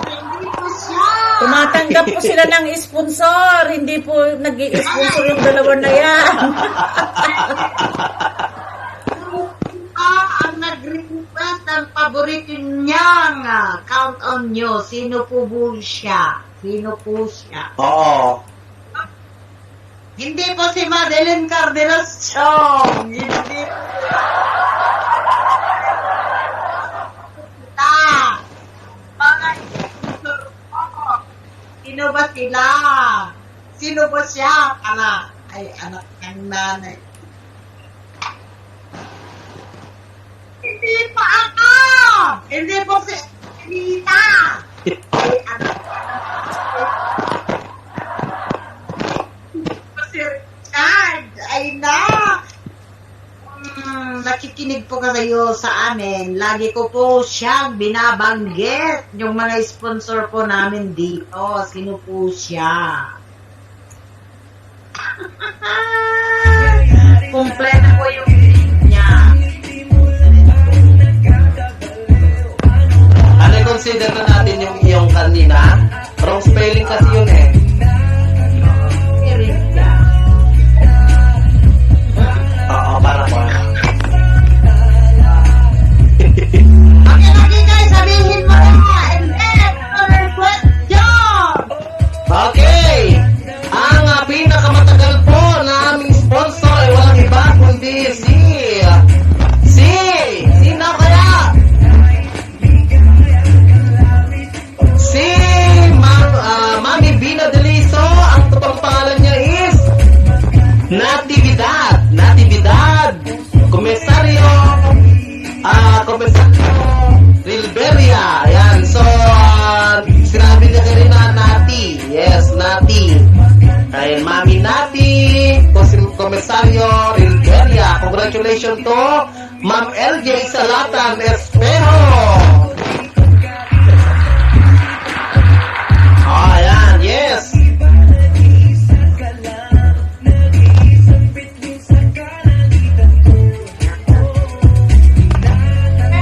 Hindi po siya. Tumatanggap po sila ng sponsor. Hindi po nag-i-sponsor yung dalawa na yan. Ah, ang nag-request ng paborito niyang, ah, Count on You. Sino po po siya? Sino po siya? Oo. Hindi po si Madeline Cardenas Chong. Hindi po. Sino ba sila? Sino ba siya? Ala, ay, anak ng nanay. Hindi pa ako! Hindi po si Anita! Ay, anak ng nanay. Hindi po si Richard! Ay, na! Hmm, nakikinig po kayo sa amin. Lagi ko po siyang binabanggit, yung mga sponsor po namin dito. Sino po siya? Kompleto po yung link niya. Ano, consider na natin yung iyong kanina? Wrong spelling kasi yun eh. Oo, para po. Okay, okay, guys, sabihin mo na. And then, another question. Okay. Ang, ah, pinakamatagal po na aming sponsor ay walang iba kundi si, si, sino kaya? Si Ma'am, ah, Mami Bina Deliso, ang totoong pangalan niya is Natividad. Natividad Comisario, ah, Comisario Rilberia. Ayan. So, ah, sinabi niya kanina, Nati. Yes, Nati. Kay Mami Nati, Cosi-, Comisario Rilberia. Congratulations to Ma'am L J Salatan Espejo. Oh, ayan, yes.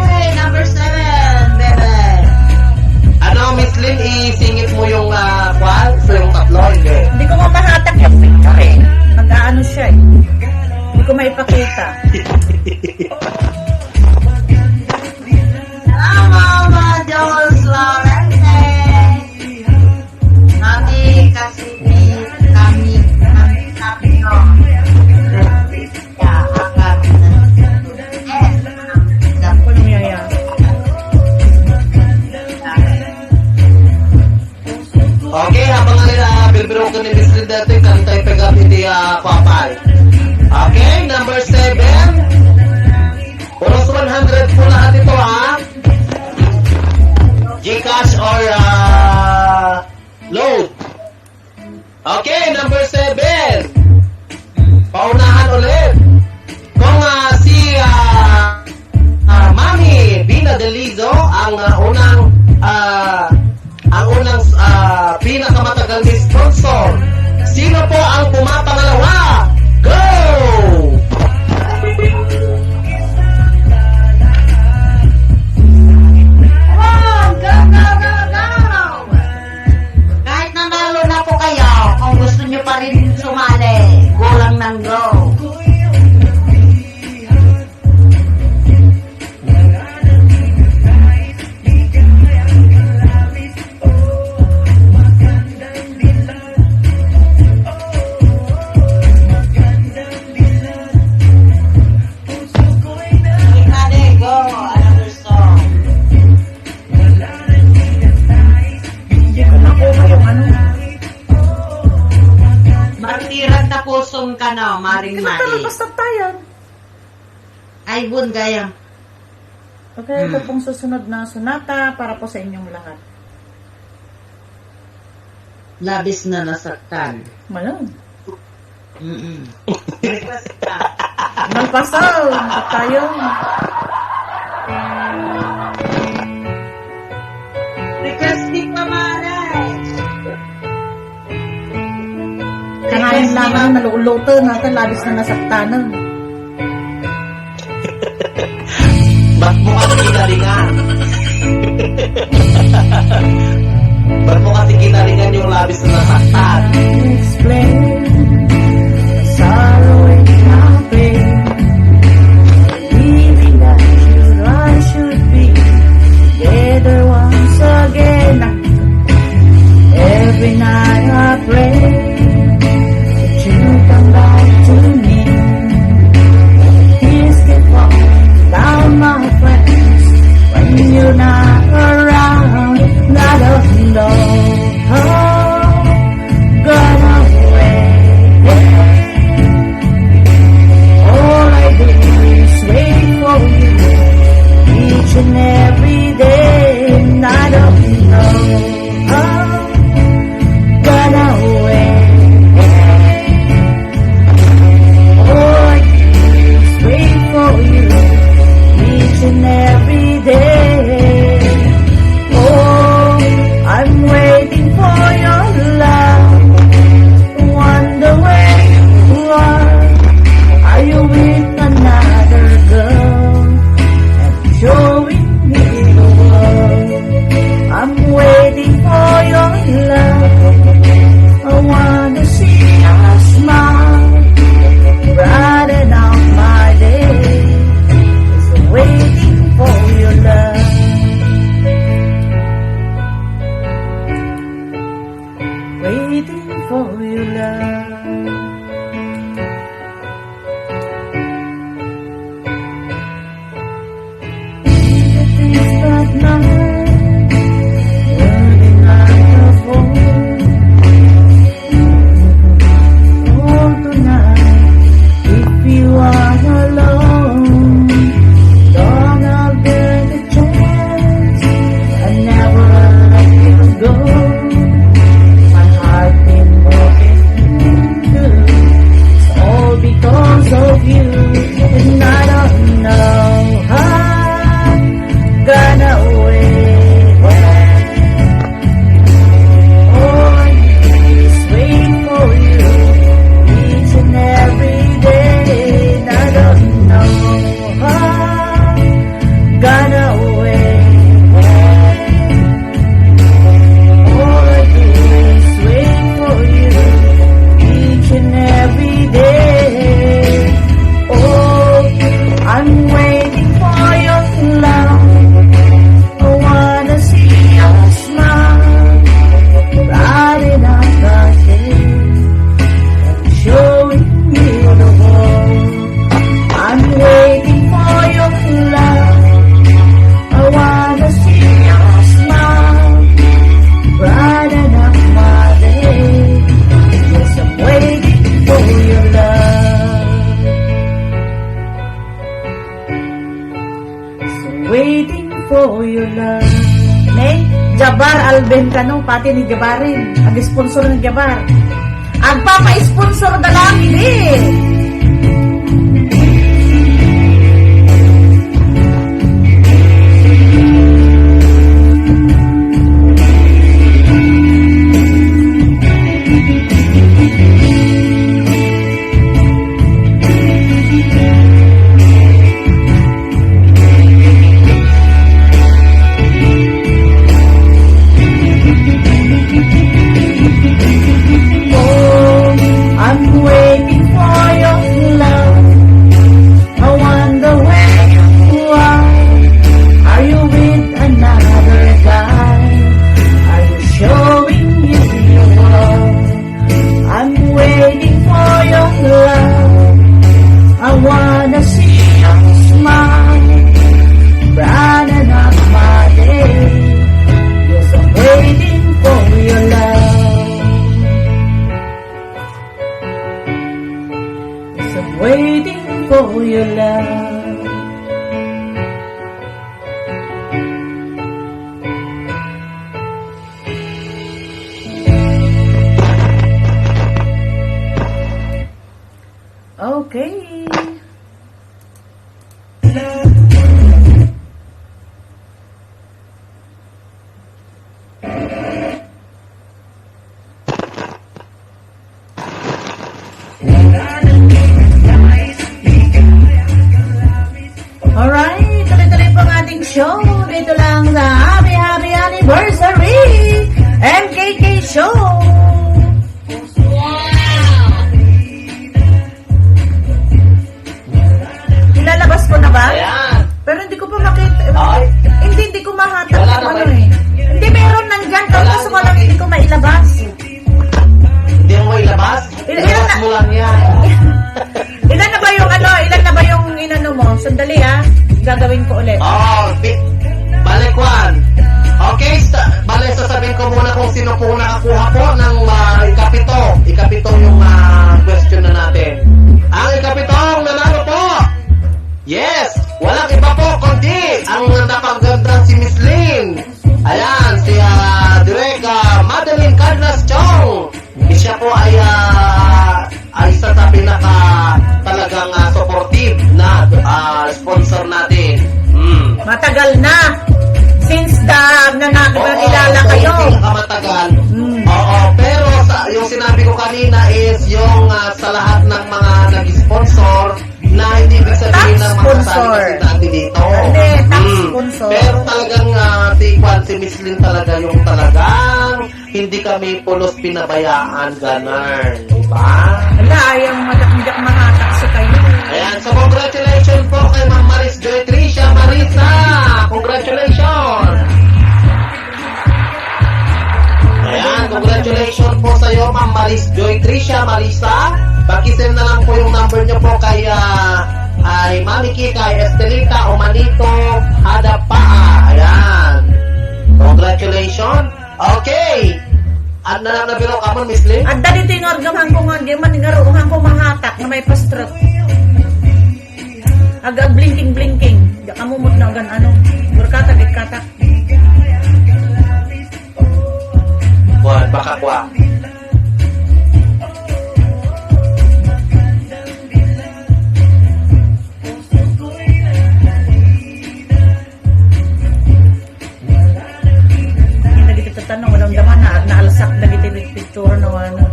Hey, number seven, bebe. Ano, Miss Lynn, isingit mo yung, ah, kwan? So, yung tatlo, hindi. Hindi ko mamahatak yung picture eh. Mag-aano siya eh. Hindi ko maipakita. Hello, Mama Jules Lorente. Mami, kasi kami, kami, kami, no. Ya, ang kami. Eh, Ano yaya? Okay, habang, ah, birbiro ko ni Miss Linda, ito yung kanta yung pag-up, hindi, ah, papal. Okay, number seven. Oras one hundred po lahat ito, ha? GCash or, ah, load. Okay, number seven. Paunahan ulit. Kung, ah, si, ah, ah, Mami Bina Delizo ang, ah, unang, ah, ang unang, ah, pinakamatagal na sponsor, sino po ang pumapangalawa? Go! Go, go, go, go, go! Kahit nanalo na po kayo, kung gusto nyo pa rin sumali, go lang ng go. Go, another song. Hindi ko makuha yung ano. Martiran ta pusong ka na, Maring Mali. Basta tayo. Ay, bun, gayam. Okay, ito pong susunod na sonata para po sa inyong lahat. Labis na nasaktan. Malong. Mm-mm. Request ka. Malpasaw tayo. Request ni Pamara. Kanayon lamang, naluluto natin, labis na nasaktanan. Ba't mo kasi kinalingan? Ba't mo kasi kinalingan yung labis na nasaktan? Explain the sorrow in my pain. Believing that you I should be together once again. Every night I pray that you come back to me. Tears keep falling down my face when you're not around. for your love. The things that mine running out of home. Oh, tonight, if you are alone, don't have the chance, I never let you go. My heart been broken too. It's all because of you, and I don't know how I'm gonna wait. Always wait for you each and every day. And I don't know how I'm gonna wait. Always wait for you each and every day. Oh, I'm waiting for your love. I wanna see your smile, brighten up the day, and showing me the world. I'm waiting for your love. I wanna see your smile, brighten up my day. Yes, I'm waiting for your love. So waiting for your love. Ne, Jabar Alben kano, pati ni Jabarin. Ag-sponsor ni Jabar. Agpapa-sponsor da lang idi. Oh, I'm waiting for your love. I wonder where you are. Are you with another guy? Are you showing me your love? I'm waiting for your love. I wanna see your smile, brighten up my day. Yes, I'm waiting for your love. Yes, I'm waiting for your love. Okay. Alright, tuloy-tuloy po ang ating show. Dito lang sa Happy Happy Anniversary M K K Show. Wow! Ilalabas ko na ba? Ayan. Pero hindi ko pa makita. Ay. Hindi, hindi ko mahatak. Wala na ba? Ano eh. Hindi, meron nandyan. Wala. Kaso ko lang, hindi ko mailabas. Hindi mo mailabas? Il-, Ilabas ilan na, mo lang yan. Ilan na ba yung ano, ilan na ba yung inano mo? Sandali, ah. Gagawin ko ulit. Oh, bi-, bale, kwan. Okay, sa-, bale, sasabihin ko muna kung sino po nakakuha po ng, ah, ikapito. Ikapito yung, ah, question na natin. Ang ikapito ang nanalo po. Yes, walang iba po kundi ang napagandang si Miss Lynn. Ayan, si, ah, Direk, ah, Madeline Carnas Chong. Siya po ay, ah, ay isa sa pinaka talagang, ah, supportive na, ah, sponsor natin. Mm. Matagal na. Since the, na, na, Oo, nakilala so, kayo. Pinakamatagal. Mm. Oo, pero sa, yung sinabi ko kanina is yung, ah, sa lahat ng mga nag-sponsor, na hindi ibig sabihin na makasali kasi dati dito. Hindi, top sponsor. Pero talagang, ah, si Kwan, si Miss Lynn talaga yung talagang hindi kami pulos pinabayaan, ganun. Diba? Ala, ayaw madakdak mahatak sa kayo. Ayan, so congratulations po kay Ma'am Maris Joy Tricia Marisa. Congratulations. Ayan, Congratulations po sa'yo, Ma'am Maris Joy Tricia Marisa. Pakisend na lang po yung number niyo po kay, ah, ay Mami Kikay Estelita o Manito Hadapaa. Ayan. Congratulations. Okay. At na lang na biro ka mo, Miss Lynn? Adda dito yung argam hangko nga, di man nga roong hangko mahatak na may pastrut. Aga blinking-blinking. Di ka mumot na agan ano. Burkata, di kata. Kuan, baka kuan. Dagiti tattano, walang damana, at naalsak dagiti picture no, ano.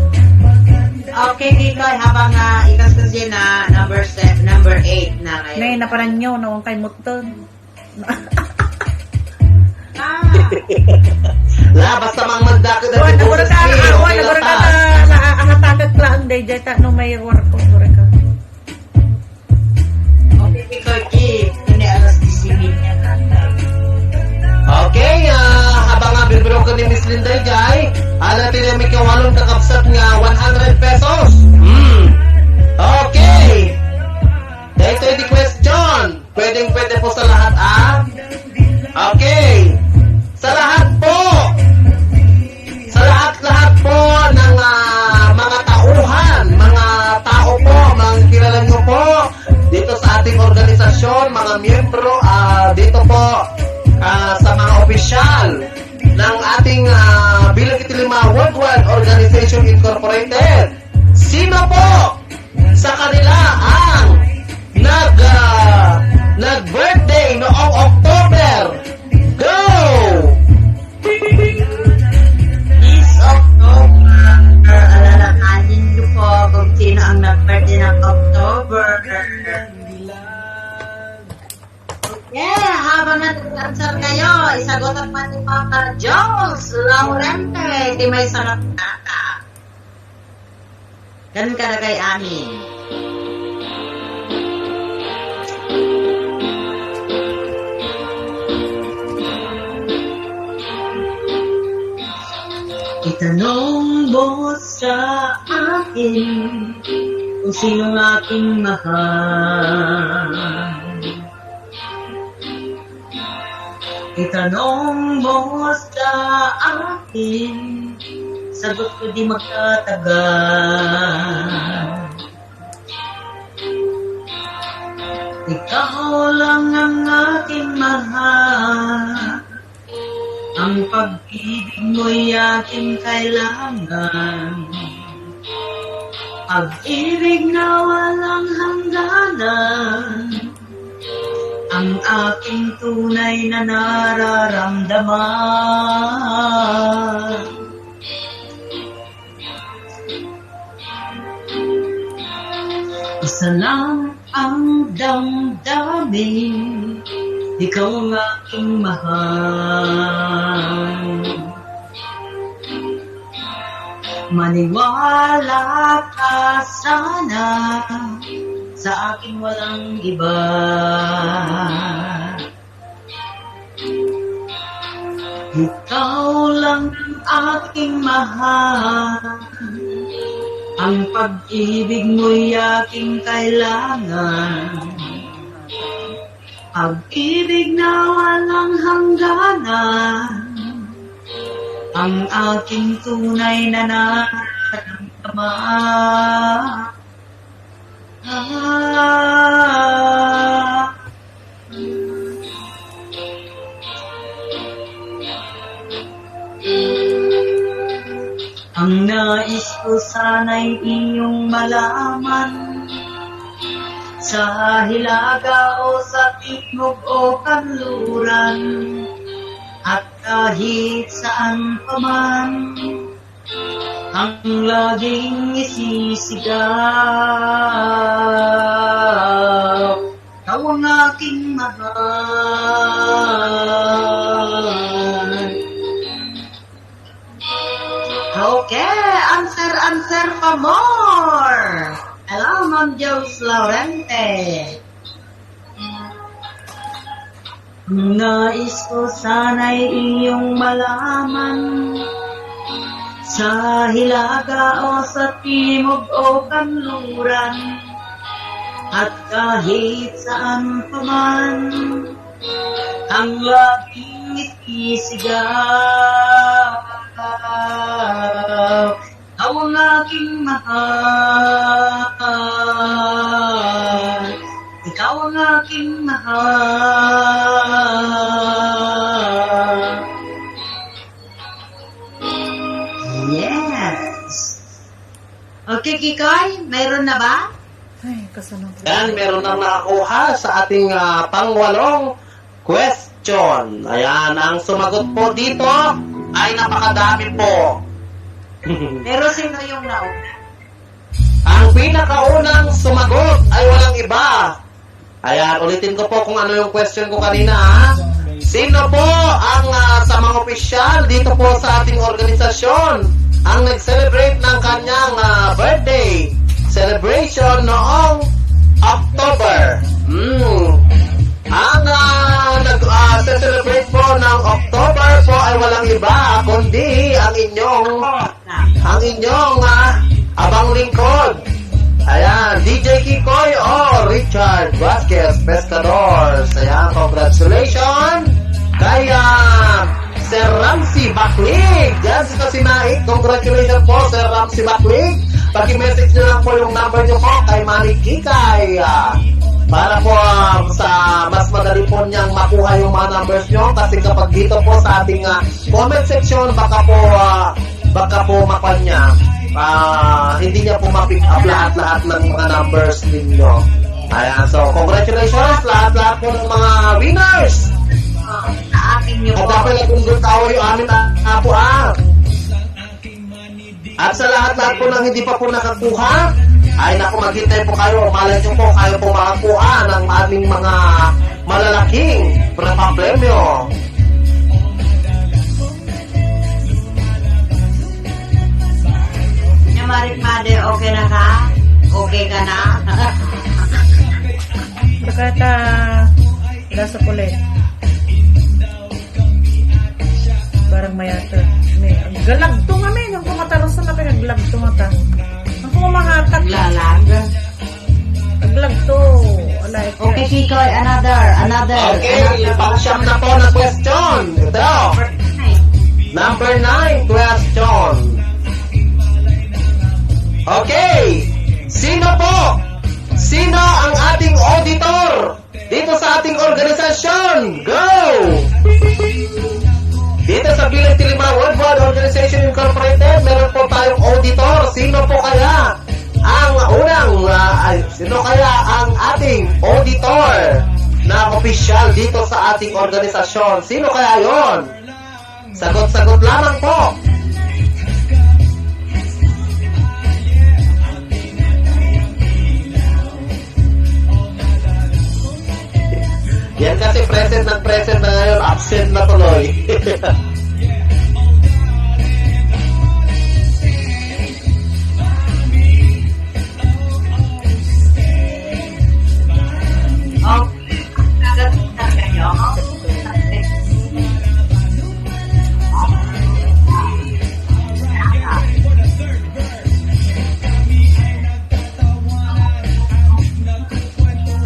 Okay, Kikoy, habang, ah, ikas kasi na number se-, number eight na ngayon. Nay, naparanyo, no, kay Muton. Ah. La, basta mang magdakit ang Kuwan, boses nagurka, ni, ah, kuwan, okay lang nagurka ta. Ta, na, ah, ahatagak lang, day, day, ta, no, may work ko, nagurka. Okay, Kikoy, Ki, kundi alas disinuebe na kanta. Okay, ah, habang nga bibiro ka ni Miss Linda, jay, ala ti may kawalon kakabsat nga one hundred pesos. Hmm. Okay. Daytoy ti question. Pwedeng-pwede po sa lahat, ah? Okay. Sa lahat po. Sa lahat-lahat po ng, ah, mga tauhan, mga tao po, mga kilala nyo po, dito sa ating organisasyon, mga miyembro, ah, dito po, ah, sa mga opisyal ng ating, ah, Bilang Itilima Worldwide Organization Incorporated. Sino po sa kanila ang nag, ah, nag-birthday noong October? Go! This October, alalahanin niyo po kung sino ang nag-birthday ng October. Yeah, habang nag-answer kayo, isagot ang man ni Papa Jones Laurente, di may sarap nata. Kan kadagay amin. Itanong mo sa akin kung sino ang aking mahal. Itanong mo sa akin, sagot ko di magtatagal. Ikaw lang ang aking mahal. Ang pag-ibig mo'y aking kailangan. Pag-ibig na walang hangganan. Ang aking tunay na nararamdaman. Isa lang ang damdamin, ikaw ang aking mahal. Maniwala ka sana, sa akin walang iba. Ikaw lang ang aking mahal. Ang pag-ibig mo'y aking kailangan. Pag-ibig na walang hangganan. Ang aking tunay na nararamdaman. Ah. Ang nais ko sana'y iyong malaman, sa hilaga o sa timog o kanluran, at kahit saan pa man, ang laging isisigaw, ikaw ang aking mahal. Okay, answer, answer pa more. Hello, Ma'am Jones Laurente. Ang nais ko sana'y iyong malaman, Sa hilaga o sa timog o kanluran, at kahit saan pa man, ang laging isigaw, ikaw ang aking mahal, ikaw ang aking mahal. Yes. Okay, Kikoy, mayroon na ba? Ay, kasunod. Yan, meron nang nakakuha sa ating, ah, pangwalong question. Ayan, ang sumagot po dito ay napakadami po. Pero sino yung nauna? Ang pinakaunang sumagot ay walang iba. Ayan, ulitin ko po kung ano yung question ko kanina, ha? Sino po ang, ah, sa mga opisyal dito po sa ating organisasyon ang nag-celebrate ng kanyang, ah, birthday celebration noong October? Hmm. Ang, ah, nag, ah, celebrate po ng October po ay walang iba kundi ang inyong ang inyong, ah, abang lingkod. Ayan, D J Kikoy o Richard Vasquez Pescadores. Ayan, congratulations kay, ah, Sir Ramsey Baklig. Diyan sa Sinaig. Congratulations po, Sir Ramsey Baklig. Paki-message nyo lang po yung number nyo po kay Mami Kikay. Ah, para po, ah, sa mas madali po niyang makuha yung mga numbers nyo. Kasi kapag dito po sa ating, ah, comment section, baka po, ah, baka po makuha niya, ah, hindi niya po ma-pick up lahat-lahat ng mga numbers ninyo. Ayan, so congratulations lahat-lahat po ng mga winners. Sa akin niyo At po. Dapat nagundol tayo yung amin, ah, po, ah. At sa lahat-lahat po ng hindi pa po nakakuha, ay naku, maghintay po kayo. Malay niyo po, kayo po makakuha ng aming mga malalaking papremyo. Nya, Marik Made, okay na ka? Okay ka na? Saka ta, lasa kulit. Barang mayata. May, galagto nga, may, nang kumatarusan na, may naglagto nga ta. Ang kumahatak. Lalag. Aglagto. Alay. Okay, Kikoy, another, another, Okay, another. Pangsyam na po na question. Ito. Number nine question. Okay. Sino po? Sino ang ating auditor dito sa ating organisasyon? Go! Dito sa Bilang Tilima Worldwide Organization Incorporated, meron po tayong auditor. Sino po kaya ang unang, ah, ay, sino kaya ang ating auditor na opisyal dito sa ating organisasyon? Sino kaya yon? Sagot-sagot lamang po. Yan kasi present ng present na ngayon, absent na tuloy.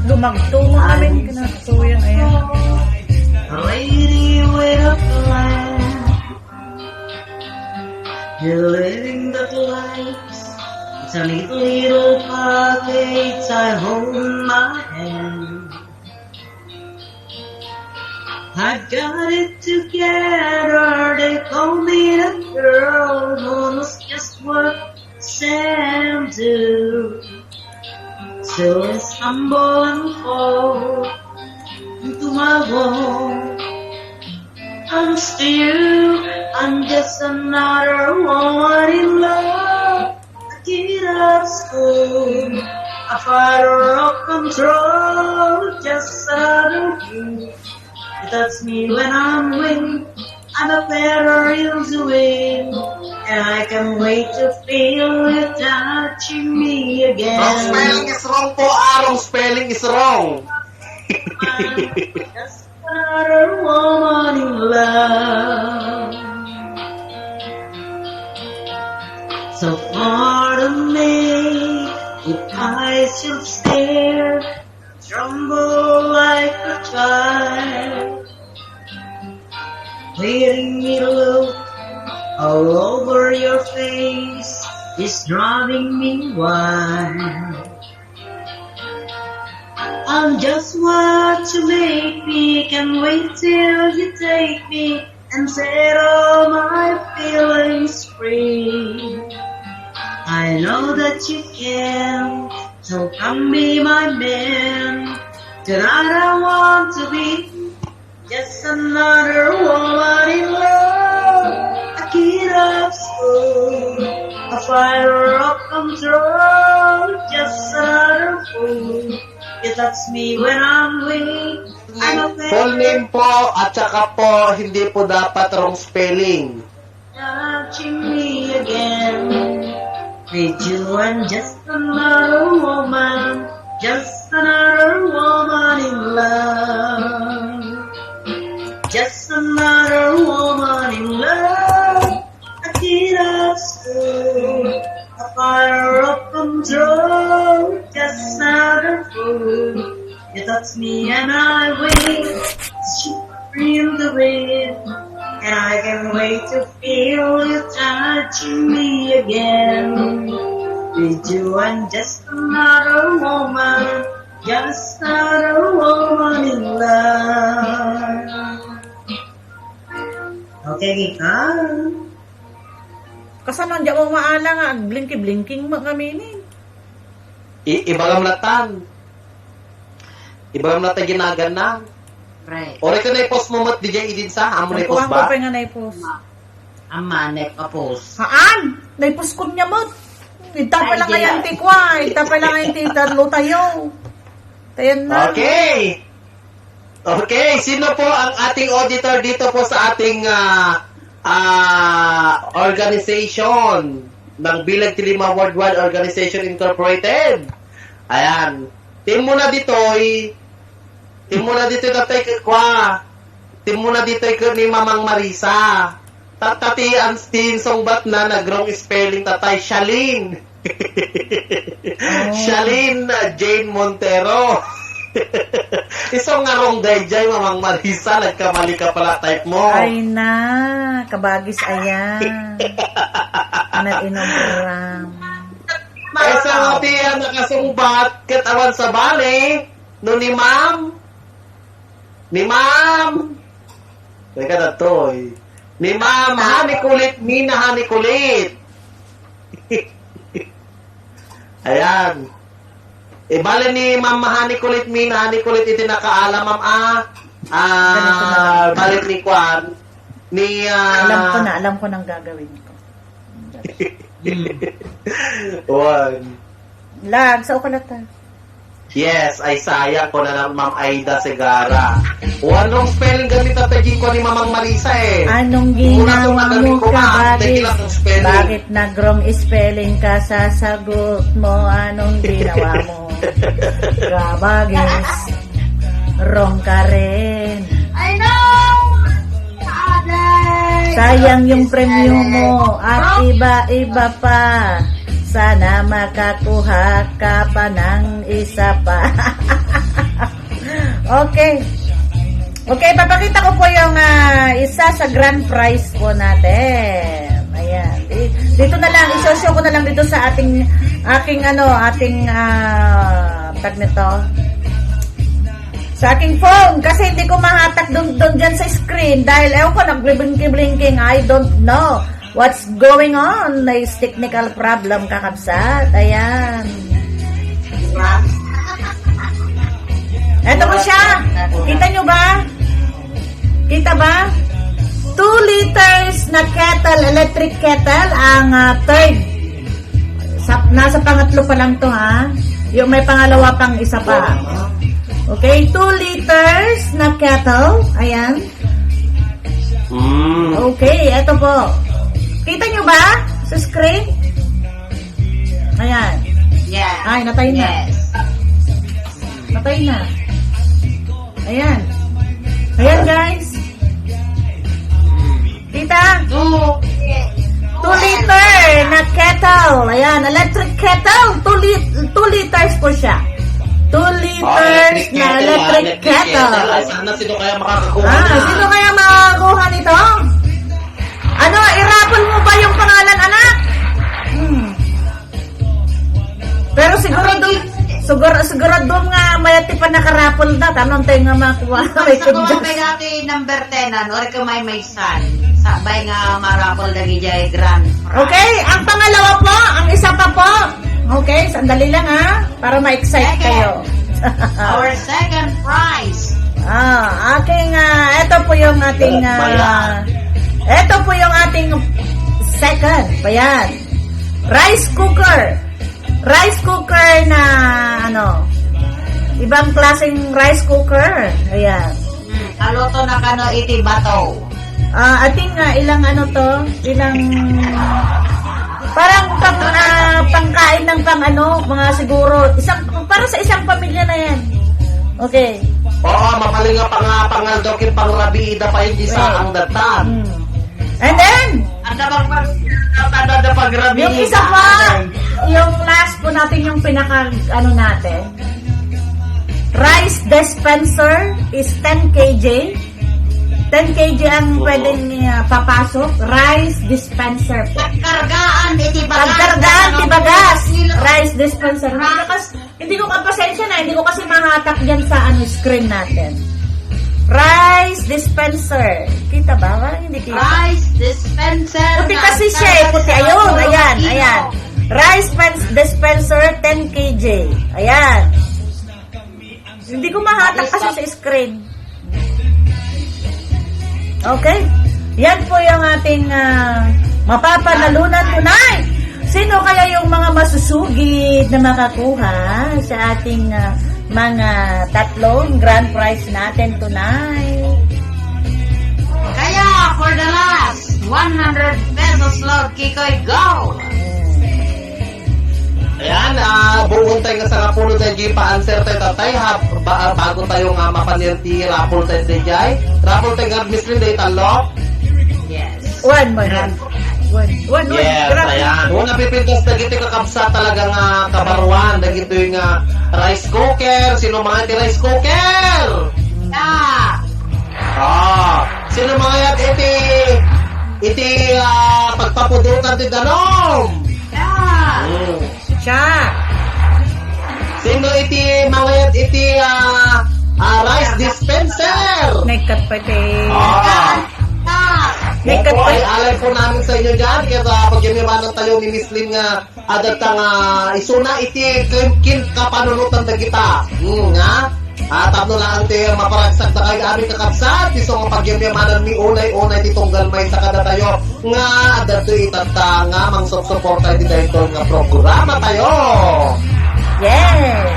Lumagto mo kami, kinatuyan, ayan. Lady with a plan. You're living the life. It's a little, little package I hold in my hand. I got it together. They call me the girl who knows just what Sam do. So I stumble and fall into my wall. I'm still, I'm just another woman in love. A kid at school, a father of control, just another you. That's me when I'm weak. I'm a better in the way, and I can't wait to feel you touching me again. Wrong spelling is wrong po, ah. Wrong spelling is wrong. Just another woman in love. So pardon me if I should stare, tremble like a child. Waiting me to look all over your face is driving me wild. I'm just what you make me, can't wait till you take me and set all my feelings free. I know that you can, so come be my man. Tonight I want to be just another woman in love. A kid of school, a fighter of control, just another fool. You touch me when I'm weak. I'm a Full name po at saka po hindi po dapat wrong spelling. Touching me again. With you, I'm just another woman, just another woman in love. Just another woman in love. A kid of school, a fire of control, just another fool. You touch me and I wake, free in the wind, and I can't wait to feel you touching me again. With you, I'm just another woman, just another woman in love. Okay, Kika. Kasano, di mo maala nga agblinki-blinking mo kami ni? I-, ibagam latan. Ibagam latan ginaganna. Right. Ore ka na i-post mo mat di jay idin sa? Amo na i-post ba? Ang kuwang ko pa nga na i-post. Ama, ne, kapos. Haan? Na-i-post ko niya mo. Ita pa lang ngayon ti kwa. Ita pa lang ngayon ti talo tayo. Tayan na. Okay. Okay, sino po ang ating auditor dito po sa ating ah, ah, organization ng Bilag ti Lima Worldwide Organization Incorporated? Ayan. Team mo na ditoy. Team mo na ditoy tatay kwa. Team mo na ditoy ni Mamang Marisa. Tatati ang tinsong bat na nag-wrong spelling tatay. Shalin. Oh. Shalin, uh, Jane Montero. Iso nga wrong dayjay, Mamang Marisa, nagkamali ka pala, type mo. Ay na, kabagis ayan. Anak inobram. Ay, sa mga tiyan nakasungbat, ket awan sa bali, no ni ma'am, Ni Ma'am. Teka na to, eh. Ni Ma'am Honey Kulit, Mina Honey Kulit. Ayan. Ibale ni Ma'am Honey Kulit, Mina Honey Kulit, iti nakaala, Ma'am, ah. Ah, balik ni Kwan. Ni, ah, Alam ko na, alam ko nang gagawin ko. One. Lag, sa ukalata. Yes, ay sayang ko na lang, Ma'am Aida Segarra. O, anong spelling gamit ang pagiging ko ni Mamang Marisa, eh? Anong ginawa mo, kabagis? Bakit nag-wrong spelling ka? Sasagot mo, anong ginawa mo? Kabagis. Wrong ka rin. I know! Sayang yung premyo mo at iba-iba pa. Sana makakuha ka pa ng isa pa. Okay. Okay, papakita ko po yung, ah, isa sa grand prize po natin. Ayan. Di-, dito na lang, isoshow ko na lang dito sa ating, aking ano, ating, ah, tag nito. Sa aking phone, kasi hindi ko mahatak dun, dun dyan sa screen dahil, ewan ko, nag-blinking-blinking. I don't know what's going on. May technical problem, kakabsat. Ayan. Eto po siya. Kita nyo ba? Kita ba? Two liters na kettle, electric kettle, ang, ah, third. Sa, nasa pangatlo pa lang to, ha? Yung may pangalawa pang isa pa. Okay, two liters na kettle. Ayan. Mm. Okay, eto po. Kita nyo ba sa screen? Ayan. Yeah. Ay, natay na. Yes. Natay na. Ayan. Ayan, guys. Kita? Two. Two liter na kettle. Kettle. Ayan, electric kettle. Two lit-, two liters po siya. Two liters na electric kettle. Ay, sana sino kaya makakakuha na? Ah, sino kaya makakuha nito? Ano, i-raffle mo ba yung pangalan, anak? Hmm. Pero siguro dum-, siguro, siguro dum nga mayat ti panakarapol da, tanong tayo nga makuha. May Basta kung kudya. May dati number ten, ano, or kung may, may san, sabay nga marapol dagiti ay grand prize. Okay, ang pangalawa po, ang isa pa po. Okay, sandali lang ha, para ma-excite Second. Kayo. Our second prize. Ah, aking, ah, ito po yung ating, ah, ito po yung ating second. Ayan. Rice cooker. Rice cooker na, ano, ibang klaseng rice cooker. Ayan. Hmm, kaluto na kano iti bato. Ah, I think nga, ilang ano to, ilang, parang pang, ah, pangkain ng pang ano, mga siguro, isang, para sa isang pamilya na yan. Okay. Oo, mapaling nga pang, ah, pangaldaw ken pangrabii da pa iti Right. Saang datan. Hmm. And then, Ada bang pag-, ada, ada pag-, yung isa pa, yung last po natin, yung pinaka, ano natin, rice dispenser is ten K G. Ten K G ang Oo. Pwedeng, ah, papasok. Rice dispenser po. Pagkargaan iti bagas. Pagkargaan ti bagas. Rice dispenser. Rice. Hindi ko, pasensya na, hindi ko kasi mahatak dyan sa, ano, screen natin. Rice dispenser. Kita ba? Parang hindi kita. Rice dispenser. Puti na kasi siya eh, puti. Ayun, ayan, kilo. Ayan. Rice pens-, dispenser, ten K G. Ayan. Hindi ko mahatak kasi sa screen. Okay? Yan po yung ating, ah, mapapanalunan tonight. Sino kaya yung mga masusugid na makakuha sa ating, ah, mga tatlong grand prize natin tonight? Kaya, for the last one hundred pesos, Lord Kikoy, go! Ayan, ah, buon tayo nga sangapulo daydi pa-answer tayo, tatay, ha? Ba-, bago tayo nga mapanir ti raffle tayo, daydi. Raffle tayo nga, Miss Lynn, daydi tallo? Yes. One, one, one. One, one, one. Yes, grabe. Ayan. Una, pipintas dagiti kakabsat talaga nga kabaruan, dagitoy nga rice cooker. Sino mga ti rice cooker? Ah. Ah. Sino mga yan iti, iti, ah, pagpapudutan ti danum? Ah. Hmm. Siya. Sino iti mangayat iti, ah, ah, rice dispenser? Nagkat pa iti. Ah. Nagkat pa. Opo, ay alay po namin sa inyo dyan. Kaya sa pagyamimanan tayo ni Miss Lynn nga adda ta nga isuna iti kin-, kin-, kapanunotan dagita. Hmm, nga? Ah, tapno lang ti maparagsak da kay amin kakabsat, isu nga pagyamimanan mi unay-unay ti tunggal maysa kadatayo. Nga adda itatta nga mangsupsuporta iti daytoy nga programa tayo. Yes.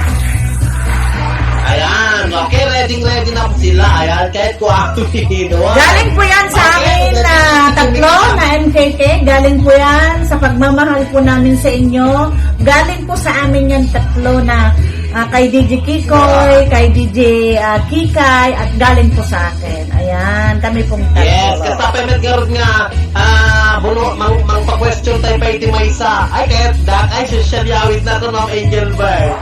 Ayan, okay, ready, ready na po sila. Ayan, kahit ko amin, no? Galing po yan sa amin na tatlo na M K K. Galing po yan sa pagmamahal po namin sa inyo. Galing po sa amin yan tatlo na Ah, kay D J Kikoy, kay D J, ah, Kikay, at galing po sa akin. Ayan, kami pong tatlo. Yes, kasta pa met garud nga, ah, buno, mang, mangpa-question tayo pa iti maysa. Ay, kaya dak, ay, siya, siya, awit na to, Ma'am Angel Bird.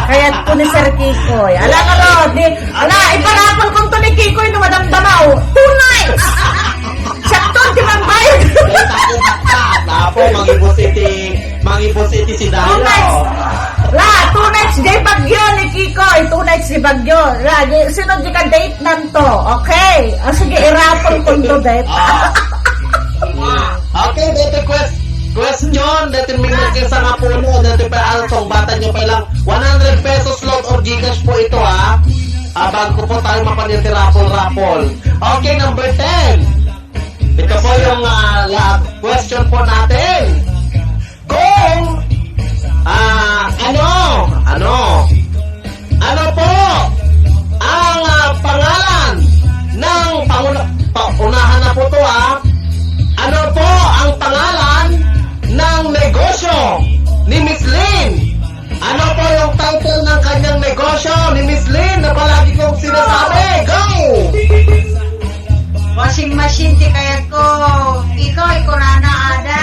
Kaya po ni Sir Kikoy. Ala ka, Rod, di, ala, iparapol ko to ni Kikoy, no, madamdama, oh. Two nights! Siya to, di man bayad. Ay, takot ka. Tapo, mangibus iti Mangibus iti si Dayo. Two nights. La, two nights di Bagyo ni Kikoy. Two nights di Bagyo. La, di, sino di ka date nanto? Okay. Ah, sige, irapol ko to, date. Ah. Okay, dito quest-, question. Dito may nagkasanga po mo. Dito pa ang sungbatan nyo pa lang. One hundred pesos load or Gcash po ito, ha. Abang ko po tayo mapaniti raffle-raffle. Okay, number ten. Ito po yung, ah, la-, question po natin. Kung, ah, ano, ano, ano po ang, ah, pangalan ng panguna-, pa-, unahan na po to, ah. Ano po ang pangalan ng negosyo ni Miss Lynn? Ano po yung title ng kanyang negosyo ni Miss Lynn na palagi kong sinasabi? Go! Washing machine ti kayat ko. Ikaw, ikurana, ada.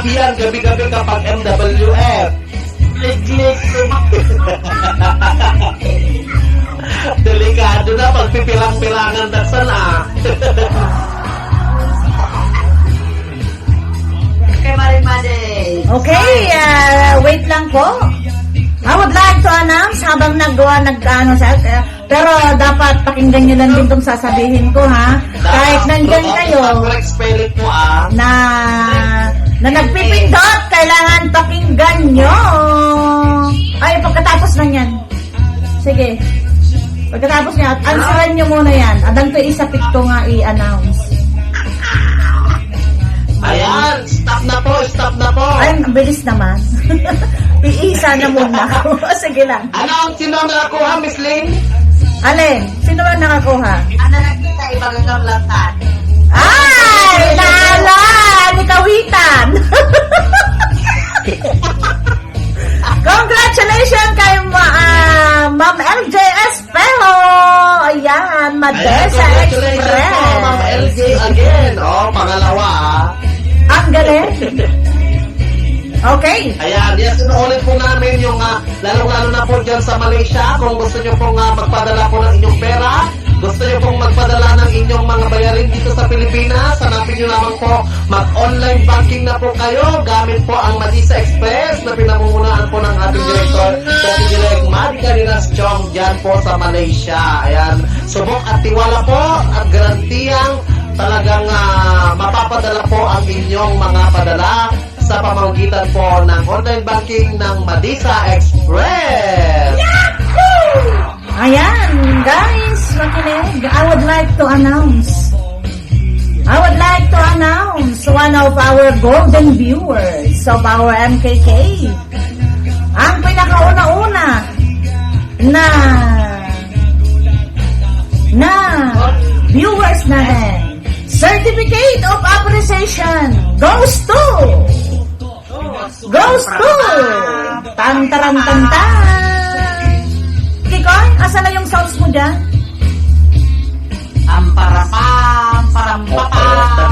Yan, gabi-gabi kapag M W F. Click, click, click. Delikado na, pagpipilang-pilangan na sana. Okay, Maring Made. Okay, ah, wait lang po. I would like to announce habang nagwa-, nag-, ano, sa, eh, pero dapat pakinggan nyo lang din tong sasabihin ko, ha? Kahit nandyan kayo, Correct spelling po, ah. na, na nagpipindot, kailangan pakinggan nyo. Ay, pagkatapos na yan. Sige. Pagkatapos niya, answeran niyo muna yan. Adda to isapit ko nga i-announce. Ayan, stop na po, stop na po. Ay, ang bilis naman. Iisa na muna ako. Sige lang. Ano ang sino ang nakakuha, Miss Lynn? Alin? Sino ang nakakuha? Ano nakita, ibagang gamlatan? Ay! Naalan! Ikawitan! Congratulations kay Ma-, ah, Ma'am L J Espejo. Ayan, Madesa Express. Ayan, congratulations po, Ma'am L J again. Oh, pangalawa, ah. Ang galing. Okay. Ayan, yes, inuulit po namin yung, ah, lalong-lalo na po dyan sa Malaysia, kung gusto nyo pong, ah, magpadala po ng inyong pera, gusto nyo pong magpadala ng inyong mga bayarin dito sa Pilipinas, hanapin nyo lamang po, mag-online banking na po kayo gamit po ang Madisa Express na pinamumunuan po ng ating direktor, Kati Direk Madi Carinas Chong dyan po sa Malaysia. Ayan, subok at tiwala po at garantiyang talagang, ah, mapapadala po ang inyong mga padala sa pamamagitan po ng online banking ng Madisa Express. Ayan, guys, makinig. I would like to announce. I would like to announce one of our golden viewers of our M K K. Ang pinakauna-una na, na viewers natin. Certificate of appreciation goes to Goes to! Tan, taran, tan, tan! Kikoy, asa na yung sounds mo dyan? Am, para, pam, param, papam.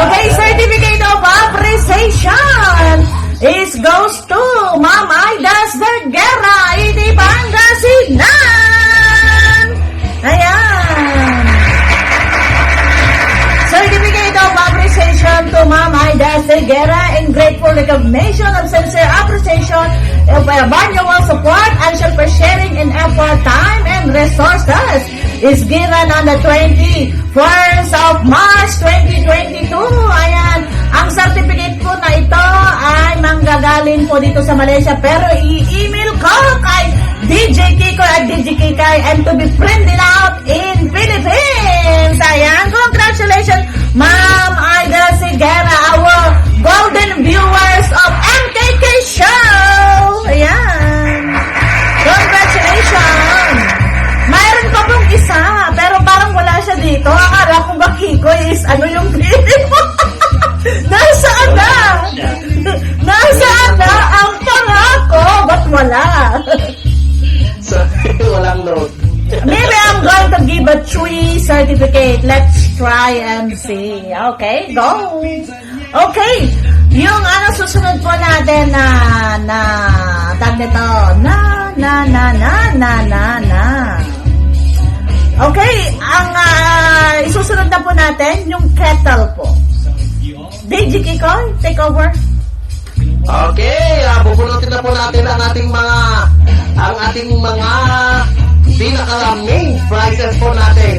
Okay, certificate of appreciation is goes to Ma'am Aidas Vergara, idi Pangasinan! Ayan. Certificate of appreciation to Ma'am Aida Segura in grateful recognition of sincere appreciation of her valuable support and shall for sharing in effort, time, and resources is given on the twenty-first of March twenty twenty-two. Ayan. Ang certificate po na ito ay manggagaling po dito sa Malaysia, pero i-email ko kay D J Kikoy at D J Kikay and to be printed out in Philippines. Ayan, congratulations, Ma'am Aida Sigera, our golden viewers of M K K Show. Ayan. Congratulations. Mayroon pa pong isa, pero parang wala siya dito. Akala ko ba Kikoy is ano yung pili mo? Nasaan na? Nasaan na ang pangako? Ba't wala? So, walang load. Maybe I'm going to give a three certificate. Let's try and see. Okay, go. Okay. Yung ano susunod po natin na, na, tag nito, na, na, na, na, na, na, na. Okay, ang, ah, isusunod na po natin, yung kettle po. D J Kikoy, take over. Okay, ah, bubunutin na po natin ang ating mga, ang ating mga pinaka main prizes po natin.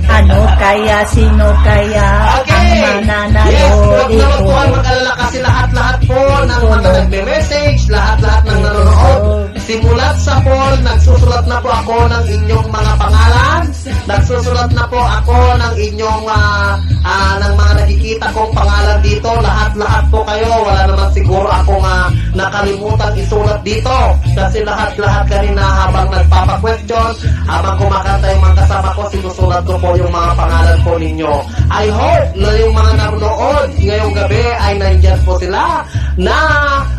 Ano kaya, sino kaya ang Okay. mananalo? Yes, huwag naman po kayong mag-alala kasi lahat-lahat po ng mga nagme-message, lahat-lahat ng nanonood, simulat sa poll, nagsusulat na po ako ng inyong mga pangalan, nagsusulat na po ako ng inyong, ah, ah, ng mga nakikita kong pangalan dito, lahat-lahat po kayo, wala naman siguro akong, ah, nakalimutang isulat dito, kasi lahat-lahat kanina habang nagpapa-question, habang kumakanta yung mga kasama ko, sinusulat ko po yung mga pangalan po ninyo. I hope na yung mga nanonood ngayong gabi ay nandyan po sila na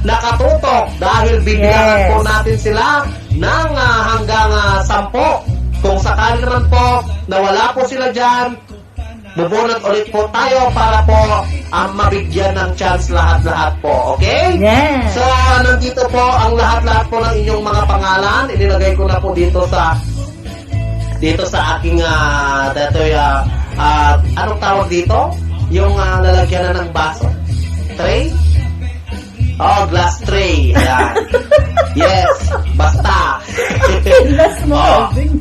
nakatutok dahil bibilangan Yes. po natin sila ng, ah, hanggang, ah, sampu. Kung sakali naman po na wala po sila dyan, Bubunot ulit po tayo para po, ah, mabigyan ng chance lahat-lahat po, okay? Yes. So, nandito po ang lahat-lahat po ng inyong mga pangalan. Inilagay ko na po dito sa, dito sa aking, ah, dito, ah, ah, anong tawag dito? Yung, ah, lalagyan na ng baso? Tray? Oh, glass tray. Ayan. Yes. Basta. Glass mo, Oh. Alvin.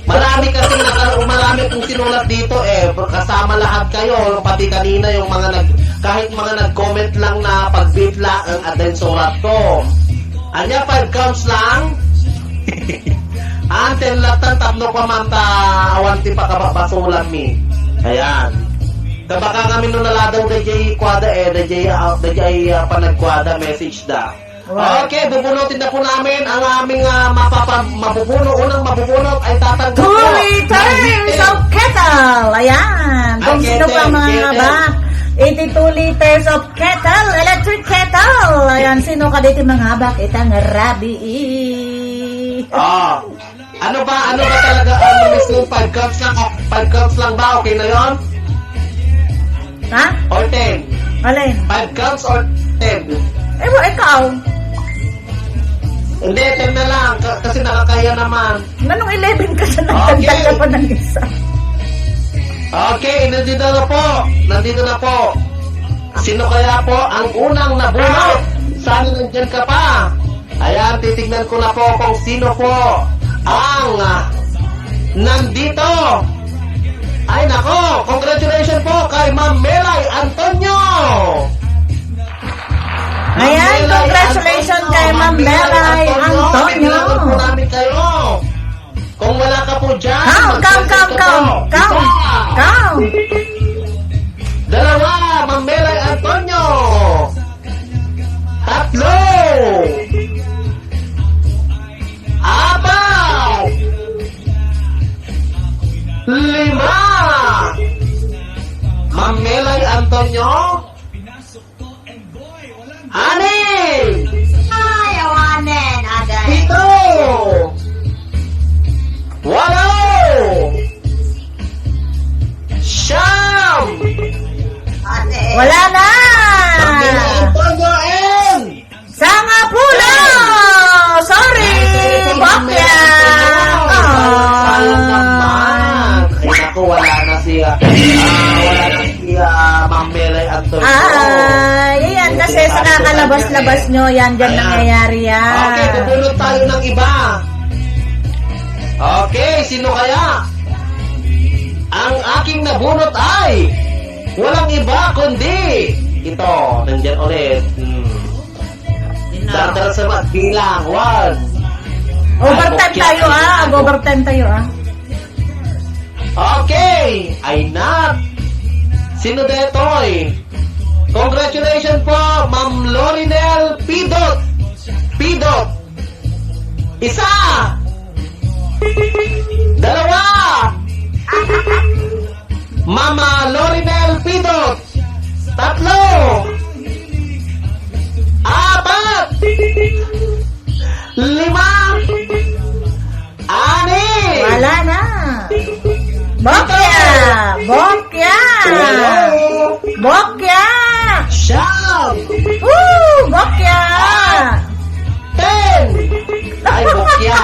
Marami kasi naka-, marami pong sinulat dito eh. Kasama lahat kayo. Pati kanina yung mga nag-, kahit mga nag-comment lang na pag-beat lang ang atin surat ko. Anya, five counts lang? Anten latan tapno pa man ta awan ti pakababasulan mi. Ayan. Kabaka kami no naladaw da jay kuada eh, da jay, ah, da jay, ah, panagkuada, message da. Right. Okay, bubunutin na po namin ang aming, ah, mapapa-, mabubuno. Unang mabubunot ay tatanggap Two po ng liters higit of kettle. Ayan. Ay, Kung sino kettle, pa mga kettle. Ba, iti two liters of kettle, electric kettle. Ayan, sino ka dito mga ba? Kita nga rabi. Ah. Ano ba? Ano ba talaga? Ano mismo? Five counts lang? Oh, five counts lang ba? Okay na yon? Ha? Or ten? Alin? Five counts or ten? Eh, wa, ikaw? Hindi, ten na lang. Ka-, kasi nakakaya naman. Nanong eleven ka sa Okay. Nagdagdag ka pa ng isa? Okay, nandito na po. Nandito na po. Sino kaya po ang unang nabunot? Sana nandyan ka pa. Ayan, titignan ko na po kung sino po ang, ah, nandito. Ay, nako, congratulations po kay Ma'am Melay Antonio. Ma'am Ayan, Melay congratulations Antonio. kay Ma'am Melay Antonio. Antonio. Tingnan po namin kayo. Kung wala ka po dyan, Count, count, mag-cellphone count, ka count, po. count, Isa. count. Dalawa, Ma'am Melay Antonio. Tatlo. Apat. Lima. Ma'am Melay Antonio. Anim. Ay, awanen, agay. Pito. Walo. Siyam. Ate. Wala na. Pamela Antonio and Sangapulo! Sorry, Ay, sorry, Bokya! Pamela Antonio. Sayang, sayang naman. Ay, naku, wala na siya. Ah, wala na si, ah, Ma'am Melay Antonio. Ah, yan, kasi sa kakalabas-labas nyo, yan, dyan Ayan. nangyayari yan. Okay, bubunot tayo ng iba. Okay, sino kaya? Ang aking nabunot ay walang iba kundi ito, nandyan ulit. Hmm. Ina. Dadala sa magbilang. One. Overtime Ay, tayo, ah. Overtime tayo, ah. Okay. Ay, nak. Sino detoy? Congratulations po, Ma'am Lorinel Pidot. Pidot. Isa. Dalawa. Mama Lorinel Pidot. Tatlo. Apat. Lima. Anim. Wala na. Bokya! Bokya! Walo. Bokya! Siyam. Woo! Bokya! Ten! Ay, bokya!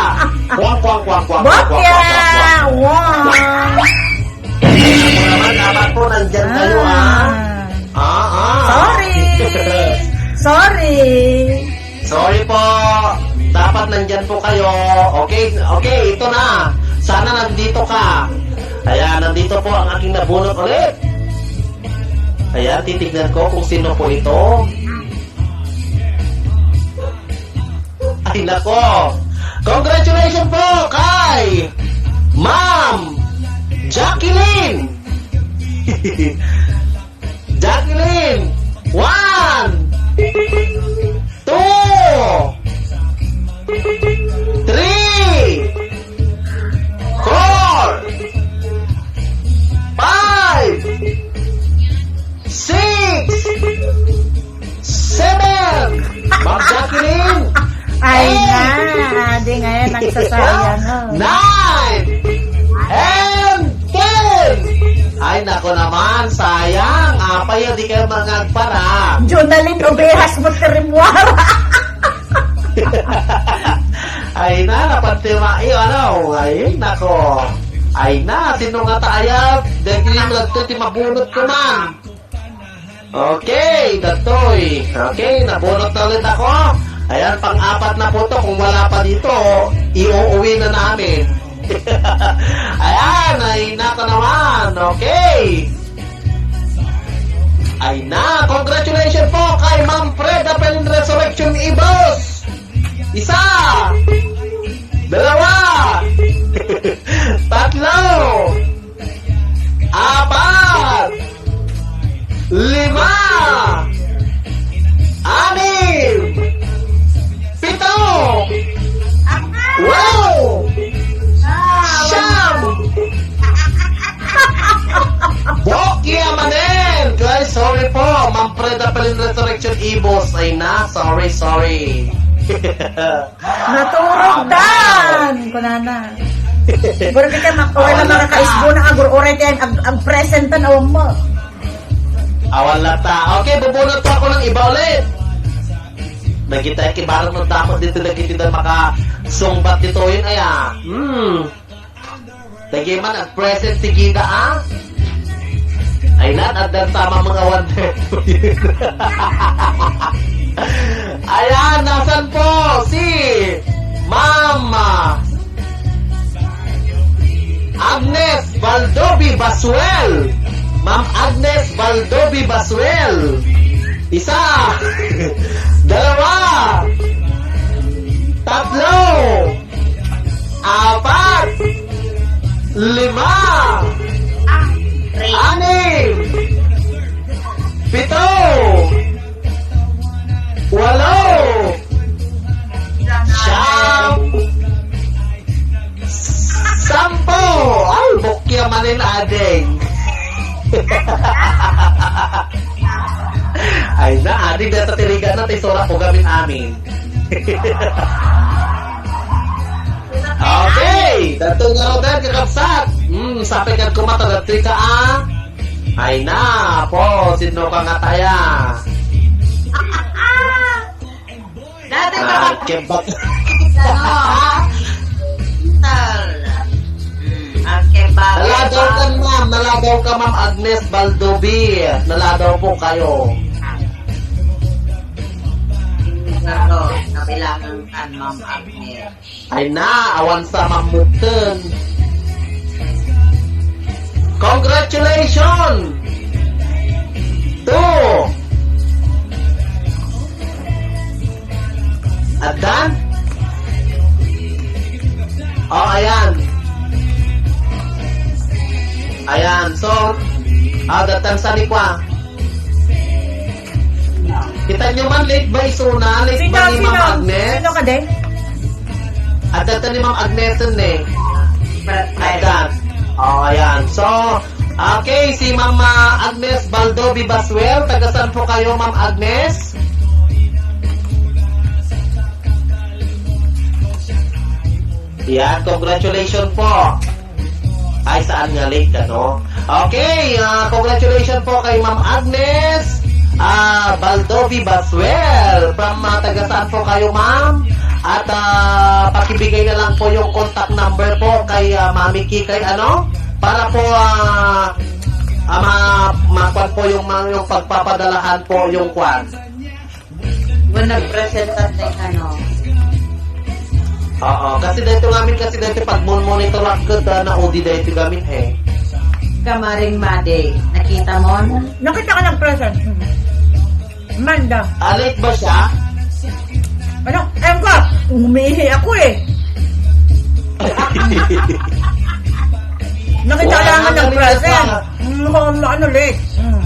Kwang, kwang, kwang, kwang, kwang, Bokya! kwang, kwang, kwang. Wow! Ay, naku naman, dapat po nandyan kayo, ha? Ah. Ah, ah. Sorry. Sorry. Sorry po. Dapat nandyan po kayo. Okay, okay, ito na. Sana nandito ka. Ayan, nandito po ang aking nabunot ulit. Ayan, titignan ko kung sino po ito. Ay, nako. Congratulations po kay Ma'am Jacqueline. Jacqueline. One. Two. Three. Four. Five. Six. Seven. Ma'am Jacqueline. Ay, Eight. na. Di ngayon, nagsasayang, oh. Nine. And ten. Ay, nako. Naman, sayang. Apay, di kayo mangagpara. Jonalyn Ovejas mo ti rimmuara. Ay na, napantima, eh, ano, ay, nako. Ay na, sino nga taayab? Dahil yung lagto, ti mabunot ko man. Okay, datoy. Okay, nabunot na ulit ako. Ayan, pang-apat na po to. Kung wala pa dito, iuuwi na namin. Ayan, ay nako naman. Okay. Ay na, congratulations po kay Ma'am Freda Pelin Resurrection Ibos. Isa. Dalawa. Tatlo. Apat. Lima. Anim. Pito. Walo. Siyam. Bokya manen. Guys, sorry po. Ma'am Freda Pelin Resurrection Ibos. Ay na, sorry, sorry. Naturog dan! Kunana. Siguro kita mak-, wala makakaisbo na agur-uray tayo ag-, ag-present na mo. Awan lata. Okay, bubunot po ako ng iba ulit. Nagita, kibarang ng dapat dito, nagitida makasungbat dito yun, aya. Hmm. Lagi man, ag-present ti Gida, ah. Ay, nat, addan tama mga wonder. Ayan, nasan po si Ma'am Agnes Baldobi Basuel? Ma'am Agnes Baldobi Basuel. Isa. Dalawa. Tatlo. Apat. Lima. Anim. Pito. Walo. Siyam. Sampo. Ay, bokya manen, ading. Ay na, ading, data tirigan na, ti sura ko gamit amin. Okay, datoy nga rodan, kakabsat. Hmm, sapay kad kumata, datoy ka, ah. Ay na, po, sino ka nga taya? Dati Ah, ba? Kebak. Ano? Tal. Hmm, ang kebak. Naladaw ka, ma'am. Naladaw ka, Ma'am Agnes Baldobi. Naladaw po kayo. Ito, kabilangan kan Ma'am Agnes. Ay na, awan sa mammutten. Congratulations! Two! Addan? Oh, ayan. Ayan. So, ah, datan sa ni kwa. Kita nyo man, late ba isuna? Late Sino, ba ni Ma'am sino? Agnes? Sino ka din? Adda ta ni Ma'am Agnes, eh. Adda. Oh, ayan. So, okay, si Ma'am, ah, Agnes Baldo Bibaswel. Taga saan po kayo, Ma'am Agnes? Yan, congratulations po. Ay, saan nga late ka, no? Okay, ah, congratulations po kay Ma'am Agnes, ah, Baldovi Baswell. From, ah, taga saan po kayo, ma'am? At, ah, pakibigay na lang po yung contact number po kay, ah, Mami Kikay, ano? Para po, ah, ah, ma-, makuan po yung, ma-, yung pagpapadalahan po yung kuan. Nga nagpresenta ng ano. Oo, kasi dito ngamin, kasi dito pag mon-, monitor ako, ah, na O D dito ngamin, eh. Kamaring Made, nakita mo? Nakita ka nagpresent. Hmm. Manda. Ah, late ba siya? Ano? Ewan ko. Umiihi ako, eh. Nakita Wala lang nga nga ng nalilito present. pa. Mm, ano, ano, late. Mm.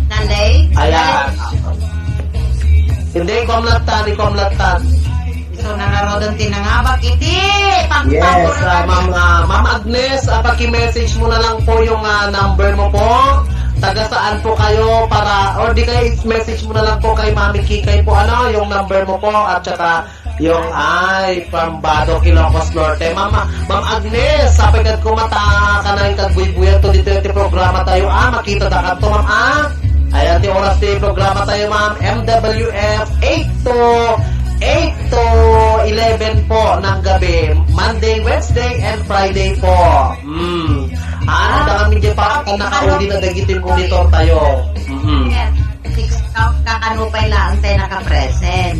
Na late? Ayan. Hindi, ikom latan, ikom latan. So, nangarodon ti nangabak iti Yes, pagpapuro ah, na Ma'am, ah, Ma'am Agnes, ah, paki-message mo na lang po yung, ah, number mo po. Taga saan po kayo para, or di kaya i-message mo na lang po kay Mami Kikay po, ano, yung number mo po, at saka Yung ay, from Badoc, Ilocos Norte. Ma'am, Ma'am Agnes, sapay kad kumata ka na yung kagbuybuyan to dito yung programa tayo. Ah, makita da ka to, ma'am, ah. Ayan, di oras di programa tayo, ma'am. M W F, eight to, eight to eleven po ng gabi. Monday, Wednesday, and Friday po. Mm. Ah, ah, kami di pa, nakauli na dagiti monitor tayo. Mm. Yes. Ikaw, kakanupay lang tayo nakapresent.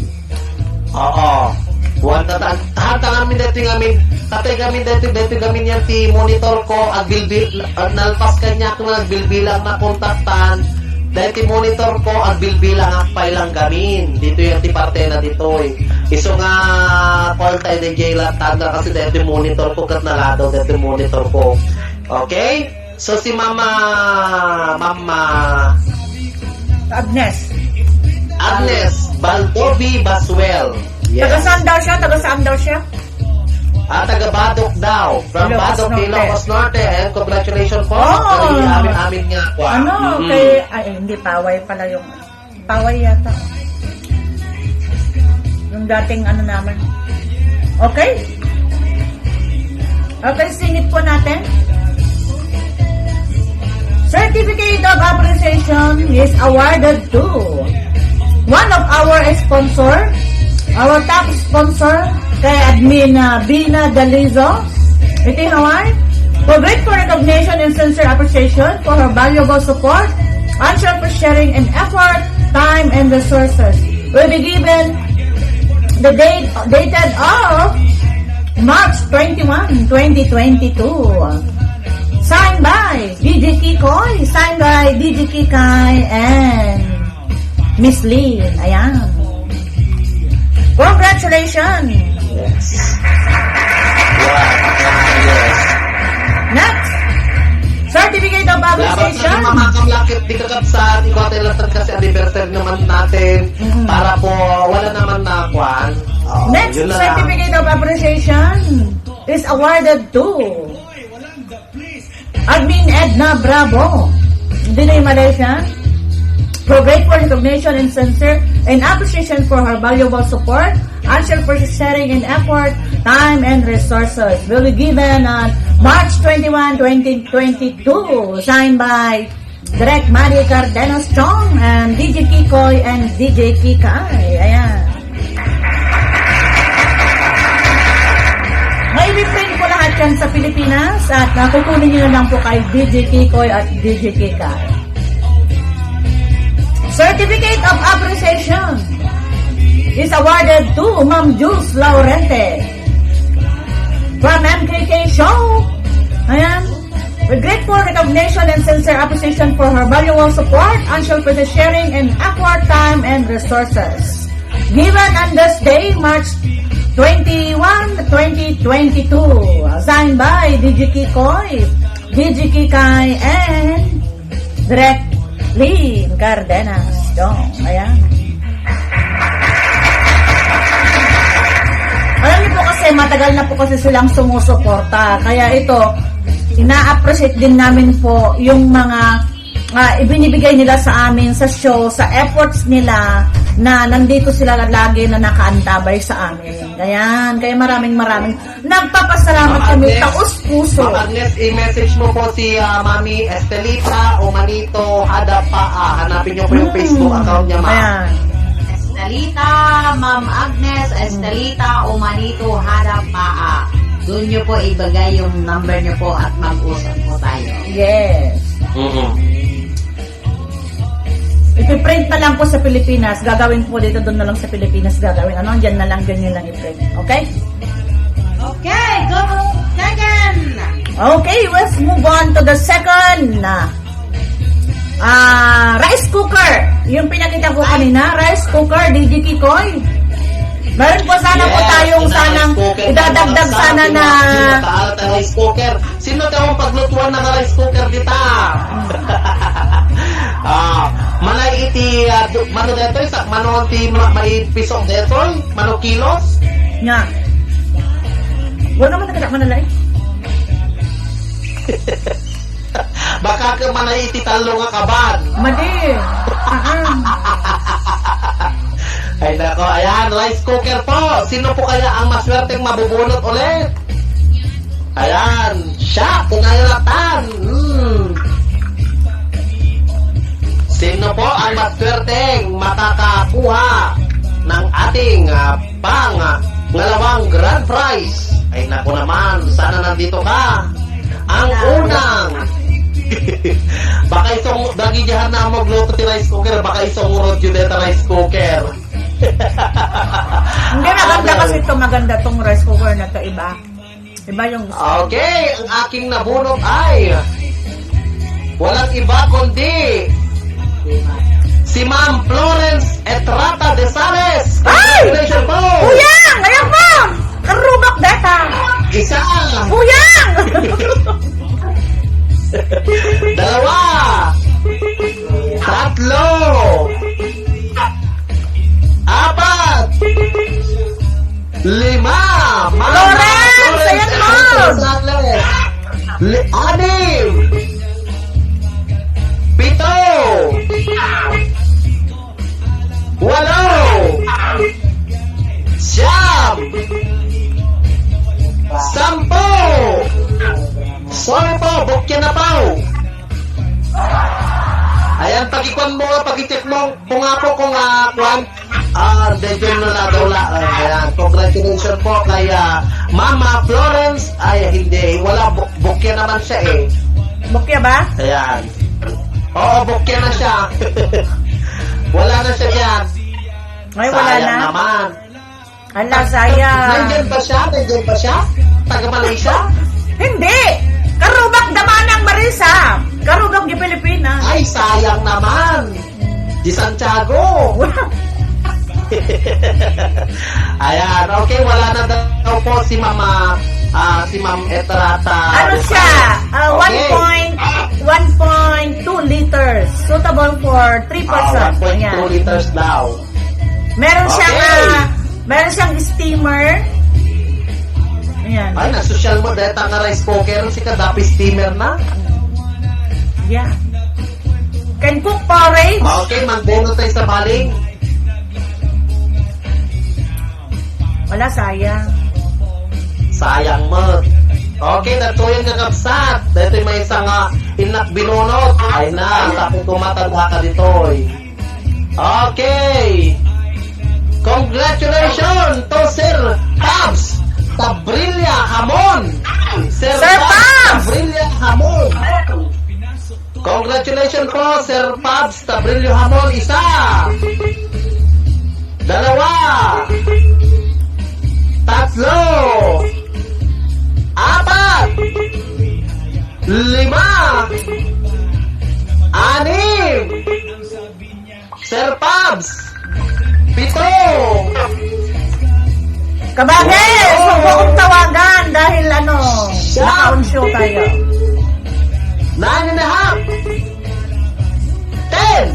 Oo. Wan na ta-, ta-, ta-, ngamin dati ngamin, tatay ngamin dati, dati ngamin yan ti monitor ko, agbilbil, ah, nalpas kanya kung agbilbilang na kontaktan, dati monitor ko, agbilbilang akpay lang gamin. Dito yan ti parte na dito eh. Iso nga, call tayo ni Jay Latanda kasi dati monitor ko, kat naladaw dati monitor ko. Okay? So, si Mama, Mama Agnes. Agnes Baldobi Basuel. Yes. Taga saan daw siya? Taga saan daw siya? Ah, taga Badoc daw. From Ilocos Badoc, Norte. Ilocos Norte. And congratulations po. Oh. Kay amin, amin nga po. Ano? Mm-mm. Kay, ay, hindi, paway pala yung Paway yata. Yung dating ano naman. Okay? Okay, singit po natin. Certificate of appreciation is awarded to one of our sponsor, our top sponsor, kay Admin, uh, Bina Dalizo, iti Hawaii, for grateful recognition and sincere appreciation for her valuable support, and selfless sharing and effort, time, and resources will be given the date dated of March twenty-one, twenty twenty-two. Signed by D J Kikoy, signed by D J Kikay, and Miss Lynn. Ayan. Congratulations! Yes. Wow. Yes. Next! Certificate of appreciation. Salamat sa mga kamlakip, di kakabsat, ikaw tayo lang kasi anniversary naman natin. Mm-mm. Para po, wala naman na kwan. Oh, next, yun na lang. Certificate of appreciation is awarded to Admin Edna Bravo, Dinoy, Malaysia, for grateful recognition and sincere and appreciation for her valuable support, and for sharing and effort, time, and resources. Will be given on March twenty-one, twenty twenty-two. Signed by Direk Manny Cardenas Chong and D J Kikoy and D J Kikay. Ayan. May reprint po lahat yan sa Pilipinas at, ah, kukunin nyo na lang po kay D J Kikoy at D J Kikay. Certificate of appreciation is awarded to Ma'am Jules Laurente from M K K Show. Ayan. With grateful recognition and sincere appreciation for her valuable support, unselfish sharing, and effort, time, and resources. Given on this day, March twenty-one, twenty twenty-two. Signed by D J Kikoy, D J Kikay, and Direk Lynn Cardenas. Dong, ayan. Alam niyo po kasi, matagal na po kasi silang sumusuporta. Kaya ito, ina-appreciate din namin po yung mga, ah, ibinibigay nila sa amin sa show, sa efforts nila na nandito sila lagi na nakaantabay sa amin. Ayan, kaya maraming maraming nagpapasalamat kami, Ma'am Agnes, taos puso. Ma'am Agnes, i-message mo po si, ah, Mami Estelita Umanito Hadapaa. Hanapin niyo po yung, mm, Facebook account niya, ma'am. Ayan. Estelita, Ma'am Agnes, Estelita Umanito Hadapaa. Doon niyo po ibigay yung number niyo po at mag-usap po tayo. Yes. Mm-mm. Ipiprint na lang po sa Pilipinas. Gagawin po dito, doon na lang sa Pilipinas gagawin. Ano, dyan na lang, ganyan lang i-print. Okay? Okay, go, second. Okay, let's move on to the second. Ah, rice cooker. Yung pinakita ko kanina, rice cooker, D J Kikoy. Meron po sana po tayong sanang idadagdag sana na rice cooker. Sino daw ang paglutuan ng rice cooker dita? Ah, manay iti, ah, du-, mano detoy, sa mano ti ma-, maipisok detoy, mano kilos? Nga. Wala naman nagkadakman na lang. Baka ka manay iti tallo nga kaban. Madi. Ah, ah. Ay, Ako, ayan, rice cooker po. Sino po kaya ang maswerteng mabubunot ulit? Ayan, siya, kunayo na tan. Hmm. Sino po ang maswerteng makakakuha ng ating, ah, pang, ah, ngalawang grand prize? Ay, naku naman, sana nandito ka. Ang unang, baka isong, dagi diyan na magluto ti rice cooker, baka isong rodyo deta rice cooker. Hindi, maganda kasi ito, maganda tong rice cooker na to, iba. Iba yung Okay, ang aking nabunot ay walang iba kundi si Ma'am Florence Etrata de Sales. Ay! Congratulations po! Uyang! Ayan po! Karubak data! Isa! Uyang! Dalawa! Tatlo! Apat! Lima! Mama Florence, Florence ayan mo! Etrata de Sales. Li-, anim! Pito! Walo! Siyam! Sampo! Sorry po, bukyan na po! Ayan, pagikuan mo nga, pagicheck mo kung nga po, kung, ah, kuan, ah, medyo na daw la-, ah, ayan, congratulations po kay, ah, Mama Florence. Ay, hindi, wala, bu-, bukya naman siya eh. Bukya ba? Ayan. Oo, bukya na siya. Wala na siya dyan. Ay, wala Sayang na. naman. Ala, sayang. Nandiyan ba siya? Nandiyan ba siya? Taga Malaysia? Hindi! Karubak da manang Marisa. Karubak di Pilipinas. Ay, sayang naman. Di Santiago. Ayan, okay, wala na daw po si Mama, ah, si Ma'am Etrata. Ano siya? Ah, Okay. one point, one point two liters. Suitable for three Ah, persons. one point two Ayan. liters daw. Meron siyang, Okay. ah, meron siyang steamer. Ayan. Ay, nasosyal mo, dahil tanga rice cooker, si Kadapi steamer na. Yeah. Can cook porridge. Okay, mangbunot tayo sa baling. Wala, sayang. Sayang mo. Okay, natuyan nga kabsat. Dito may isang, ah, inak binunot. Ay na, tapos kumatanda ka dito, eh. Okay. Congratulations to Sir Pabs Tabrilla Hamon. Sir Sir Pabs Pabs! Tabrilla Hamon. Congratulations po, Sir Pabs Tabrillo Hamon. Isa. Dalawa. Tatlo. Apat. Lima. Anim. Sir Pabs! Pito! Kabagay, Wow! Subo kong tawagan dahil ano, Siya! Naka-on show tayo. Nine and a half! Ten!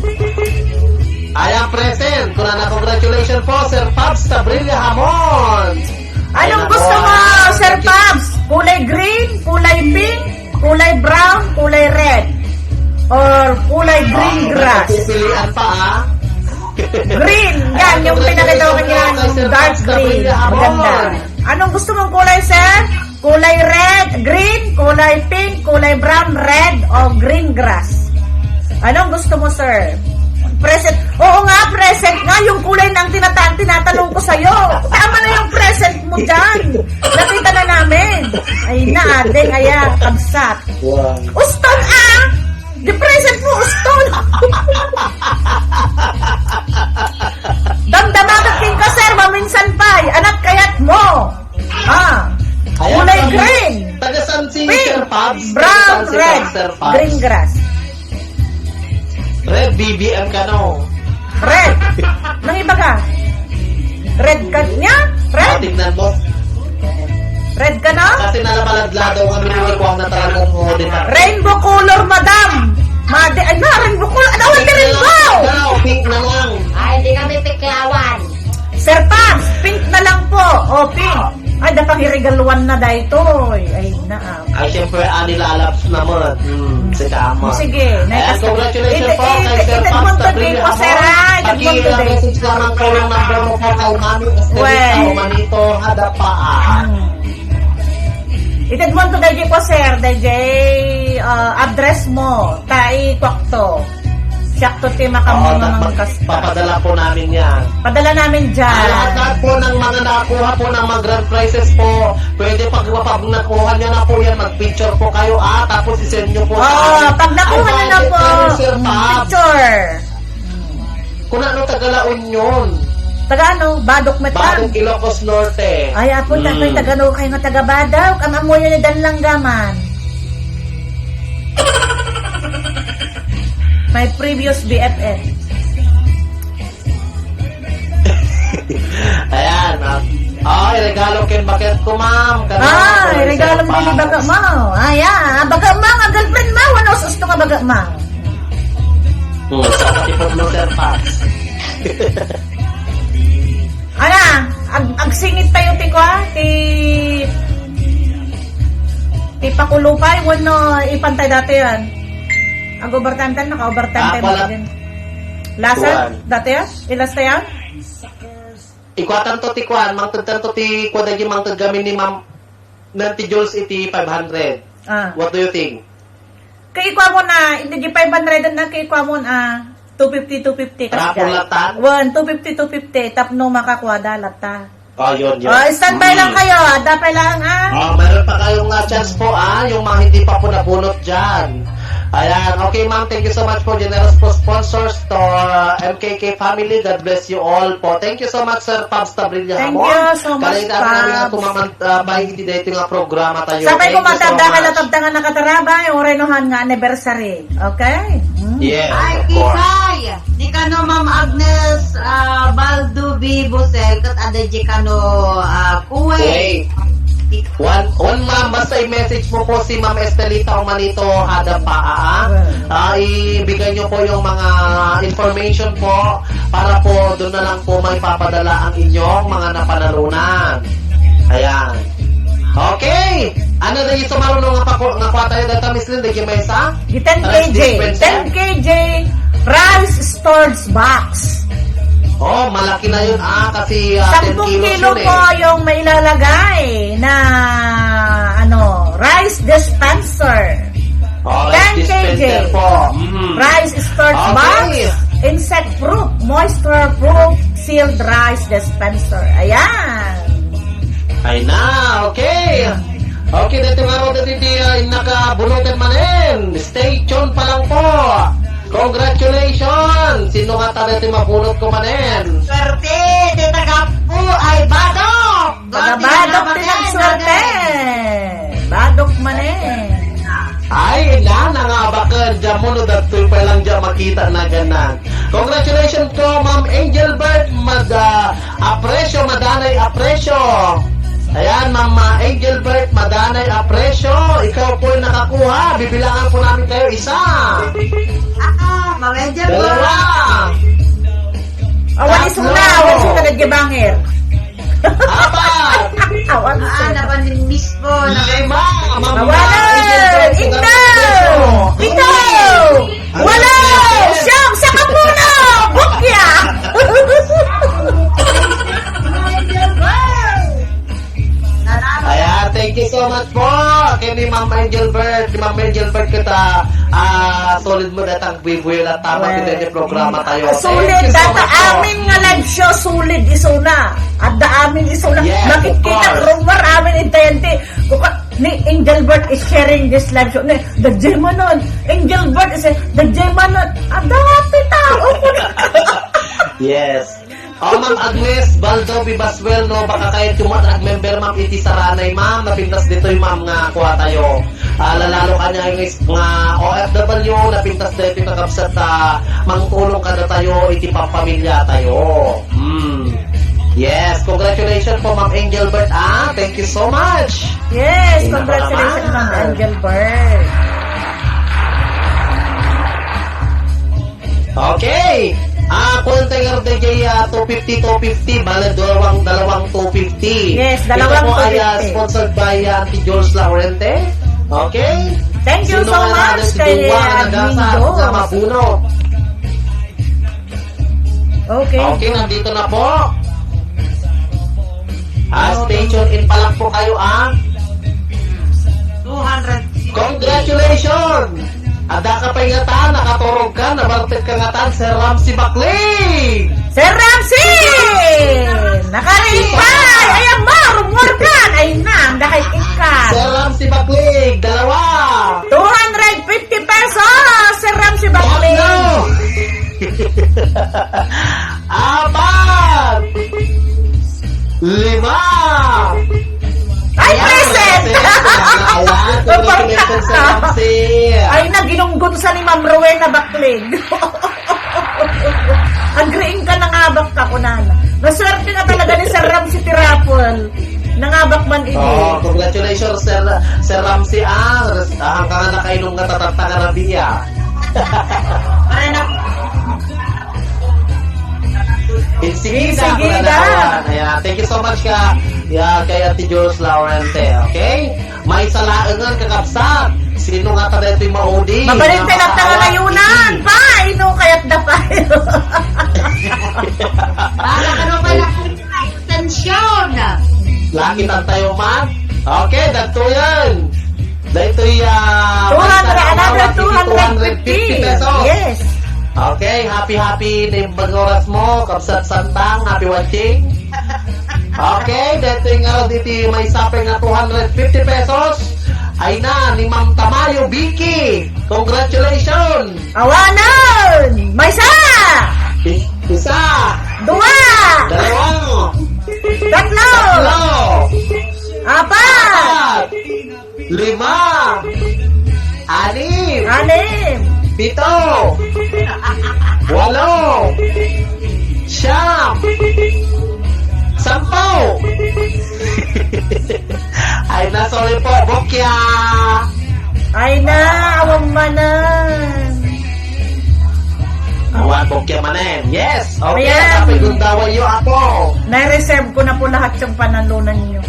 I am present! Kuna na, congratulations po, Sir Pabs Tabrilla Hamon! Anong Ay, gusto nako. Mo, Sir Pabs? Kulay green? Kulay pink? Kulay brown, kulay red, or kulay green Ah, grass? Pipilian pa, ah. Green, yan, yung pinakita ko kanina, yung dark green. Maganda. Anong gusto mong kulay, sir? Kulay red, green, kulay pink, kulay brown, red, o green grass? Anong gusto mo, sir? Present. Oo nga, present nga. Yung kulay ng tinata-, tinatanong ko sa'yo. Tama na yung present mo dyan. Nakita na namin. Ay na, adeng, aya, kabsat. Wow. Uston, ah! Di present mo, uston! Damdama ka, King Kaser, maminsan pa, eh. Anak kayat mo. Ah, Ayan, kulay taga-, green. Taga saan si Pink, Sir Pabs? Brown, taga saan si red, Sir Pabs? Green grass. Red, B B M ka, no? Red. Nang iba ka? Red ka niya? Red? Ah, tignan mo. Red ka, no? Kasi nalabaladlado nga minulikuan na talaga mo, di ba? Rainbow color, madam. Madi, ay na, rainbow color. Ano, Pink na lang, rainbow? Ikaw, pink na lang. Ay, di kami piklawan. Sir Pabs, pink na lang po. O, pink. Ay, da pang irigaluan na daytoy. Ay, na, ah. Ay, siyempre, ani lalabs naman. Hmm, si Kama. Sige, ayan, next. Congratulations po kay Sir Pabs Tabrilla Hamon. Sir, ay. Paki-message lamang po yung number mo po kay Mami Estelita Well. Umanito, Hadapaa. Hmm. Itedmonto dayjay ko, sir, dayjay, ah, address mo. Ta ikuakto. Siakto ti Oo, makamunga dapat mangkas. Papadala po namin yan. Padala namin dyan. Ah, lahat-lahat po ng mga nakuha po ng mga grand prizes po, pwede pag, pag nakuha nyo na po yan, mag-picture po kayo, ah, tapos isend nyo po Oo, sa pag nakuha Ay, nyo na bakit po, kayo, Sir mm, Pabs? Picture. Kung ano, taga La Union. Taga ano? Badoc met Badoc, lang. Ilocos Norte. Ay, apo, Mm. taga, taga ano kayo nga taga Badoc? Ang amuyo ni Dan Langgaman. My previous B F F. Ayan, ah. Oh, iregalo ken baket ko, ma'am. Kanimo, Ah, kay iregalo Sir mo ni Pabs. Baga mo. Ayan, ah, baga mo, ang girlfriend mo, ano, susto ka baga mo. Hmm, sa katipod mo, Sir Pabs. Ana, ag-, agsingit tayo ti kwa, ti, ti pakulupay, wenno ipantay dati yan. Ag-overtime tayo, naka-overtime Ah, tayo, pala. Martin. Lasa, Kuwan. Dati yan? Ilas tayo? Ikuatan to ti kuwan, mangted tanto ti kuwan dagiti mangted kami ni Ma'am Nanti Jules iti five hundred. Ah. What do you think? Kaikua mo na, hindi di five hundred na kaikua mo na, two fifty, two fifty, kasi Raffle dyan. Latan? One, two fifty, two fifty, tapno makakuha da lata. Oh, yun, yun. Oh, standby lang Mm. kayo, ah. Dapay lang, ah. Oh, meron pa kayong, ah, chance po, ah, yung mga hindi pa po nabunot dyan. Ayan. Okay, ma'am, thank you so much po, generous po sponsors to, uh, M K K family. God bless you all po. Thank you so much, Sir Pabs Tabrilla Thank Hamon. you so much, Kalain namin nga Pabs. Tumaman-, ah, bay, iti daytoy nga programa tayo. Sapay Thank ko you so matanda ka much. na tabtangan nakatarabay, o renohan nga anniversary. Okay? Mm. Yes, Ay, of course. Kisay! Di kano, Ma'am Agnes, ah, Baldo B. Busel, ket adda di kano, ah, Kuwait. Kuwait. One, one, ma'am, basta i-message mo po si Ma'am Estelita Umanito Hada pa, ah. Well. Ah, ibigay nyo po yung mga information po para po doon na lang po maipapadala ang inyong mga napanalunan. Ayan. Okay. Ano na yung sumaruno nga pako-, nga kwa tayo data, Miss Lynn? Daging maysa? Di ten K G. Rice dispenser? Ten K G rice storage box. Oh, malaki na yun, ah, kasi, ah, ten Sampung kilos kilo yun, eh. po yung mailalagay na, ano, rice dispenser. Oh, rice Ten K G. dispenser po. Mm. Rice storage Okay. box, insect proof, moisture proof, sealed rice dispenser. Ayan. Ay na, okay. Okay, dito nga ro, dito, ah, nakabunutan manen. Stay tuned pa lang po. Congratulations! Sino nga tayo ti mabunot ko manen? Swerte, ti tagapu ay Badok! Taga Badok, Badok, ti nagswerte. Badok manen. Ay, na, nangabakan. Diyan mo, no, dagtoy pa lang diyan makita na ganan. Congratulations ko, Ma'am Angel Bird. Mad-, ah, Apresyo, madanay apresyo. Ayan, Ma'am, ah, Angel Bird, madanay apresyo. Ikaw po'y nakakuha. Bibilangan po namin kayo. Isa. Ako, Ma'am Angel Dalawa. Bird. Awan Tatlo. isuna, awan isuna, nagyabanger. Apat. Awan Ah, isuna. naman yung miss ko. Lima. Ma'am, Awan. Angel Bird, Ikaw. madanay apresyo. Ikaw. Walo! Siyam! Saka puno! Bukya! Ayan, thank you so much po. Kay ni Ma'am Angel Bird, ni Ma'am Angel Bird kita, ah, solid mo datang bubuy la tama Well, kita niya programa tayo. Solid Thank you so data much po. amin nga live show, solid isuna. Adda amin isuna. Yes, of Makikita course. rumor amin intayante. Kuka, ni Engelbert is sharing this live show. Ni, the Jemanon. Engelbert is a, the Jemanon. Ah, dati tao ko ni. Yes. Oh, Ma'am Agnes Baldo Bibaswel, no, baka kayo tumat ag-member, ma'am, iti saranay, ma'am, napintas ditoy, ma'am, nga kuha tayo. Ah, lalalo ka niya yung is-, nga O F W, napintas dito yung kakabsat, ah, mangtulong ka na tayo, iti pampamilya tayo. Hmm. Yes, congratulations po, Ma'am Engelbert, ah. Thank you so much. Yes, Ay, congratulations, naku naman. Ma'am Engelbert. Okay. Ah, kung tayo nga rin, ah, two fifty, two fifty, bale, dalawang, dalawang two fifty. Yes, dalawang Ito po ay, ah, two fifty. sponsored by, ah, Auntie Jules Laurente. Okay? Thank you Sino so nga much natin si kay, Duwa ah, na gasa Mindo. sa Mabuno? Okay. Okay, nandito na po. Ah, stay tuned in pa lang po kayo, ah. Two hundred. Congratulations! Adda ka pay ngatan, nakaturog ka, nabartek ka ngatan, Sir Ramsey Bakling! Sir Ramsey! Nakariing pay! Ayan mo, rumuar ka! Ay na, ang dakay ikan! Sir Ramsey Bakling, dalawa! Two hundred fifty pesos, Sir Ramsey Bakling! Tatlo! Apat! Lima! Ay, ayan, present! Present! Ayan, congratulations, Sir Ramsey! Ay, naginunggot sa ni Ma'am Rowena Bakling. Agriing ka, nangabak ka, kunana. Naswerte na talaga ni Sir Ramsey ti raffle. Nangabak man idi. Oh, congratulations, Sir, Sir Ramsey. Ah, res-, ah, hanggang nga nakainom nga tatatta nga Rabia. Ay, nak- Insigida, insigida. Kuna na kawan. Ayan. Thank you so much ka, ya, kay Ate Jules Laurente, okay? Maysa laengen, kakabsat. Sino ngata daytoy maudi? Mabalin tayo lang tangangayunan. Pa, ino kayat da pa? Para ano pa lang extension? Laki tayo man. Okay, dagtoyen. Daytoy, ah, two hundred, another two hundred fifty. Two hundred fifty pesos. Yes. Okay, happy, happy na yung oras mo, Kabsat Santang. Happy watching. Okay, daytoy nga diti maysa pay nga two hundred fifty pesos. Ay na, ni Ma'am Tamayo Vicky. Congratulations. Awanan! Maysa! I-, isa! Dua! Dalawa! Tatlo! Tatlo! Apat! Apat! Lima! Anim! Anim! Pito! Walo! Siyam! Sampo! Ay na, sorry po, bukya! Ay na, awan manen. Awan, bukya manen. Yes! Okay, ayan. Happy gundaway yo, apo. Na-reserve ko na po lahat yung panalunan nyo.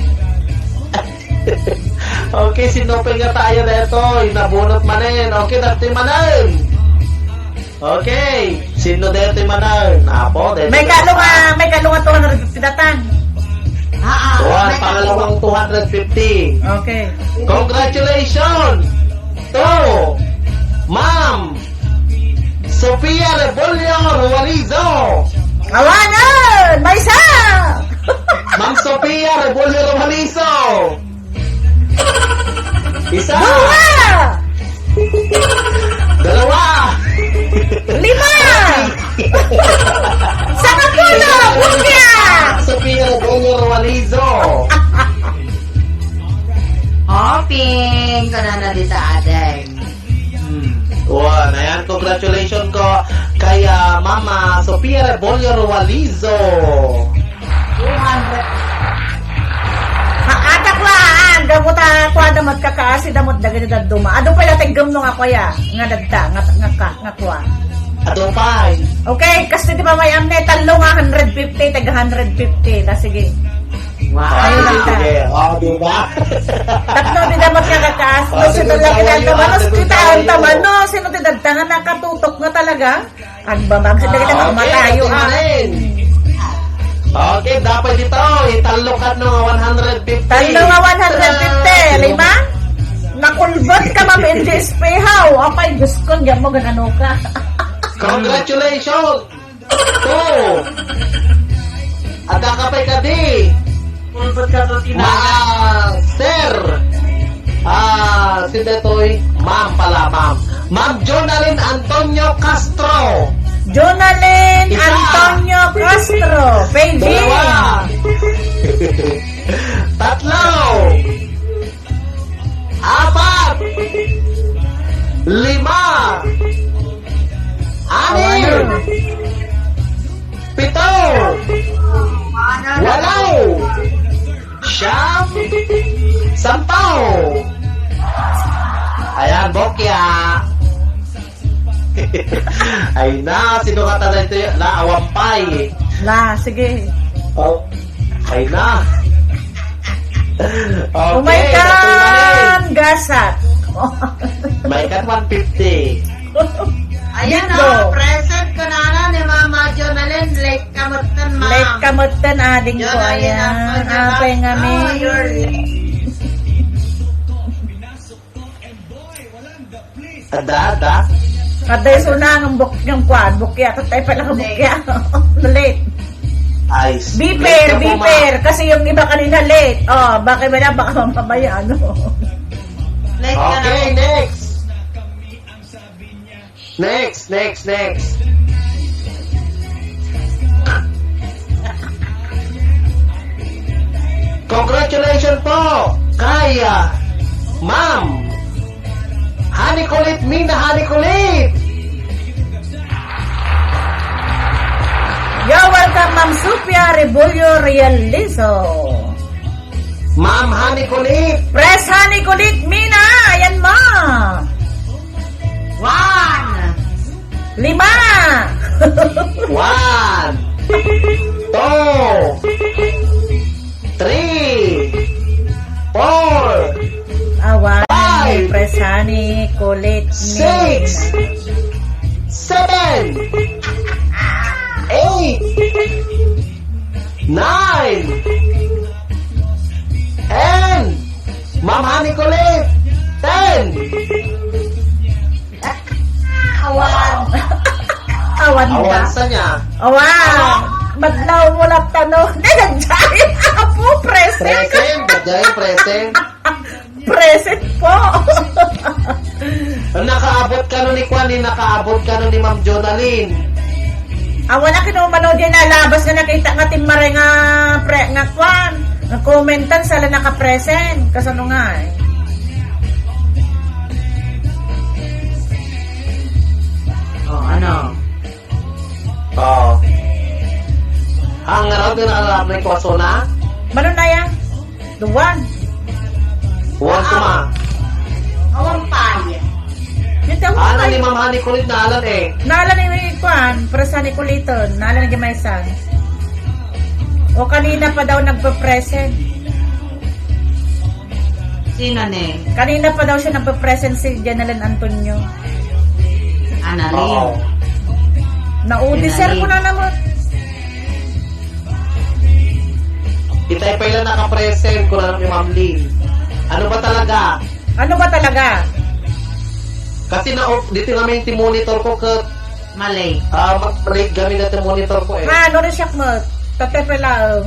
Okay, sino pa nga tayo na ito? Inabunot manen. Okay, dati manen. Okay. Sino daytoy manen? Apo, daytoy. May kalo nga, may kalo nga two hundred fifty datan. Ah, ah, may kalo. Pangalawang two hundred fifty. Okay. Congratulations to Ma'am Sofia Rebollo Rualizo. Awanan! Maysa! Ma'am Sofia Rebollo Rualizo. Isa. Dua. Dalawa. Lima. Sangapulo. Bukya. Sofia Rebollo Rualizo. Hoping, kanana di sa atin. Hmm. Wow, ayan, congratulations ko kay, ah, Mama Sofia Rebollo Rualizo. Two hundred. Maatak laan, gapu ta, kua da met kakaasi, da met dagiti dadduma. Adu pay la ti gumno nga kuya, nga dadda, nga, nga ka, nga kua. Adu pay. Okay, kasi di ba may amne, talo nga hundred fifty, taga hundred fifty. Ta, sige. Wow. Ayun lang ta. Sige. Oh, di ba? Tapno di da met kakaasi. Oh, no, sige, sino lang bawal kita, yung ano, ano, kita, ano, ano, ano, sino ti dadda nga nakatutok nga talaga? Agbabag sila kita, ah, okay, matayo, ah. Okay, dapat ito, itallokan no, one hundred fifty. Tallo nga one hundred fifty, lima? Nakulbot ka, Ma'am N D S P, haw? Apay, Diyos ko, diyan mo ganano ka. Congratulations! To! Adda ka pa'y kadi? Kulbot ka to, Ma-, sir. Ah, si Betoy, ma'am pala, ma'am. Ma'am Jonalyn Antonio Castro. Jonalyn Antonio Castro. Isa. Pwede. Dalawa. Tatlo. Apat. Lima. Anim. Pito. Walo. Siyam. Sampo. Ayan, bokya. Ay na, sino ka talaga ito? La, awampay. La, sige. Oh, ay na. Okay, umay kan, natuloy. Gasat. May kan one fifty. Ayan, bingo. Oh, present ko na na ni Mama Jonalyn. Kamutan ading ko, ayan. Apay nga, ah, mi. Adda, adda. Adda yung suna ng buk-, yung kwan, bukya. Katay pala ka bukya. Late. Ay, be fair, be fair. Kasi yung iba kanina late. Oh, bakit ba na? Baka mamaya, ano? Late ka na. Okay, next. Next, next, next. Congratulations po kay, ah, Ma'am Honey Kulit Mina, Honey Kulit. You're welcome, Ma'am Sophia Rebullo Realizo. Ma'am Honey Kulit. Press Honey Kulit Mina, ayan mo. One. Lima. One. Two. Three. Four. Awan, five. Press Honey Kulit Mina. Six. Seven. Eight. Nine. And Ma'am Honey Kulit, ten. Awan. Awan ka. Awan sa niya. Awan. Madlaw mo lang tano. Di, nandiyan. Apo, present. Present, nandiyan, present. Present po. Nakaabot kano ni kwan, ni nakaabot kano ni Ma'am Jonalyn. Awan a kinumano di nalabas nga nakita nga timmare nga pre-, nga kwan. Nga commentan, sala naka-present. Kasano nga eh? Oh, ano? Oo. Ang ngarud nga nalabay ko, asuna? Mano na yan? Duwan. Duwan ko, ma. Awan pay. Yan daw. Ana ni Ma'am Honey Kulit, naalan eh. Naalan ni, kuan, Press Honey Kuliton. Naalan ni Jamaysan. O kanina pa daw nagpe-present. Sino ni? Kanina pa daw siya nagpe-present si Janalyn Antonio. Annalyn. Oo. Naudiser ko na naman. Itay pa ila naka-present, kuna ni Ma'am Lynn. Ano ba talaga? Ano ba talaga? Kasi na, dito kami ti monitor ko ket Malay. Ah, ma-, malay kami na ti monitor ko eh. Ha, no, siak mo. Tatay pa lang.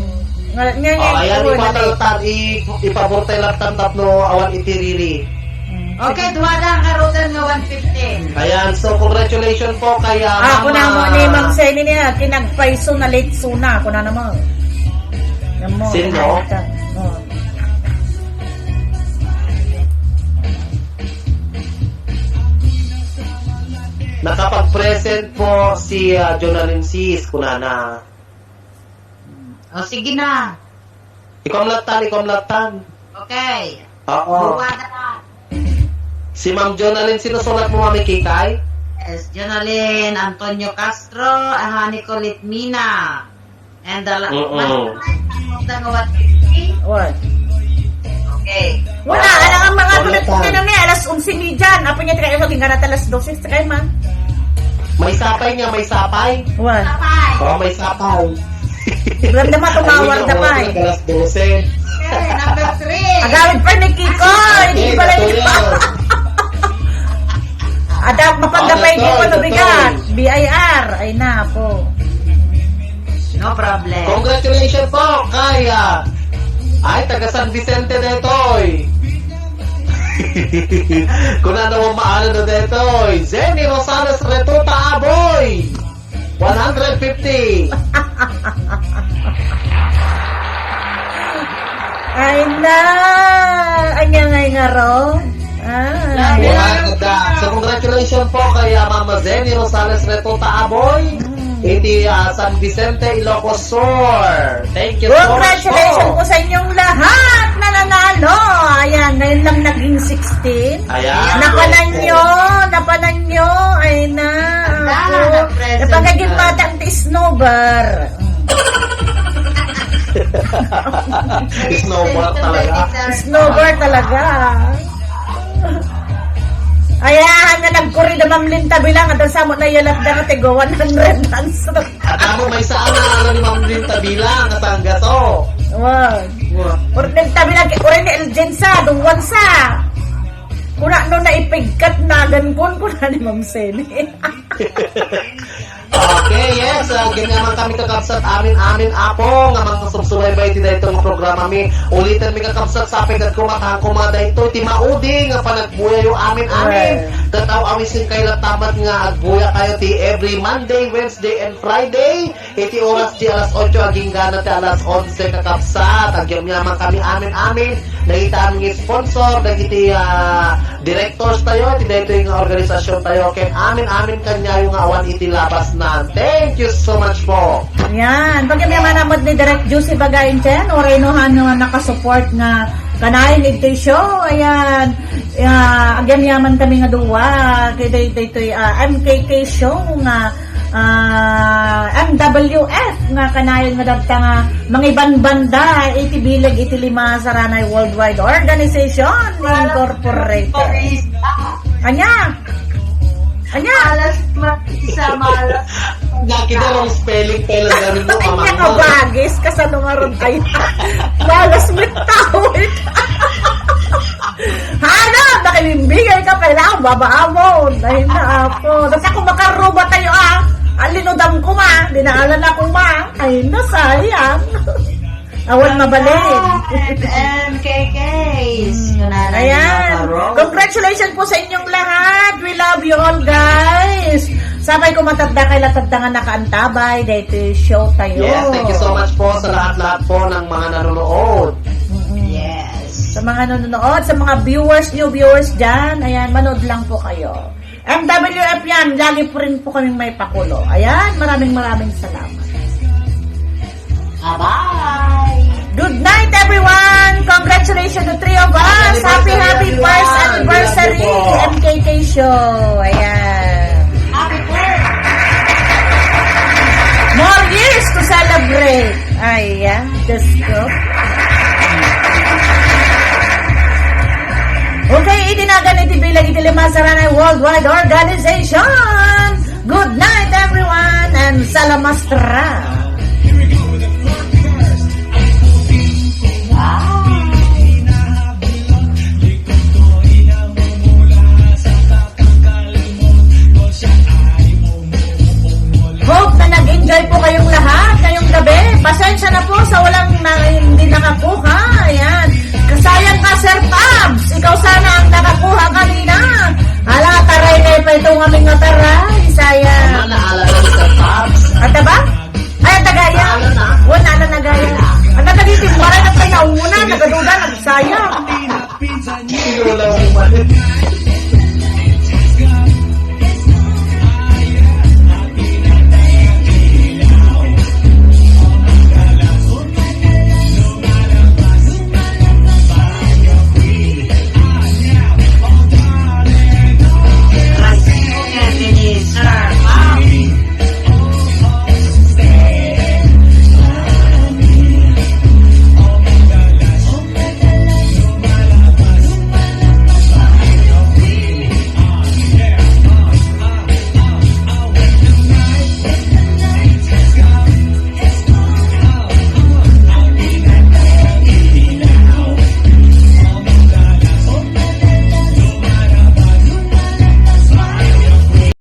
Nga, nga, nga, ayan, ipatalatan, i-, ipabor tayo lang tapno awan itiriri. Mm. Okay, duwa na ang arutan nga one fifteen. Ayan, so congratulations po kay, ah, Mama. Ako na mo ni Ma'am Seni niya, kinagpaiso na late suna, ako na naman. Sino? Ano ka? Oh. Nakapag-present po si, ah, Jonalyn Sis, kunana. O, sige na. Ikaw am latan, ikaw am latan. Okay. Oo. Buwada. Si Ma'am Jonalyn, sinusulat mo, Mami Kikay? Yes, Jonalyn Antonio Castro, ah, Nicole Mina. And the la-, Mm-mm. What? What? Okay. Wala, alang ang mga kulit ko kayo na, alas onse media. Apo niya, tayo, maging ganat alas dose, tayo, man. May sapay niya, may sapay. What? Sapay. Oh, may sapay. Ramdam mo, tumawag na pa eh. Alas dose. Okay, number three. Agawid pa ni Kiko, hindi pala yun. Ada, mapanda pa yung Kiko, ano, bigat? B I R. Ay na, po. No problem. Congratulations po kay, ah, ay, taga San Vicente detoy. Kung ano mo maano na detoy. Zenny Rosales Retuta Aboy. One hundred fifty. Ay na! Anya ngay nga ro? Ah. Wow, ganda. So, congratulations po kay, ah, Mama Zenny Rosales Retuta Aboy. Mm. Iti, ah, San Vicente, Ilocos Sur. Thank you so much po. Congratulations po sa inyong lahat na nanalo. Ayan, ngayon lang naging sixteen. Ayan. Napanan nyo, napanan nyo. Ay na. Ang dami ako. Ng present. Napagaging na. Batang ti snowbar. Snowbar talaga. Snowbar talaga. Ay, ah, nga nagkuri da Ma'am Linta bilang, at ang samot na iyalat da nga tigo one hundred pesos. At amo, maysa a ngaran ni Ma'am Linta bilang, at ang gato. Wow. Wow. Or Linta bilang, kuri ni Elgin sa, duwan sa. Kuna no naipigkat na, gan kun, kuna ni Ma'am Seni. Okay, yes. Uh, ganyan man kami kakabsat, amin, amin, apo, nga mga subsubaybay ti daytoy nga programa mi. Ulitan mi kakabsat, sapay kat kumatang kuma daytoy, ti maudi nga panagbuyayo, amin, amin. Right. Kat aw-awisin kayo lang tamat nga agbuya kayo ti every Monday, Wednesday, and Friday. Iti oras ti alas otso, agingga na ti alas onse, kakabsat. Agyamyaman kami, amin, amin. Dagiti amin nga sponsor, dagiti, ah, directors tayo, ti daytoy nga organisasyon tayo, ken amin-amin kaniayo nga awan iti labasnan. Thank you so much po. Ayan. Pagyaman namot ni Direk Juicy Bagayan Chen, uray no han nga nakasupport nga kanayon iti show. Ayan. Ah, agyamyaman kami nga duwa. Kay day-, daytoy, ah, M K K show nga, ah, M W F nga kanayon nga dagta nga mangibanbanda iti bileg iti lima Saranay Worldwide Organization Incorporated. Ania? Ania? Malas, Marisa, malas. Nakita wrong spelling pa lang gamin mo, Ay, mama. Nakabagis, kasano nga ron ay. Malas met tao. Hala, nakibimbigay ka, kailangan babaamon. Ay, na, apo. Basta kung makaruba tayo, ah. Alinudam ko, ma. Dinaalan ako, ma. Ay, na, sayang. Awan mabalin. Ayan, M K Ks. Hmm. Ayan. Congratulations po sa inyong lahat. We love you all, guys. Sapay ko matanda kay latanda nga nakaantabay. Dito show tayo. Yes, thank you so much po sa lahat-lahat po ng mga nanonood. Mm-mm. Yes. Sa mga nanonood, sa mga viewers, new viewers dyan, ayan, manood lang po kayo. M W F yan, lagi po rin po kaming may pakulo. Ayan, maraming maraming salamat. Bye-bye! Good night, everyone! Congratulations to three of us! Happy, happy first anniversary, M K K Show! Ayan. Happy birthday! More years to celebrate! Ayan, Diyos ko. Okay, itinagan iti bilang iti lima Saranay Worldwide Organization. Good night, everyone, and salamastra.